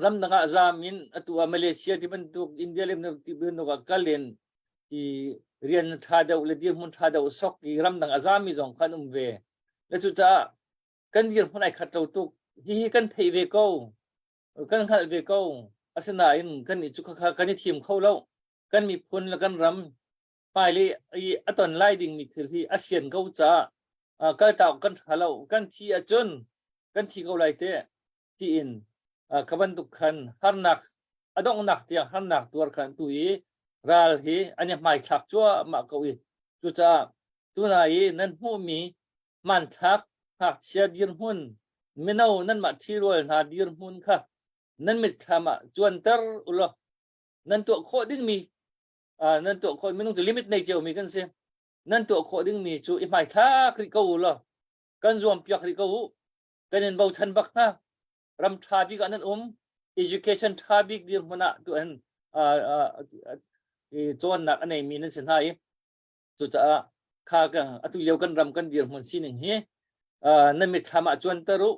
ramdang ah zaam in atu ah Malaysia ti bantuk India le ti bantuk ah kal in i rian ṭha deuh le dirhmun ṭha deuh sok i ramdang a zaami zong khan um ve. Le cucaah kan dirhmun ai khat lo tuk. Hihi kan theih ve ko. Kan hngalh ve ko. Asinain kan nih cu khakha kan i thim kho lo. Kan miphun le kan ram hmailei i a ton lai dingmi thil hi a fian ko caah kaltak kan ṭha lo. Kan thi ahcun kan thi ko lai te tiin ka bantuk khan harnak a donghnak tiang harnak tuar khan tu i ral hi an i hmaithlak cuahmah ko i cucaah tuna i nan hmuhmi hmanthlak ngakchia dirhmun mino nanmah ṭhirual hna dirhmun kha nan mitthlam ah cuanter ulaw nan tuah khawh dingmi nan tuah khawh minung cu limit nei ciomi kan si nan tuah khawh dingmi cu i hmaithlak rih ko u law kan zuam piak rih ko u kan in bochan bak hna ram ṭha bik ah nan um education ṭha bik dirhmun ah tu an cawnnak a neimi nan si hna i cucaah kha ka atu lio kan ram kan dirhmun sining hi nan mitthlam ah cuanter u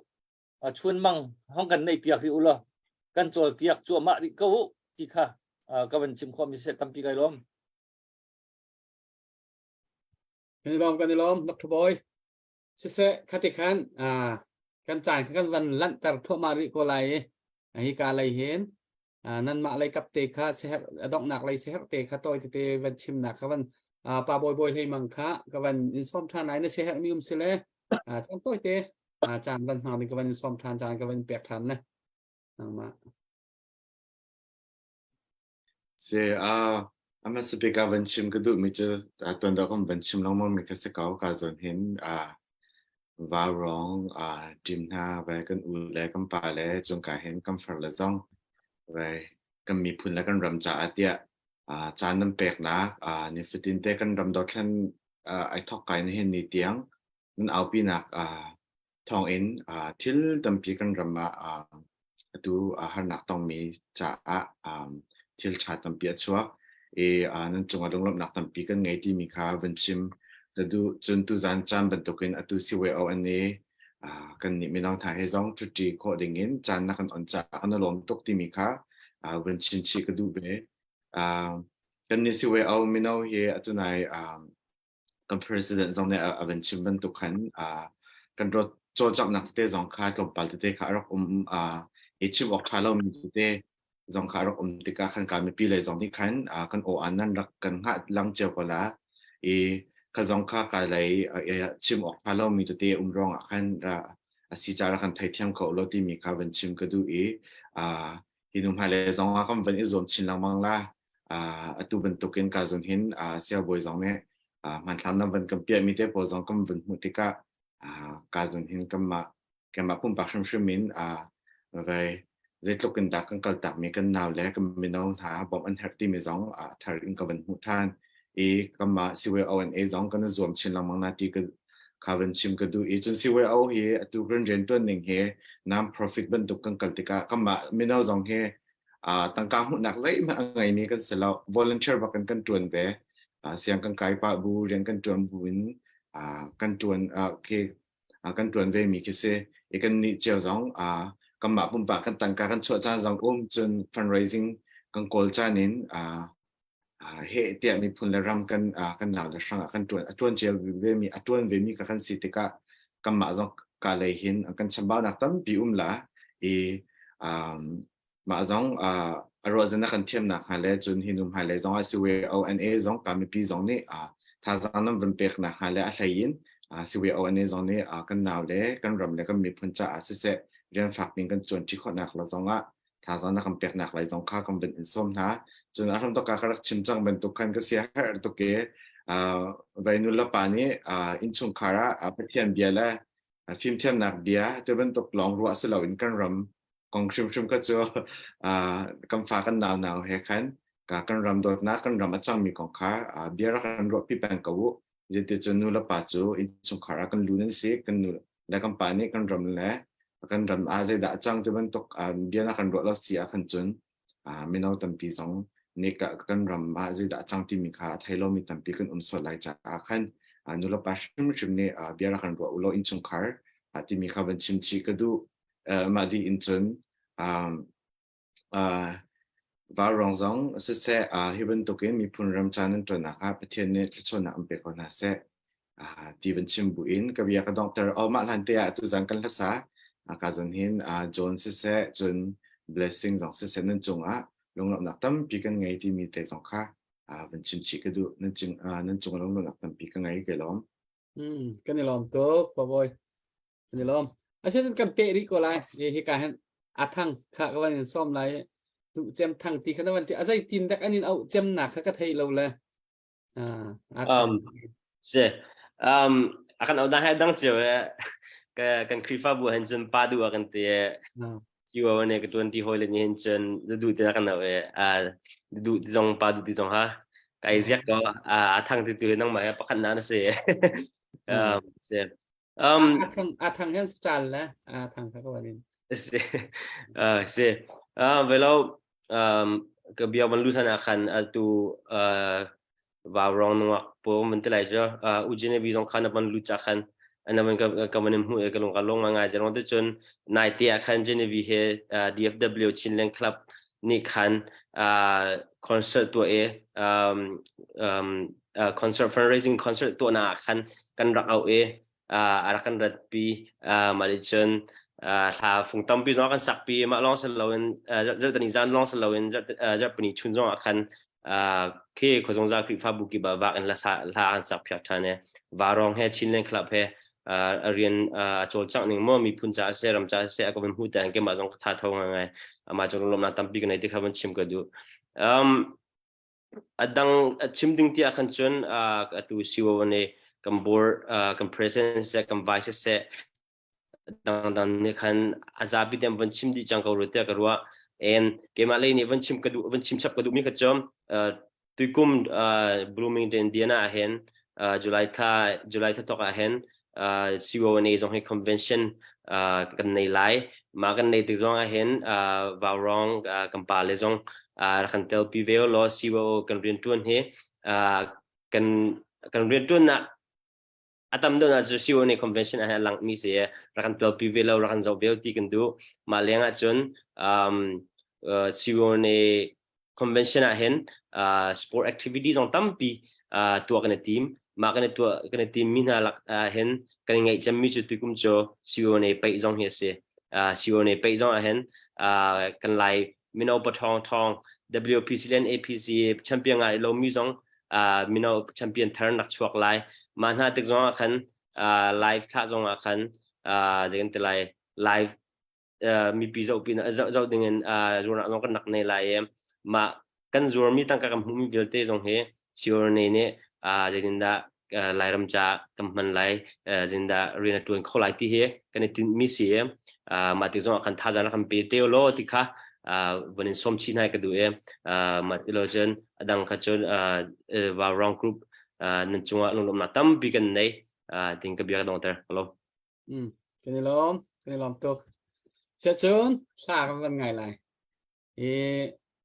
chunmang hong kan neih piak rih u law kan cawl piak cuahmah rih ko u ti kha ka van chim khawh mi seh tampi kai lawm. Kan i lawm kan i lawm Dr. Boy. Siseh khati khan kan caan kha kan van lanhter thluahmah rih ko lai i hi ka lei hin nanmah lei kap te kha seher donghnak lei seher te kha tawi tete van chimnak kha van pa bawi bawi hlei mang kha ka van in sawm ṭhan lai na seher mi um si le caan tawi te caan van hmang ding ka van in sawm ṭhan caan ka van pek ṭhan le nangmah Si a hmasa bik ah van chim ka duhmi cu tuan deuh kan van chim lengmang mi kha si ko. Ka zawn hin vaurawng ṭim hna vai kan u le kan pa le cungka hin kan far le zong vai kan miphun le kan ram caah tiah caan nan peknak nifatin te kan ram dothlen ai thawk kai ni hin ni tiang nan aupinak thawngin thil tampi kan ram ah atu harnak tongmi caah thil ṭha tampi a chuak i nan cungah lunglawmhnak tampi kan ngei timi kha van chim ka duh. Cun tuzan caan bantukin atu CYO an i kan nih mino hna he zong ṭhuṭi khawh dingin caan na kan on caah kan i lawm tuk timi kha van chim chih ka duh ve. Kan nih CYO mino hi atu nai kan president zong nih a van chim bantuk khan kan rawt cawlcanghnak tete zong kha tlawmpal tete kha a rak um i chim awk ṭha lomi tete. zong kha a rak um tikah khan ka mipi lei zong nih khan kan aw an nan rak kan hngah lang cio ko la i kha zong kha ka lei chim awk hnga lomi tete um ruang ah khan a si ca rak kan theithiam ko lo timi kha van chim ka duh i hi nu hmailei zong ah kan van i zuam chin lengmang la. Atu bantukin ka zun hin siangbawi zong nih hmanthlam nan van kan piahmi te pawl zong kan vun hmuh tikah ka zun hin kanmah keimah pumpak hrimhrim in vai zeitluk in dah kan kaltakmi kan nau le kan mino hna bawmh an herh timi zong a thar in ka van hmuh than i kanmah CYONA zong kan i zuam chin lengmang na ti ka kha van chim ka duh i cun CYO hi atu kan rian tuan ning hi non profit bantuk kan kal tikah kanmah mino zong hi tangka hmuhnak zeihmanh a ngeimi kan si lo. Volunteer bak in kan tuan ve. Siang kan kai pah bu rian kan tuan bu in kan tuan khi kan tuan ve mi khi si. I kan nih cio zong kanmah pumpak kan tangka kan chuah caan zong um cun fundraising kan kawl caan in heh tiah miphun le ram kan kan nau le hrang ah kan tuan a tuan cio ve mi a tuan ve mi ka kan si tikah kanmah zong ka lei hin kan chambaunak tampi um la i mah zong a ruahzan a kan thiamnak hnga le cun hi nu hmailei zong ah siwe ONA zong ka mipi zong nih thazaang nan van peknak hnga le a hlei in siwe ONA zong nih kan nau le kan ram le kan miphun caah siseh rian fak pin kan tuan ṭi khawhnak la zong ah thazaang na kan peknak lai zong kha kan van in sawm hna. Cun a hramthawk ah ka rak chim cang bantuk khan ka sia herh tuk i vai nu le pa nih innchungkhar ah Pathian bia le fimthiamnak bia ti bantuk lawng ruah si loin kan ram kong hrimhrim kha cu kan fa kan nau nau he khan kan ram dawtnak kan ram a cangmi kong kha bia rak kan ruahpi peng ko u. Zeiti nu le pa cu innchungkhar ah kan lu nan si kan nu le kan pa nih kan ram le kan ram ah zeidah a cang ti bantuk bia na kan ruah lo si ah khan cun mino tampi zong nih kan ram ah zeidah a cang timi kha a thei lomi tampi kan um sual lai caah khan nu le pa hrimhrim nih bia rak kan ruah u law innchungkhar timi kha van chim chih ka duh. Mah dih in cun Vaurawng zong siseh hi bantukin miphun ram ca nan ṭuannak ah Pathian nih thluachuahnak an pe ko hna seh ti van chim buin ka bia ka donghter. Oh, mah hlan te ah tuzan kan hlasa ka zon hin John siseh cun blessing zong siseh nan cungah lunglawmhnak tampi kan ngei timi te zong kha van chim chih ka duh. Nan cung nan cung lunglawmhnak tampi ka ngei ke lawm. Kan i lawm tuk, Paboy. Kan i lawm. Asinain kan peh rih ko lai. Hi hi ka hin a thang kha ka van in sawm lai. Tu cem thang ti kha na van ti a zei tin dak an in auh cem nak kha ka thei lo le. Ah, a thang. Um, si. Um, a kan auh hai dang cio e. Ka kan Khrihfabu hen cun pa du a kan ti e. Ah. Ciwo ne ka tuan ti hoi le ni hen cun du te kan au e. A du ti zong pa du ti zong ha. Kai ziak ko a a thang ti tu nang ma pakhat na na si. Um, si. Um, a thang a thang hen style le a thang kha ko anin. Si. Uh, si. Uh, velo um ka bia van lu thana khan atu uh vaurong nungak po man te lai jo uh ujine bi zong khan van lu cha khan ana man ka ka man hmu e ka lung ka long ngai jerong te chun nai te khan Genevieve he DFW Chinland Club ni khan uh concert to e um um concert fundraising concert to na khan kan rak auh i a rak kan ratpi. Mah nih cun hla fung tampi zong a kan sakpi. Mah lawng si loin zarhtani zan lawng si loin zarhpini chun zong ah khan khi khuazungzal Khrihfabu kip ah vak in hla an sak phiak ṭhan i Varong he Chinland Club he a rian a cawlcangh ning maw miphun caah siseh ram caah siseh a ka van hmuh te keimah zong ka tha tho ngaingai. Amah cu lunglawmhnak tampi ka nei ti kha van chim ka duh. A dang chim ding ti ah khan cun atu COO nih kan board kan president siseh kan vice siseh dangdang nih khan a zapi te an von chim dih cang ko rua tiah ka ruah. And keimah lei nih von chim ka duh von chim chap ka duhmi kha cu tuikum Bloomington Indiana ah hin July thla July thla thawk ah hin CONA zong hi convention kan nei lai. Mah kan nei tik zong ah hin Vaurawng kan pa le zong rak kan telpi ve law COO kan riantuan hi kan kan riantuannak a tam deuh cu CONA convention ah hin a langmi si rak kan telpi ve lo rak kan zoh ve ti kan duh. Mah leng ah cun CONA convention ah hin uh, sport activity zong tampi uh, tuah kan i tim mah kan i tuah kan i tim mi hna lak ah hin kan i ngaih cemmi cu tukum cu CONA paih zong hi a si uh, CONA paih zong ah hin uh, kan lai Mino paṭhawng ṭhawng WPC le APC champion ngai lomi zong mino champion thar nak chuak lai. Mah hna tik zong ah khan live thlah zong ah khan zei kan ti lai live mipi zoh pin zoh ding in zuarnak zong kan rak nei lai i mah kan zuarmi tangka kan hmuhmi vialte zong hi CRNA nih zeitindah Lairam ca kan hman lai zeitindah rian a ṭuan kho lai ti hi kan i tinhmi si i mah ti zong ah kan thazaang rak kan pe te law ti kha von in sawm chih hna ka duh i mah ti lo cun a dang kha cun Vaurawng group nan cungah lunglawmhnak tampi kan nei ting ka bia ka dongter. Hello. Kan i lawm, kan i lawm tuk. Sia cun hla kan van ngai lai. I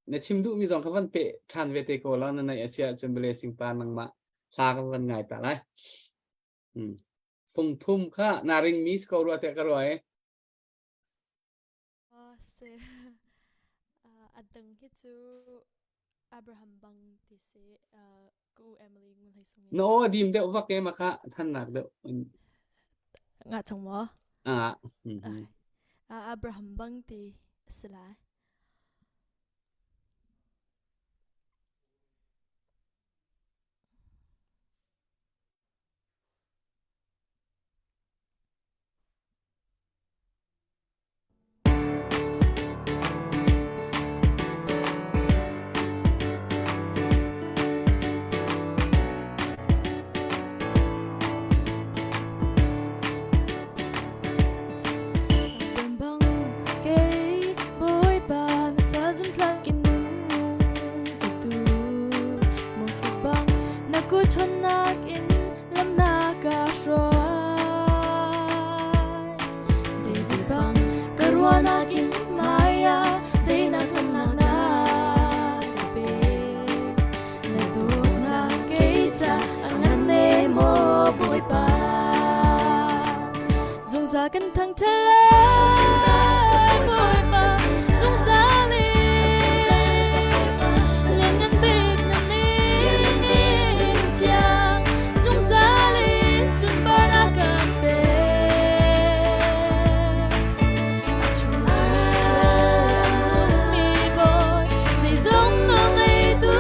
na chim duhmi zong ka van pe ṭhan ve te ko la na neih a si ahcun blessing pa nangmah hla kan van ngai ta lai. Fung thum kha na ring mi si ko rua te ka rua e. Si. A dang hi cu Abraham bang ti si ka u Emily ngun hlei sung Na aw dim deuh vak e maka thannak deuh. Nga chong maw? Ah. Abraham bang ti si lai. Na kut ṭhawnnak in lam na ka hruai. David bang ka ruahnak in hmai ah teinak lamnak na ka pek. Na dawtnak kei ca a ngan ne maw Bawipa. Zungzal kan thangṭhat lai Bawipa zungzal in lianngan bik na min thiang zungzal in sunparnak kan pek. A ṭhumi le a nungmi Bawi zeizong a ngeitu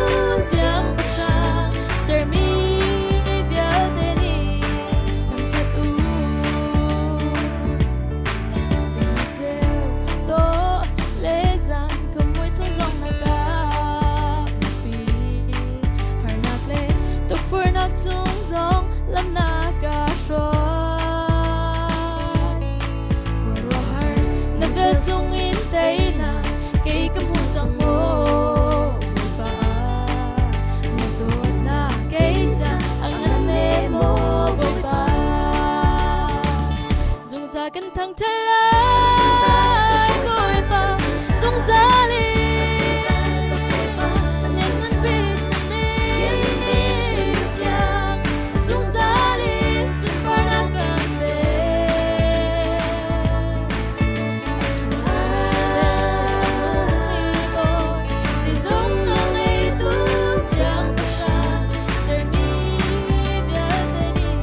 siangpahrang sermi vialte nih thangṭhat u. Chung zong lam na ka hruai khuaruahhar na vel chung in teinak kei ka hmu cang maw Bawipa na dawtnak kei ca a ngan ne maw Bawipa zungzal kan thangṭhat lai Bawipa zungzal in lianngan bik na min thiang zungzal in sunparnak kan pek a ṭha nungmi Bawi zeizong a ngeitu siangpahrang sermi vialte nih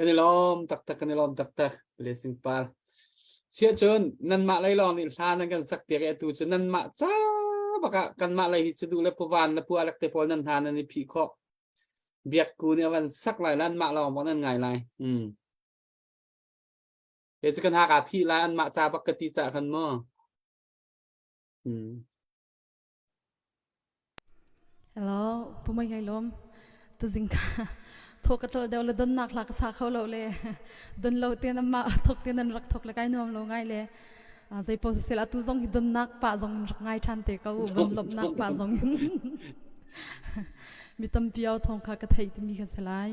Kan i lawm taktak, kan i lawm taktak. Blessing par. Siah cun nanmah lei lawng nih hla nan kan sak piak i atu cu nanmah ca bak ah kanmah lei hi cu duh le puvan le pualek te pawl nan hna nan i phih khawh. Biak ku nih a van sak lai lan mah lawng bak nan ngai lai. Mm. Ke cu kan haka phih lai anmah ca bak ka ti cah khan maw. Mm. Hello, pumai ngai lom. Tuzing ka thok ka tlol deuh le donnak hla ka sa kho lo le don lo te nan ma thok te nan rak thok le kai nuam lo ngai le zei po sel atu zong hi donnak pa zong rak ngai than te ko van lomnak pa zong in mi tampi au thong kha ka thei timi kha selai.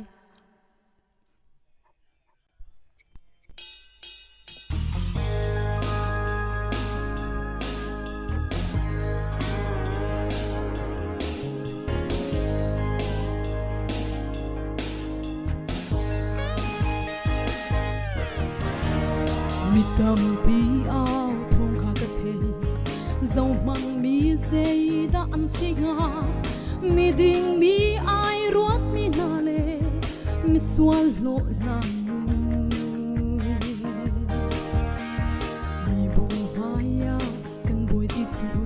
Mi tampi au thawng kha ka thei zohmang mi zeidah an si hnga miding mi ai ruat mi hna le misual hlawhhlang nu mibu hmaiah kan Bawi Jesuh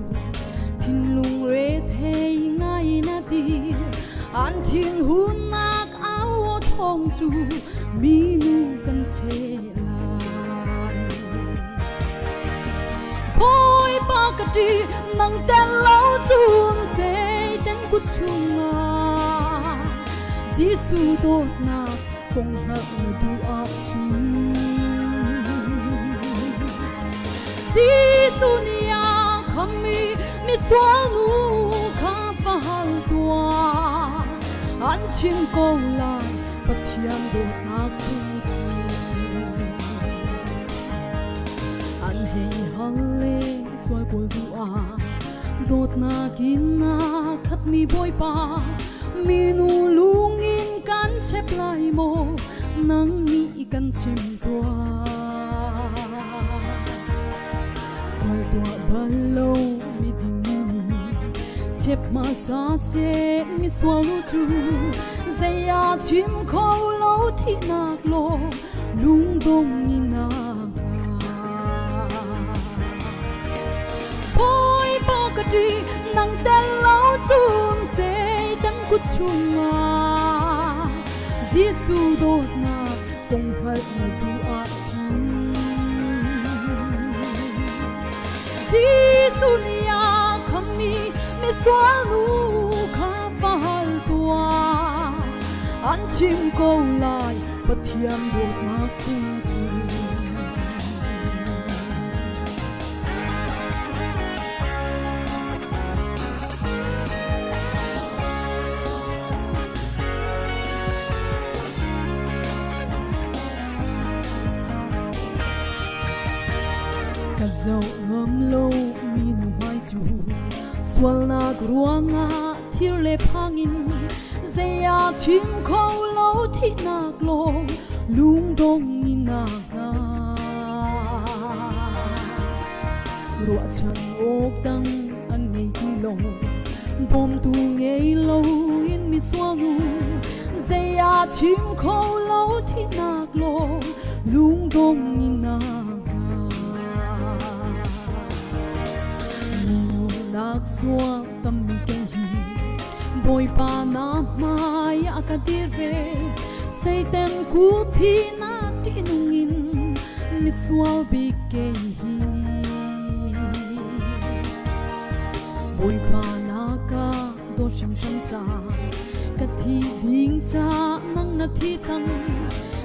thinlung rethei ngai na dir an thinhunnak au thawng cu minu kan cheh lai Bawipa ka ṭih nang tel lo cun Satan kut chungah Jesuh dawtnak kong hngalh na duh ahcun Jesuh nih a khammi misual nu kha va hal tuah an chim ko lai Pathian dawtnak chung cu an hei hal le sual kawl duh ah dawtnak in a khatmi Bawipa minu lungin kan chep lai maw nang nih kan chim tuah sual tuah bal lo mi ding chep hmasa seh mi sual nu cu zei ah chim kho lo thihnak law lungdong in a Bawipa ka ṭih nang tel lo cun Satan kut chungah Jesuh dawtnak kong hngalh na duh ahcun Jesuh nih a khammi misual nu kha va hal tuah an chim ko lai Pathian dawtnak chung cu Ka zoh ngam lo mi nu hmai cu sualnak ruangah thir le phangin zei ah chim kho lo thihnak lawng lungdong in a hna ruahchan awk dang an ngei ti lo bawmtu ngei lo in mi sual nu zei ah chim kho lo thihnak lawng lungdong in a hna Minunak sual tammi kei hi Bawipa na hmai ah ka dir ve Satan kut thinak ṭihnung in misual bik kei hi Bawipa na ka dawt hrimhrim ca ka thi ding ca nang na thi cang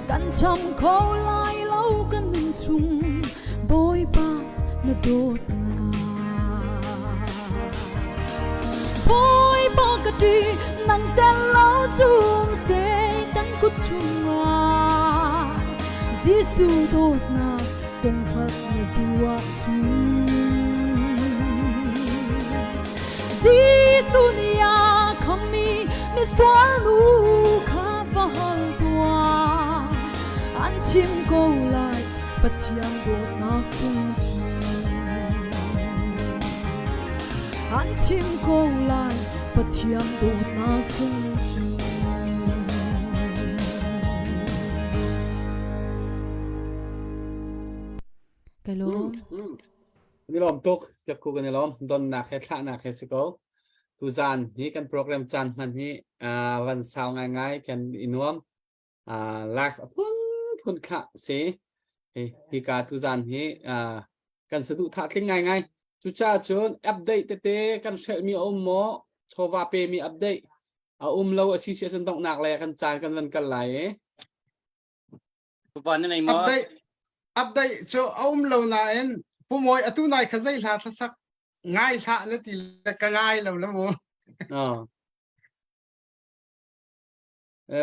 kan cham kho lai lo kan nun chung Bawipa na dawtnak Bawipa ka ṭih nang tel lo cun Satan kut chungah Jesuh dawtnak kong hngalh na duh ahcun Jesuh nih a khammi misual nu kha va hal tuah an chim ko lai Pathian dawtnak sung cu an chim ko lai Pathian dawtnak sung cu. Kan i lawm tuk. Piakku kan i lawm. Donnak he thlahnak he si ko. Tuzaan hi kan program caan hman hi uh, van sau ngaingai kan i nuam. Uh, live a phunphun thlah si. Hi hika tuzaan hi uh, kan saduhthah tling ngaingai. Cucaah cun update tete kan hrelhmi a um maw? Chawva pemi update a um lo a si si ahcun donghnak le kan caan kan van kal lai i. Pupa na nei maw? Update update cu a um lo nain Pu Mawi atu nai kha zei hla thlasak ngai hlah na ti le ka ngai lo la mu. Oh.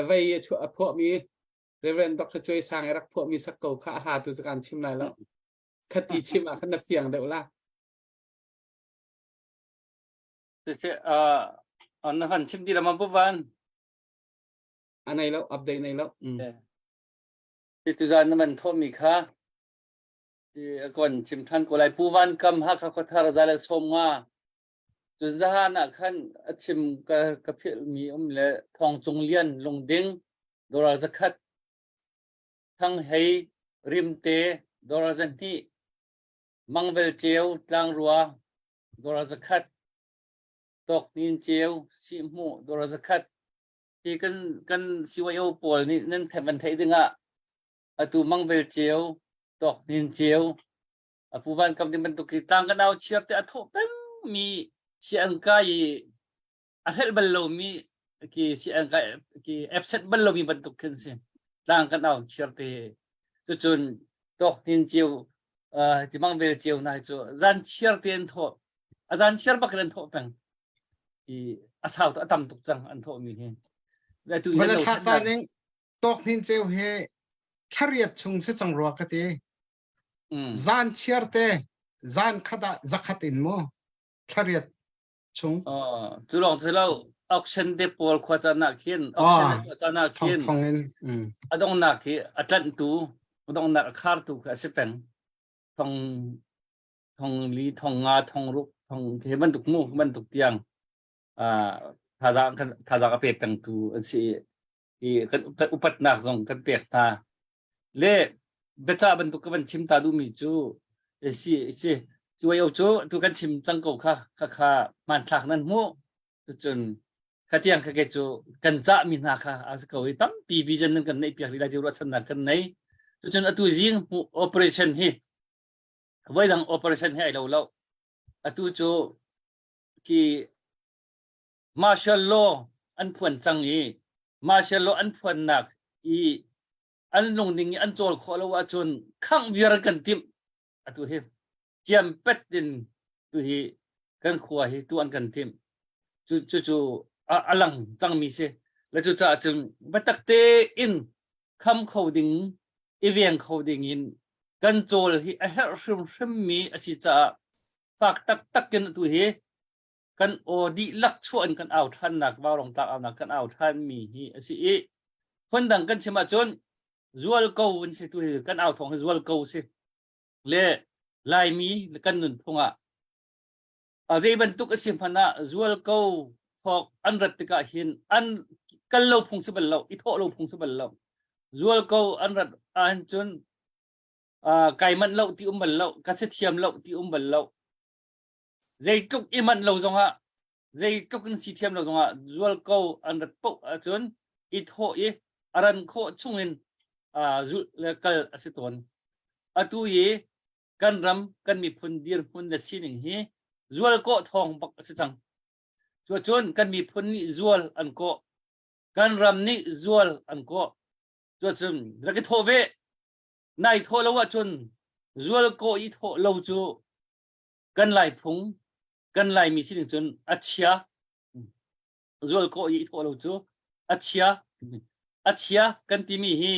Vei a chuah a phuahmi Reverend Dr. Chuai Sang i rak phuahmi sak ko kha a hla tu cu kan chim lai lo. Khati chim ah khan na fiang deuh la. Siseh, uh, na van chim ti la ma Pu Van? A nei lo, update nei lo. Mm. Ti tuzan na man thawhmi kha ti kon chim than ko lai Pu Van Kam Hakha Khuathar za le som nga cu zahan ah khan a chim ka ka philh mi um le Thong Cung Lian Lungding dollar zakhat Thang Hei Rimte dollar zahnih Mangvel Ceu Tlangrua dollar zakhat Tawk Hnin Ceu Sihhmuh dollar zakhat hi kan kan CYO pawl nih nan van theih dingah atu mangvel ceu tawk hnin ceu apu van kam ding bantuk hi tlang kan au chiar te a thawh peng mi si an kai i a hlelh bal lo mi ki si an kai ki absent bal lo mi bantuk khin si tlang kan au chiar te cucun tawk hnin ceu ti mangvel ceu na cu zan chiar te an thawh a zan chiar bak in an thawh peng i a sau a tam tuk cang an thawhmi hi. Tu Bala thlak ta ning tawk hnin ceu he thlariat chung si cang rua ka ti. Zan chiar te zan khat ah zakhat in mu thlariat chung. Oh, cu lawng cu lo auction te pawl khua caan ah khin auction khua caan ah khin thong in a dongnak hi a tlanh tu a dongnak a khar tu kha a si peng thong thong li thong nga thong ruk thong he bantuk mu bantuk tiang thazaang kan thazaang a pe pengtu an si i kan kan upatnak zong kan pek hna le biacah bantuk ka van chim ta duhmi cu si si cuai cu tu kan chim cang ko kha kha kha hmanthlak nan hmuh cucun kha tiang kha ke cu kan cah mi hna kha a si ko i tampi vision nan kan neih piak rih lai ti ruahchannak kan nei cucun atu zing operation hi voidang operation hi ai lo lo atu cu ki martial law an phuan cang i martial law an phuannak i an lungning i an cawl khawh lo ahcun khangh viar kan timh atu hi ciam pet in tu hi kan khua hi tu an kan timh cu cu cu a lang cangmi si le cu caah cun biatak tein kham kho ding i veng kho ding in kan cawl hi a herh hrimhrim mi a si caah fak taktak in atu hi kan aw dihlak chuah in kan au ṭhannak vaurawng tlak aunak kan au ṭhan mi hi a si i phundang kan chim ahcun zual ko an si tu hi kan au thawng hi zual ko si le Laimi kan nunphung ah a zei bantuk a si hmanh ah zual ko thawk an rat tikah hin an kal lo phung si bal lo i thawh lo phung si bal lo zual ko an rat ahhin cun kai manh lo ti um bal lo ka si thiam lo ti um bal lo zeitluk i manh lo zongah zeitluk in si thiam lo zongah zual ko an rat poh ahcun i thawh i a ran khawh chungin zulh le kal a si tawn atu i kan ram kan miphun dirhmun le sining hi zual kawh thawng bak a si cang. Cuacun kan miphun nih zual an kawh. Kan ram nih zual an kawh. Cuacun rak i thawh ve. Nai thawh lo ahcun zual kawh i thawh lo cu kan lai phung kan laimi sining cun a chia zual kawh i thawh lo cu a chia a chia kan timi hi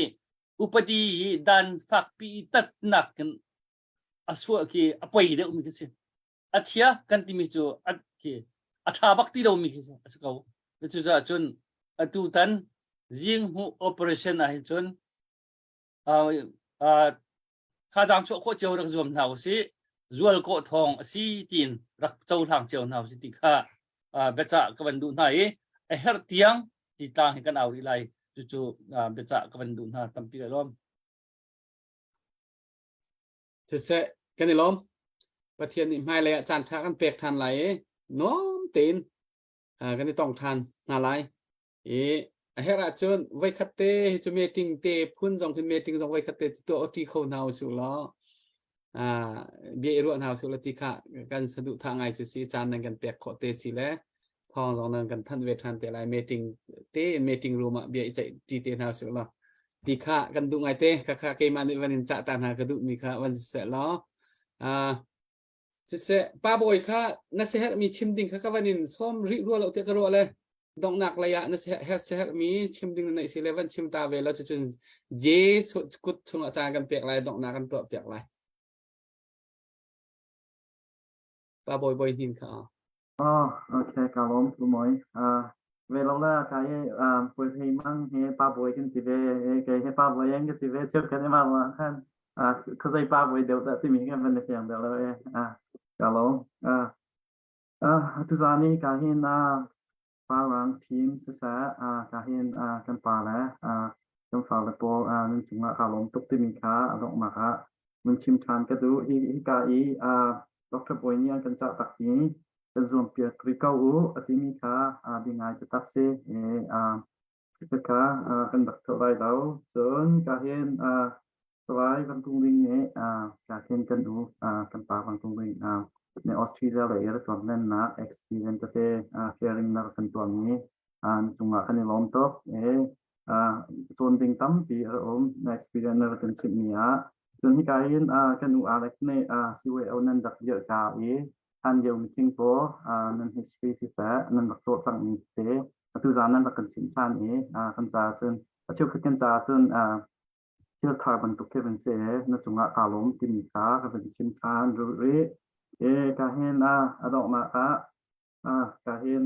upadi hi dan fakpi tatnak kan a suah khi a poi deuh mi khi si a chia kan timi cu a khi a tha bak ti lomi khi a si ko cucaah cun atu tan zing hmuh operation ah hin cun thazaang chuah khawh cio rak zuam hna usih zual kawh thawng a si tiin rak cohlang cio hna usih ti kha biacah ka van duh hna i a herh tiang ti tlang hi kan au rih lai cucu biacah ka van duh hna tampi ka lawm Siseh, kan i lawm. Pathian nih hmailei ah caan ṭha kan pek ṭhan lai i nuam tein kan i tong ṭhan hna lai. I a herh ahcun voikhat te hi cu meeting te phun zong khin meeting zong voikhat te tuah ṭi kho hna usih law bia i ruah hna usih law ti kha kan saduhthah ngai cu si caan nan kan pek khawh te si le thawng zong nan kan thanh ve ṭhan te lai meeting te meeting room ah bia i ceih ṭi te hna usih law ti kha kan duh ngai te kha kha keimah nih van in cah ta hna ka duh mi kha van siseh law siseh pa bawi kha na siaherhmi chim ding kha ka van in sawm rih rua lo te ka ruah le donghnak lei ah na siaherhmi chim ding na neih si le van chim ta ve lo cucun Jesuh kut chungah caan kan pek lai donghnak kan tuah piak lai pa bawi bawi hnin kha Oh, okay, ka lawm tu moi. Uh, ve lo la ka ye um pui hei mang he pa boy kan ti ve e ke he pa boy ang kan ti ve cheu kan ma ma khan a khazai zei pa boy deuh da ti mi kan van fiang deuh lo e a ka lawm a a tu zani ka hin a pa rang team sasa a ka hin a kan pa le a kan fa le pawl a nan cungah ka lawm tuk timi kha a donghnak ah mun chim ṭhan ka duh hi hi ka i a Dr. Bawi nih an kan cah tak i kan zuam piak rih ko u a timi kha a bi ngai taktak si i a kha kan rak thawh lai lo cun ka hin Salai Van Tung Ling nih ka hin kan u kan pa Van Tung Ling nih Australia lei i rak lennak experience tete sharing na rak kan tuahmi na cungah kan i lawm tuk i cawn ding tampi a um na experience na rak kan chimhmi ah Cun hika hin kan u Alex nih CYO nan rak dirh ka i hlan lio meeting pawl nan history siseh nan rak tuah cangmi tete atu zan nan rak kan chimh ṭhan i kan caah cun a cheukhat kan caah cun thil thar bantuk khi van si i na cungah kaa lawm timi kha ka van chim ṭhan rih. E ka hin a donghnak ah ka hin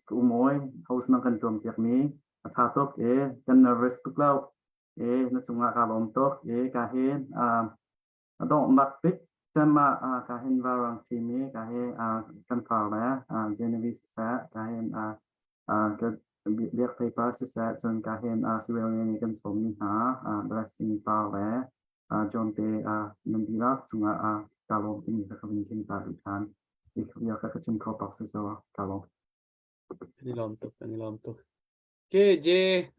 ka umawi host nan kan tuam piakmi a ṭha tuk i kan nervous tuk lo E na cungah kaa lawm tuk. E ka hin a donghnak bik cem ah ka hin varang thimi ka hi kan far le Genevieve siseh ka hin ka biak theipa siseh cun ka hin Siwel nge kan sawmmi hna blessing pa le John te nan dihlak cungah kaa lawm timi kha ka vun chim ta rih ṭhan. Hi bia kha ka chim kho pak si so kaa lawm. Kan i lawm tuk, kan i lawm tuk. KJ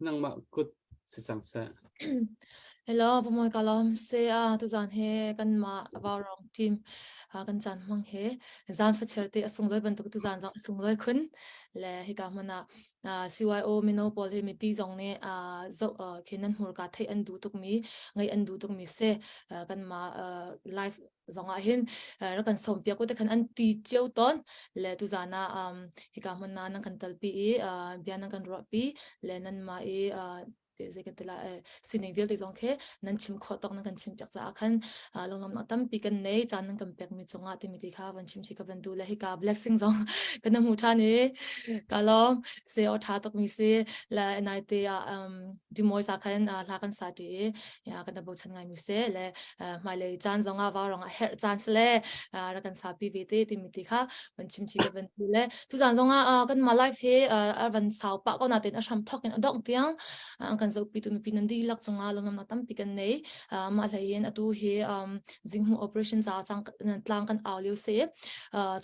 nangmah kut si cang seh. Hello, Pumawi ka lawm se a tuzan he kanmah Vaurong team kan caan hmang he zan facher te a sunglawi bantuk tuzan zong a sunglawi khun le hika hmun ah CYO mino pawl hi mipi zong nih zoh khi nan hmurka theih an duh tukmi ngaih an duh tukmi se kanmah live zong ah hin rak kan sawm piak te khan an ti cio tawn le tuzan ah hika hmun na nan kan talpi i bia nan kan ruahpi le nan ma i te zei kan tila sining vialte zong khe nan chim khawh tok nan kan chim piak caah khan lunglawmnak tampi kan nei caan nan kan pek mi cungah timi ti kha van chim si ka van du le hika blessing zong kan hmu than i ka lawm se o tha tok mi si la nai te ah dimoi sa khan hla kan sa ti i kan bochan ngai mi se le hmailei caan zong ah vaurong a herh caan sile rak kan sapi ve te timi ti kha van chim chi ka van ti le tu zan zong ah kan ma life hi a van sau pa ko na ten a hram thok in a dong tiang an kan zohpi tu mipi nan dihlak cungah lungnamnak tampi kan nei mah hlei in atu hi zinghu operation ca chang tlang kan au lio se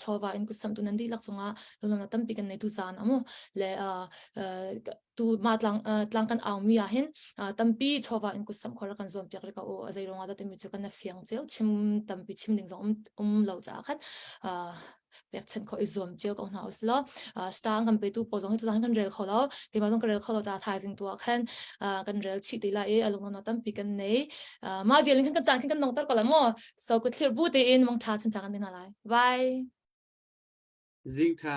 chawva in kusam tu nan dihlak cungah lungnamnak tampi kan nei tu zan amu le tu ma tlang tlang kan au mi ah hin tampi chawva in kusam khora kan zuam piak ka o azei ronga da timi chu kan fiang cheu chim tampi chim ding zong um lo cha khan pek chen kho i zuam cheu ko hna uslo star kan pe tu po zong hi tu kan rel kho lo keima zong ka rel kho lo cha thai jing tu khan kan rel chi ti la e alung na tampi kan nei ma vialin kan kan chan kan nong tar ko la mo so ku thlir bu te in mong tha chan cha kan ding lai bye Zing tha.